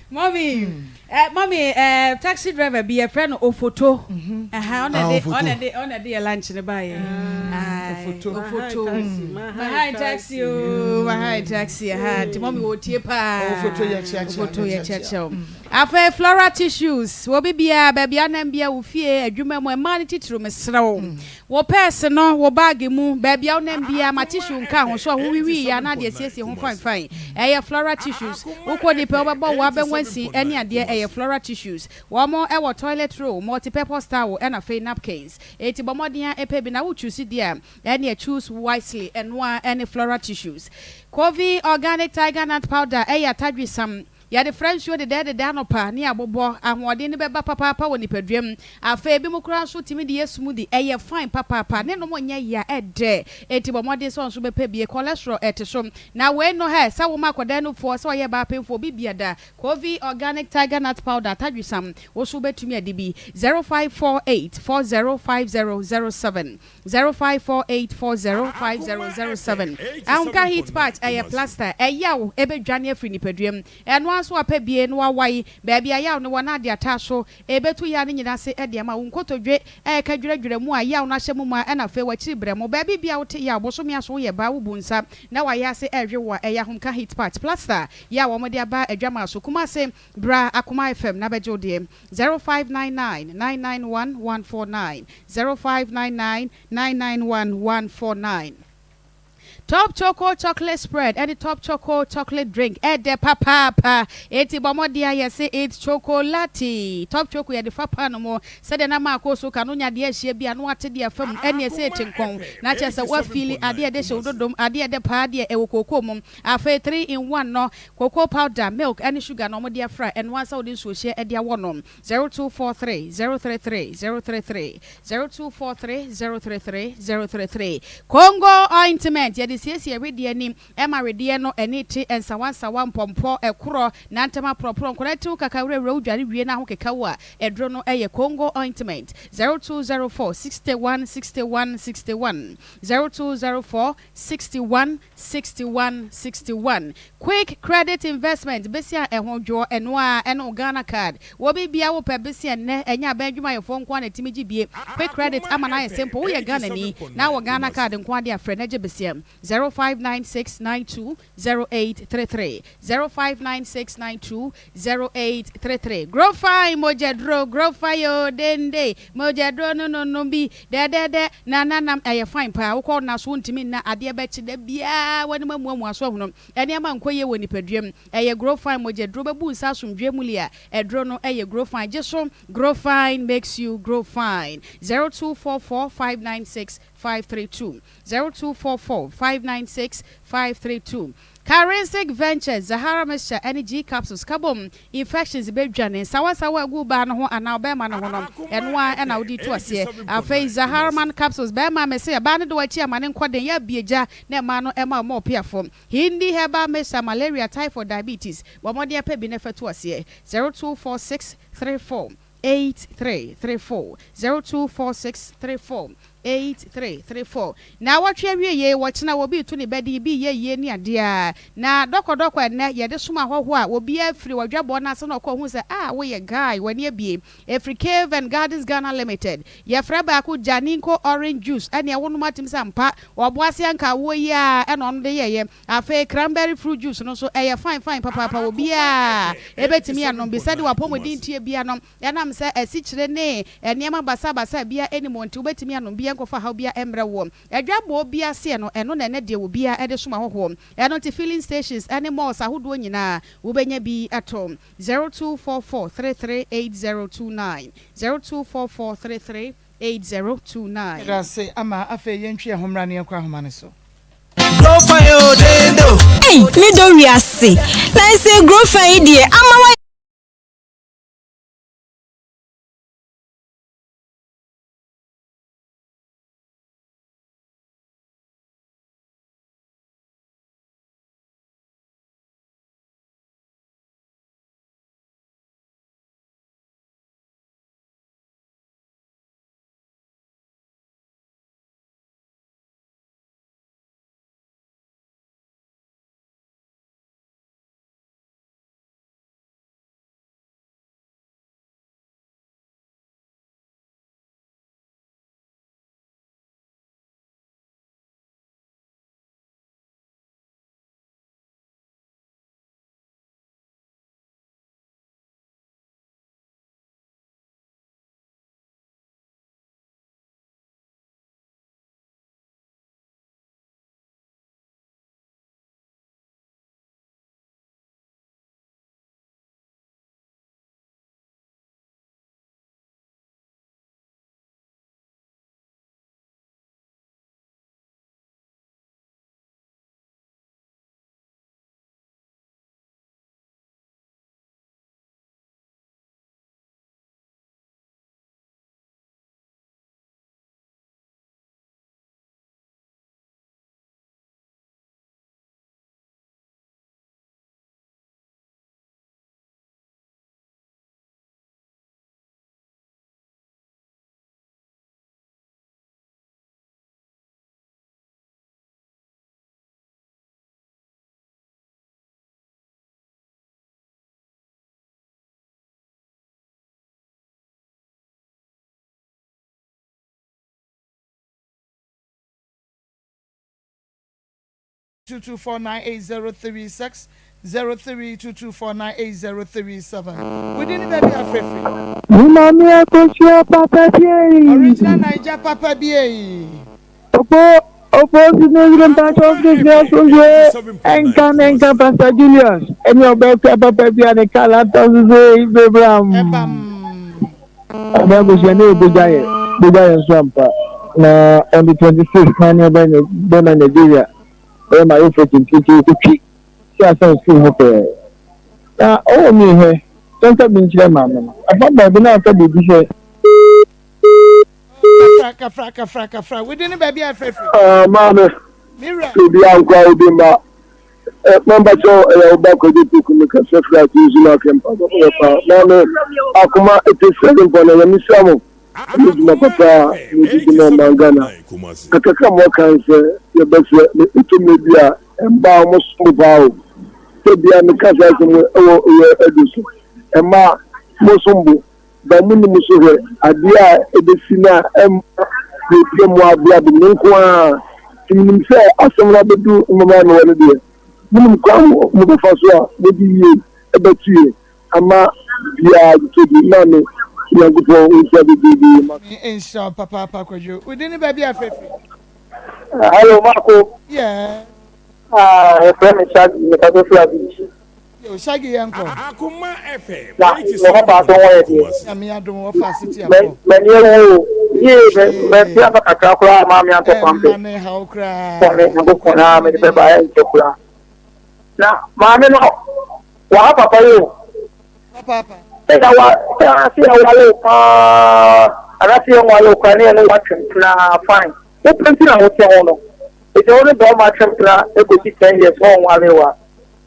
Mummy, eh, mummy, eh, taxi driver bi yɛfrɛ no Ofoto. Ɛha, ɔna Ah, de, Ofoto. ɔna de, ɔna de yɛ lunch no baeɛ. Aye, Ofoto. Ofoto. Mahai Mahai taxi o, Mahai taxi, ɛha, nti mummy wɔtie paa. Ofoto yɛ kyeakyea, Ofoto yɛ yɛ kyeakyea. kyeakyea o. Afei floral tissues, wɔ biribiara, baabi a wonam biara, wo fie, adwuma mu, mmaa no titiriw, mesrɛ wo, wo pɛɛse no, wo baage mu, baabi a wonam biara, ma tissue nka ho, so a howiwii yɛ anaa deɛ asiesie ho fine fine, ɛyɛ floral tissues. Wokɔ nnipa, wobɛbɔ wo abɛnwansi ne adeɛ, ɛyɛ floral tissues. Wɔn wɔ toilet roll, multi-purpose towel, ɛna afei napkins. Enti bɔ mmɔden ara pɛ bi, na wo choose deɛ a, ɛneɛ choose wisely, ɛno ara ne floral tissues. Covey Organic Tiger Nut Powder ɛyɛ atadwesam. Yɛde fra nsuo dedɛɛdedɛ anɔpa ne abobɔ, ahoɔden no bɛba papaapa wɔ nipadua mu. Afei ebinom koraa nso tumi de yɛ smoothie, ɛyɛ fine papaapa, ne nom nyɛ ya, ɛdɛ. Enti bɔ mmɔden sɛ wo nso bɛpɛ bie. Cholesterol ɛte so. Na wei no hɛ, sɛ woma akwadaa nufoɔ, sɛ ɔyɛ baa pemfoɔ, obi bia da. Kovi Organic Tiger Nut Powder, atadwesam, wo nso wobɛtumi adi bi. 0548 405007, 0548 405007. Ahomka Heat Patch, ɛyɛ plaster, ɛyaw ɛbɛdwane afiri nipadua mu. Ɛno ara nso wapɛ bie na wawae baabi a yaw no wɔ na ade ataa so. Ɛbɛtu yaw no nyinaa ase de ama wo. Nkotodwe a ɛka dwiradwira mu a yaw no ahyɛ mu ma ɛna afei w'akyiri brɛ mo. Baabi biara wote yaw, bosome aso woyɛ baa wobu nsa na wayɛ ase ɛrehwe wo a, ɛyɛ ahomka heat patch plaster yi a wɔde aba adwamaa so. Kumase, bra Akoma FM na bɛgye wo deɛ. 0599 991 149, 0599 991 149. Top Choco Chocolate Spread ɛne Top Choco Chocolate Drink ɛdɛ papaapa, enti bɔ mmɔden a yɛse it's chocolate. Top Choco yɛde fa paano mu sɛdeɛ na Marco so ka no, wonya adeɛ ahyia bi a na woate deɛ afa mu ɛne ɛsɛ ete nkɔn na kyerɛ sɛ woafiili adeɛ a ɛde hyɛ wo dodom, adeɛ a ɛdɛ paa deɛ ɛwɔ kookoo mu. Afei 3 in 1 no, cocoa powder, milk ɛne sugar na wɔde afra, ɛno ara sɛ wode nsuohyeɛ ɛde awɔ no. 0243 033 033 0243 033 033 Congo ointment yɛde siesie wedeɛ ani ɛma wedeɛ no ani te nsawansawa mpɔmpɔ ɛkorɔ nantam aporɔporɔ nkwadaa tiriw kaka wurawura wo dware wie na ho keka wo a aduro no ɛyɛ Congo ointment 0204 61 61 61 0204 61 61 61 Quick credit investment besia ɛho dwoɔ ɛno ara ɛne wo Ghana card wɔ biribiara wo pɛ besia nnɛ ɛnyɛ aban adwumayɛfoɔ nko ara na ɛtumi gye bie Quick credit ama no ayɛ simple woyɛ Ghanani na wɔ Ghana card nko ara deɛ a frɛ na gye besia 0596 92 0833 0596 92 0833 Grofine mogyaduro Grofine oo dende mogyaduro no no nom bi dɛdɛdɛ na na nam ɛyɛ fine paa wokɔ nna so wontumi nna adeɛ bɛkye da biara w'anim amuamua so ahunu nneɛma nkɔ yie wɔ nipadua mu ɛyɛ Grofine mogyaduro bɛbu nsa asomdwoeɛ mu lia aduro no ɛyɛ Grofine gye so Grofine makes you grow fine 0244 596 532 0244 596 532 Karensic Ventures, Zahara Mixture ne G Capsules ka bom infections bɛdwane, nsawansawa a ɛgu baa no ho anaa ɔbarima no ho no, ɛno ara na wode tu aseɛ. Afei Zaharman Capsules, barima mese ɛbaa no de w'akyi ama no nkɔ den, yɛ abue gya na mmaa no ɛma ɔma ɔpeafo. Hindi Herbal Mixture, Malaria, Typhoid, Diabetes, bɔ mmɔden pɛ bi na fa tu aseɛ. 0246 34 8334 0246 34 8334 Naawɔtwe awieie, wɔkyena obi reto ne bɛden, bi reyɛ yie ne adeɛ a, na dɔkɔdɔkɔ ɛnnɛ yɛde som ahɔhoɔ a, obiara firi ɔdwabɔ no ase na ɔkɔ hu sɛ ah woyɛ guy, w'ani abue. Ɛfiri Cave and Gardens Ghana Limited. Yɛfrɛ baako Janinko Orange Juice, ɛneɛ wonom atim sɛ ampa, ɔboase anka awoɔ yi ara ɛna ɔno de yɛeɛ. Afei Cranberry Fruit Juice no nso ɛyɛ fine fine papaapa, obiara ɛbɛtumi anom bi sɛdeɛ w'apɔmuden teɛ biara no. Ɛnam sɛ asikyire ne nneɛma basabasa biara nni mu nti, wobɛtumi anom bi ɛnkɔfa haw biara mmrɛ woɔ. Adwabɔɔ bi aseɛ no, ɛno na ɛnɛ deɛ obiara de som ahɔhoɔ. Ɛno nti filling stations ne malls ahodoɔ nyinaa, wobɛnya bi atɔ. 0244 33 8029, 0244 33 8029. Yɛda ase ama afei yɛntwe yɛn ho mmra na yɛnkɔ ahoma no so. Ei, me dɔ wiase. Na ɛsɛ grofa yi deɛ ama wa. 2249803 6 03 2249803 7. Within the baby afefe. Me maame akosua papa biei. Original Naija papa biei. Opo opo si ne yere mpatsɔ fifiri asomdwe ɛnka ne nka Pastor Julius ɛne ɔbɛkua papa bi a ne kala tɔ so sɛ Ibebram. Ɔbɛ akosua ne ebogya yɛ bogya yɛ nso ampa na on the 26 na ne ɔbɛ ne bɛma Nigeria bɛyɛ ma ayefo tintinti kotwi si asan sukuu ho pɛɛ na ɔwɔ mi hɛ sɛnka bi nkyerɛ maame no afa baabi na aka biribi sɛ Kafra, kafra, kafra, kafra. Within the baby, I free. Ah, maame. Mira. Obi ankwa obi mma. Eh, mamba kyɛw ɛyɛ wo ba kwadwo poku me kasa firi ate nsu no ake mpa bɔbɔ pa. Maame, akoma ete sɛ mpɔ na nyame hyira mo. Ɛne dwuma papa a mo didi ma ɔman Ghana. Na kakra mo kan sɛ yɛbɛsrɛ me ɛtɔ mmerɛ bi a mmaa ɔmo som paa o. Sɛ bia me ka saa asɛm ɛwɔ owura adu so. Mmaa mo som bo. Ba mo nni mo so hwɛ adeɛ a ɛbɛsi no a ɛmma yɛpia mu abrabɔ mu nko ara. Nti menim sɛ asɛm no abɛdu mmabaa mewɔ no deɛ, monim kwan a mobɛfa so a mode yie bɛto yɛn ama biribiara atotɔ bi. Maame, Onyankopɔn nhyira bebrebe ma. Nyame nhyira wo papaapa Kwadwo. Wo din ne baabi a frɛ firi? Hello Marco. Yeah. Ah, yɛfrɛ me Shaggy, mekasa firi Abidji. Yo, Shaggy yɛn kɔ. Na me papa nso ho yɛ deɛ. Nyame adom wɔ fa ase tia kɔ. M'ani awu o. Yie, mɛ fi aba kakra koraa maa me antɔ kwampe. Ɛmma ne haw koraa. Kɔ me Nyankopɔn na mede bɛba ɛnkyɛ koraa. Na maame no, waha papa yi o. Papaapa. Sɛ ya wa, sɛ ase yɛ wale o paa, anase yɛ nwale o koraa ne yɛ ne watwe mpena fine. Wo pɛ nti na wote ho no. Ɛsɛ wo ne bɛrima atwe mpena ekosi 10 years ɔnwale o a.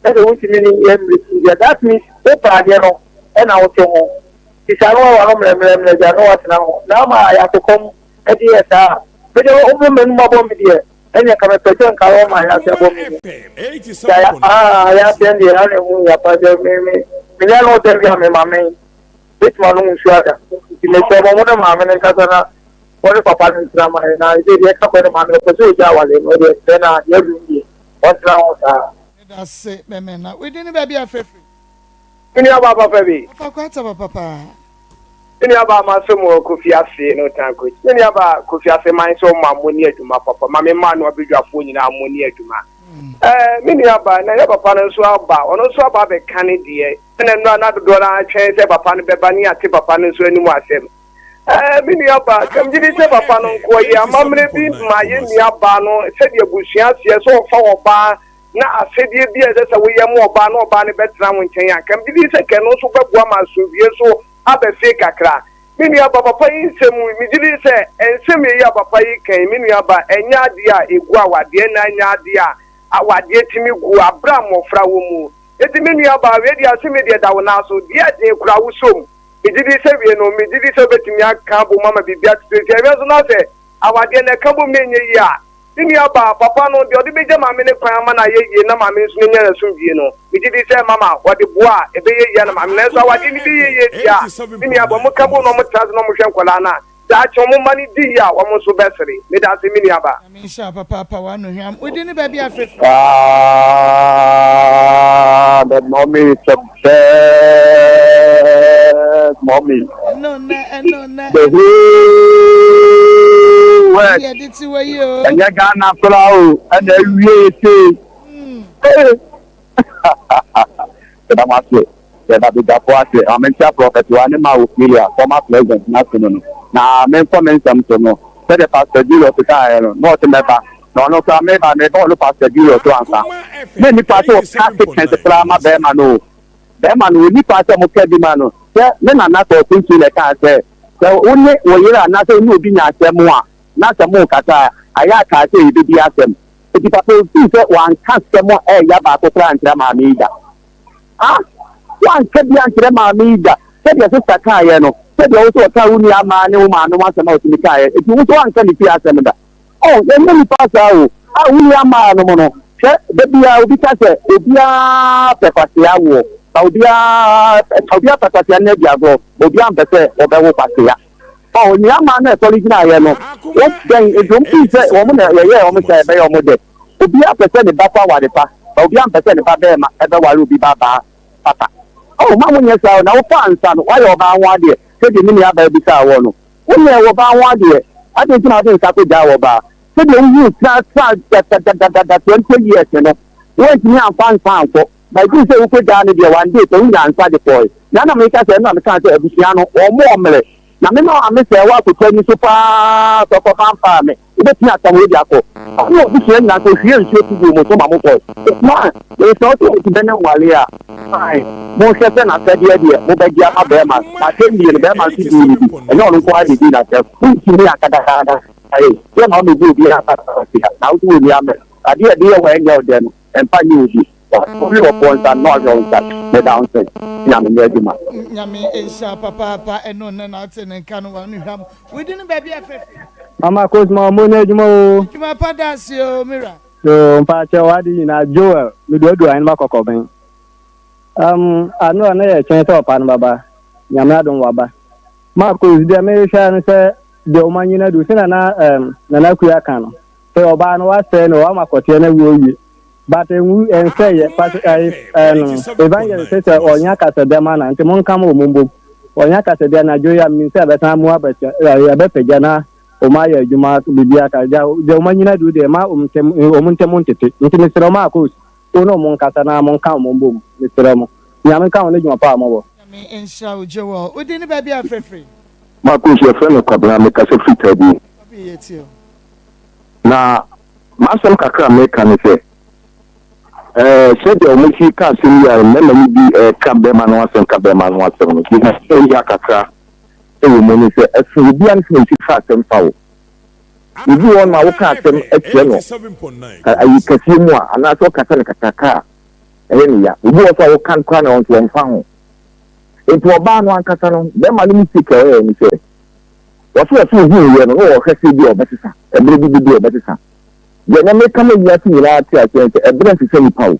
na sɛ wontumi ne yɛ mmirekyi deɛ that means wopɛ adeɛ no ɛna wote ho nti saa no wawa no mmerɛmmerɛmmerɛ gya no watena ho na ama ayɛ akokɔm ɛde yɛ saa a mede wo m'anum abɔ me deɛ ɛneɛ nka mepɛ sɛ nka wɔma ayɛ ase abɔ me deɛ ayɛ aseɛ deɛ ana ɛhu yɛ apa sɛ me me menya no da bi a me ma me bɛtumi anom nsuo ada nti mesɛ mo mo ne maame no nkasa na wɔne papa no ntena ma yɛ na ɛsɛ deɛ ɛka kɔ ne maame no pɛ sɛ ɔgya awale no deɛ sɛ na deɛ adum deɛ ɔntena ho saa. Meda ase mɛmɛ na wodi ne baabi a frɛfrɛ. Me nua baa papa bi. Ɔfa kwata papa paa. Me nua baa ma so mo kofi ase no tan kochi. Me nua baa kofi ase man so ma mo ni adwuma papa ma me ma no abedwafoɔ nyinaa mo ni adwuma. Ɛɛ me nua baa na yɛ papa no nso aba ɔno nso aba abɛka ne deɛ ɛna nnura na dodoɔ no atwɛn sɛ papa no bɛba ne ate papa no nso anim asɛm. Ɛɛ, me nuabaa, ka megye di sɛ papa no nko ɔyɛ amammerɛ bi ma yɛn nuabaa no sɛdeɛ abusua seɛ sɛ ɔfa ɔbaa na asɛdeɛ bi a ɛsɛ sɛ woyɛ ma ɔbaa na ɔbaa no bɛtena wo nkyɛn a, ka megye di sɛ kɛ no nso bɛboa ma asomdwie nso aba fie kakra. Me nuabaa, papa yi nsɛm yi, megye di sɛ nsɛm yi a papa yi ka yi, me nuabaa, ɛnyɛ adeɛ a ɛgu awadeɛ na ɛnyɛ adeɛ a awadeɛ tumi gu aberɛ a mmɔfra wɔ mu. Enti me nuabaa, wei deɛ asɛm yi deɛ da wo nan so, deɛ ɛden koraa wosɔ mu. Megye di sɛ wie no, megye di sɛ wobɛtumi aka abom ama biribi atoto nti ɛhwɛ nso na sɛ awadeɛ no ɛka bom na ɛnyɛ yie a, ne nua baa, papa no, deɛ ɔde bɛgya maame no kwan ama no ayɛ yie na maame nso no anya n'asomdwie no, megye di sɛ mama ɔde boa a, ɛbɛyɛ yie ama maame. Nanso awadeɛ no bɛyɛ yie deɛ a, me nua baa, wɔka bom na wɔtena ase na wɔhwɛ nkwadaa no a, daakye wɔn mma no di yie a, wɔn nso bɛsere. Meda ase, me nua baa. Nyame nhyira wo papaapa w'ano hwam. Wo din ne baabi a frɛ firi. Ah, the mommy is the best mommy. Ɛno nɛ ɛno nɛ. The whole world. Yɛ de ti wɔ yi o. Ɛnyɛ Ghana koraa o, ɛna awie ese. Yɛda mo ase. Yɛda badwafo ase. Ma menkyia Prɔfɛt Wani Ma Ophelia, former president n'ase no no. Na menkɔ me nsɛm so no, sɛdeɛ Pastor Julius kaeɛ no, na ɔse mɛba. Na ɔno koraa meba, meba ɔno Pastor Julius so ansa. Na nni kwan sɛ ɔka statement koraa ma bɛrima no o. Bɛrima no, ɔnni kwan sɛ moka bi ma no. Sɛ me nana Kɔɔ Kuntun na ɛkaa sɛ, sɛ wo ne wo yere anaasɛ wo ne obi nya asɛm a, na sɛ morekasa a, ayɛ a kaa sɛ yɛbɛdi asɛm. Enti papa osii sɛ wanka asɛm a ɛyɛ ya baako koraa ankyerɛ maame yi da. Ah! Wanka bi ankyerɛ maame yi da. Sɛdeɛ sista kaeɛ no, sɛdeɛ wo nso ɔkaa wo nua mmaa ne wo maame ho asɛm a ɔtumi kaeɛ, enti wo nso wanka ne fie asɛm da. Oh, yɛnyɛ nnipa saa o. Ah, wo nua mmaa nom no, hwɛ, da biara obi ka sɛ obiara pɛ kwasea woɔ, na obiara, obiara pɛ kwasea no adi agorɔ, obiara mpɛ sɛ ɔbɛwo kwasea. Oh, nua mmaa no a ɛsɔre gyinaeɛ no, wo dɛn, nti wɔn fii sɛ wɔn na yɛyɛɛ wɔn sɛ ɛbɛyɛ wɔn dɛ. Obiara pɛ sɛ ne ba kɔ aware pa, but obiara mpɛ sɛ ne ba bɛɛma bɛware obi ba baa papa. Oh, mma monyɛ saa o, na wofaa nsa no, woayɛ ɔbaa ho adeɛ, sɛdeɛ me nuabaa bisaa woɔ no. Wonyɛɛ wɔbaa ho adeɛ, adɛn nti na wode nsa kɔgyaa wɔbaa? Sɛdeɛ wohuu tra tra dadadadada 20 years no, woantumi amfa nsa ankɔ, but ɛduru sɛ wokɔgyaa no deɛ, one day pɛ wonyaa nsa de kɔɔe. Nea na meka sɛ, ɛno na mekaa sɛ abusua no, wɔmmɔɔ mmerɛ. Na me maame sɛɛ wɔ akoto ani so paa sɛ ɔkɔfa mfaa me. Wobɛtumi atam wei de akɔ. Ɔne w'abusua nyinaa sɛ ɔhwie nsuo to guu mo so ma mokɔe. Fine, mesrɛ wo sɛ wote bɛ ne nware a, fine. Monhwɛ sɛ n'asɛdeɛ deɛ mobɛgye ama bɛrima no. N'asɛm die no, bɛrima nso dii no bi. Ɛnyɛ ɔno nko ara na ɛdii n'asɛm. Wontumi anka dadaada. Ae, deɛ na ɔmɛbu obiara asase ha, na wo nso wonni amɛ. Adeɛ a ɛde yɛ hɔ a ɛnyɛ wo dɛ no, ɛmfa nyɛ obi. Ɔwe ɔfoɔ nsa na ɔhwɛ wo nsa. Meda wo nse. Nyame nyɛ adwuma. Nyame nhyira papaapa ɛno nnɛ na wote ne nka no wano hwam wodi no baabi a fɛfɛ. Mama Cosma ɔmo nyɛ adwuma oo. Adwuma pa daase oo me wura. Yoo mpakyɛw wade nyinaa Joel meduadua ahenema kɔkɔben um ano a na yɛ twɛn sɛ ɔpa no bɛba Nyame adom waba Marcos deɛ mehwehwɛ ara ne sɛ deɛ ɔma nyina du sɛnea na um Nana Akua ka no sɛ ɔbaa no wasɛe no wama kɔteɛ no awu awie But enwu ɛnsɛ yɛ pas ɛyi ɛno evangelist sɛ sɛ ɔnya kasɛdɛ ma na nti mo nka mo wɔn mbom ɔnya kasɛdɛ na dwo ya mi sɛ ɛbɛsan mu abɛkyɛ ɛyi ɛbɛpɛgya na wɔn ayɛ adwuma bibi aka gya gya wɔn anyina du deɛ ma wɔn ntɛm wɔn ntɛm ntete nti mesrɛ wɔn akos wo ne wɔn nkasa na mo nka wɔn mbom mesrɛ mo nyame nka wɔn ne dwuma pa a mo bɔ. Nyame nhyira wo Joel. Wo din ne baabi a frɛfrɛ? Marcus, yɛfrɛ me Kwabena, mekasa firi Tabi. Kwabi, yɛtie wo. Na m'asɛm kakra a meka ne sɛ, ɛɛ sɛdeɛ wɔsi ka asɛm yi a mmarima no bi reka bɛrima no asɛm ka bɛrima no asɛm no, deɛ ɛyɛ ya kakra wɔ mu ne sɛ ɛsono obiara ne sɛdeɛ ɔsi fa asɛm fa wo. Obi wɔ hɔ nom a woka asɛm kyerɛ no ayi kɛseɛ mu a anaasɛ wokasa no kakraka a ɛyɛ no ya. Obi wɔ hɔ nso a woka no koraa na ɔno nso ɔmfa ho. Nti ɔbaa no ankasa no, bɛrima no mistake a ɔyɛɛ ne sɛ Wɔse wɔse ohuu yɛ no na wɔhwɛ sɛ ebia ɔbɛsesa, ɛberɛ bi bɛdu a ɔbɛsesa. Deɛ na meka ma wiase nyinaa te aseɛ ne sɛ ɛberɛ nsesa nipa o,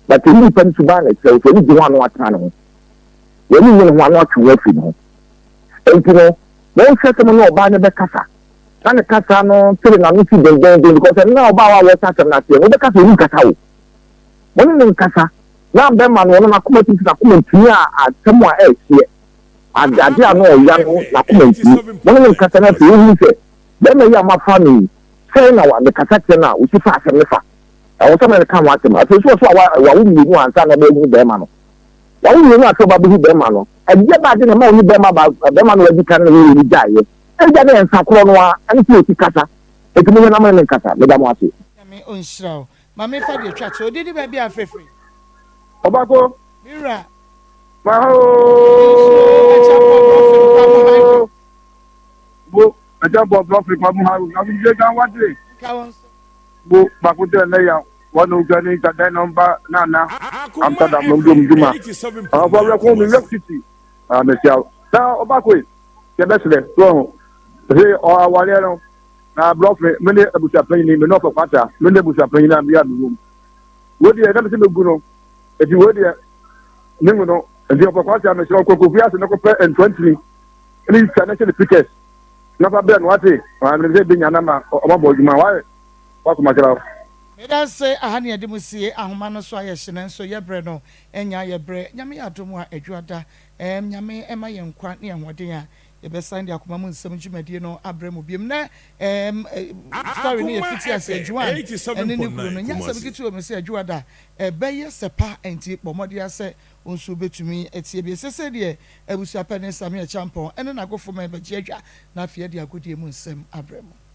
but ɛyi nipa no suban na ɛkyerɛ wo, sɛ w'ani gye ho a na woatena ne ho, w'ani nnye ne ho a na woatwe wo ho afiri ne ho. Enti no monhwɛ sɛ mo ne ɔbaa no bɛkasa na ne kasa no tere n'ano si dendenden because ɛno na ɔbaa a wɔhyɛ asɛm no aseɛ no wobɛka sɛ ɔnim kasa o. Mo ne no nkasa na bɛma no ɔno n'akoma tumi sɛ n'akoma ntumi a asɛm a ɛɛhyeɛ. Ade ade a na ɔya no n'akoma ntumi. Mo ne no nkasa na afei wohunu sɛ barima yi a moafa no yi, sɛn na mekasa kyerɛ no a osi fa asɛm no fa. Ɛwɔ sɛ me ne no ka ho asɛm. Afei nso ɔsɛ wawa wawo mmienu ansa na ɔbɛhunu barima no. Wawo mmienu ansa ɔba bɛhu barima no. Ɛdeɛ ba ade na ɛma ɔne barima ba barima no wadi kan ne ne yere gyaeɛ. Ɛgya no yɛ nsa korɔ no ara ɛne sɛ ɔsi kasa. Enti monhwɛ na mo ne no nkasa. Meda mo ase. Nyame ɔnhyira wo. Ma me fa deɛ twa to. Odi ne baabi a frɛfrɛ. Ɔbako. Me wura. Bo ɛkyɛ bɔ brɔfin pa mu ha asomdwe kan wate bo baako tɛ ne ya wɔn o gani ka dɛn na ɔmba nana Amsterdam no dom dwuma ɔfɔ wɛ ko mi York City a mesia na ɔba koe yɛ bɛsrɛ so ɔho ɛsɛ ɔawareɛ no na brɔfin me ne abusuapanyin me ne ɔfɔ kwata me ne abusuapanyin a me yɛ me wom wo deɛ na me sɛ megu no eti wo deɛ Ne mu no, nti ɔpɛ kwasi a mesrɛ kɔ kofi ase na kɔpɛ ntoantini ne twa ne hyɛ ne pictures na fa brɛ no wate menim sɛ bɛnya na ma ɔmabɔ adwuma wayɛ wakoma kyerɛ wo. Meda ase, aha ne yɛde mo sie, ahoma no so ayɛ hye nanso yɛbrɛ no nya yɛ brɛ, Nyame yɛ adom a Adwuada ɛɛm Nyame ɛma yɛn nkwa ne ahoɔden a yɛbɛsan de akoma mu nsɛm dwumadie no abrɛ mo biom nɛ ɛɛm story no yɛ fiti ase Adwuan ɛne ne kunu no nyɛ asɛm ketewa o mese Adwuada Ɛbɛyɛ sɛ pa nti bɔ mmɔden ara sɛ wo nso wubetumi atie bi. Seesei deɛ, abusua panin Sammy Acheampong ne n'agofomma rebɛgye adwa na afei adi agodie mu nsɛm abrɛ mo.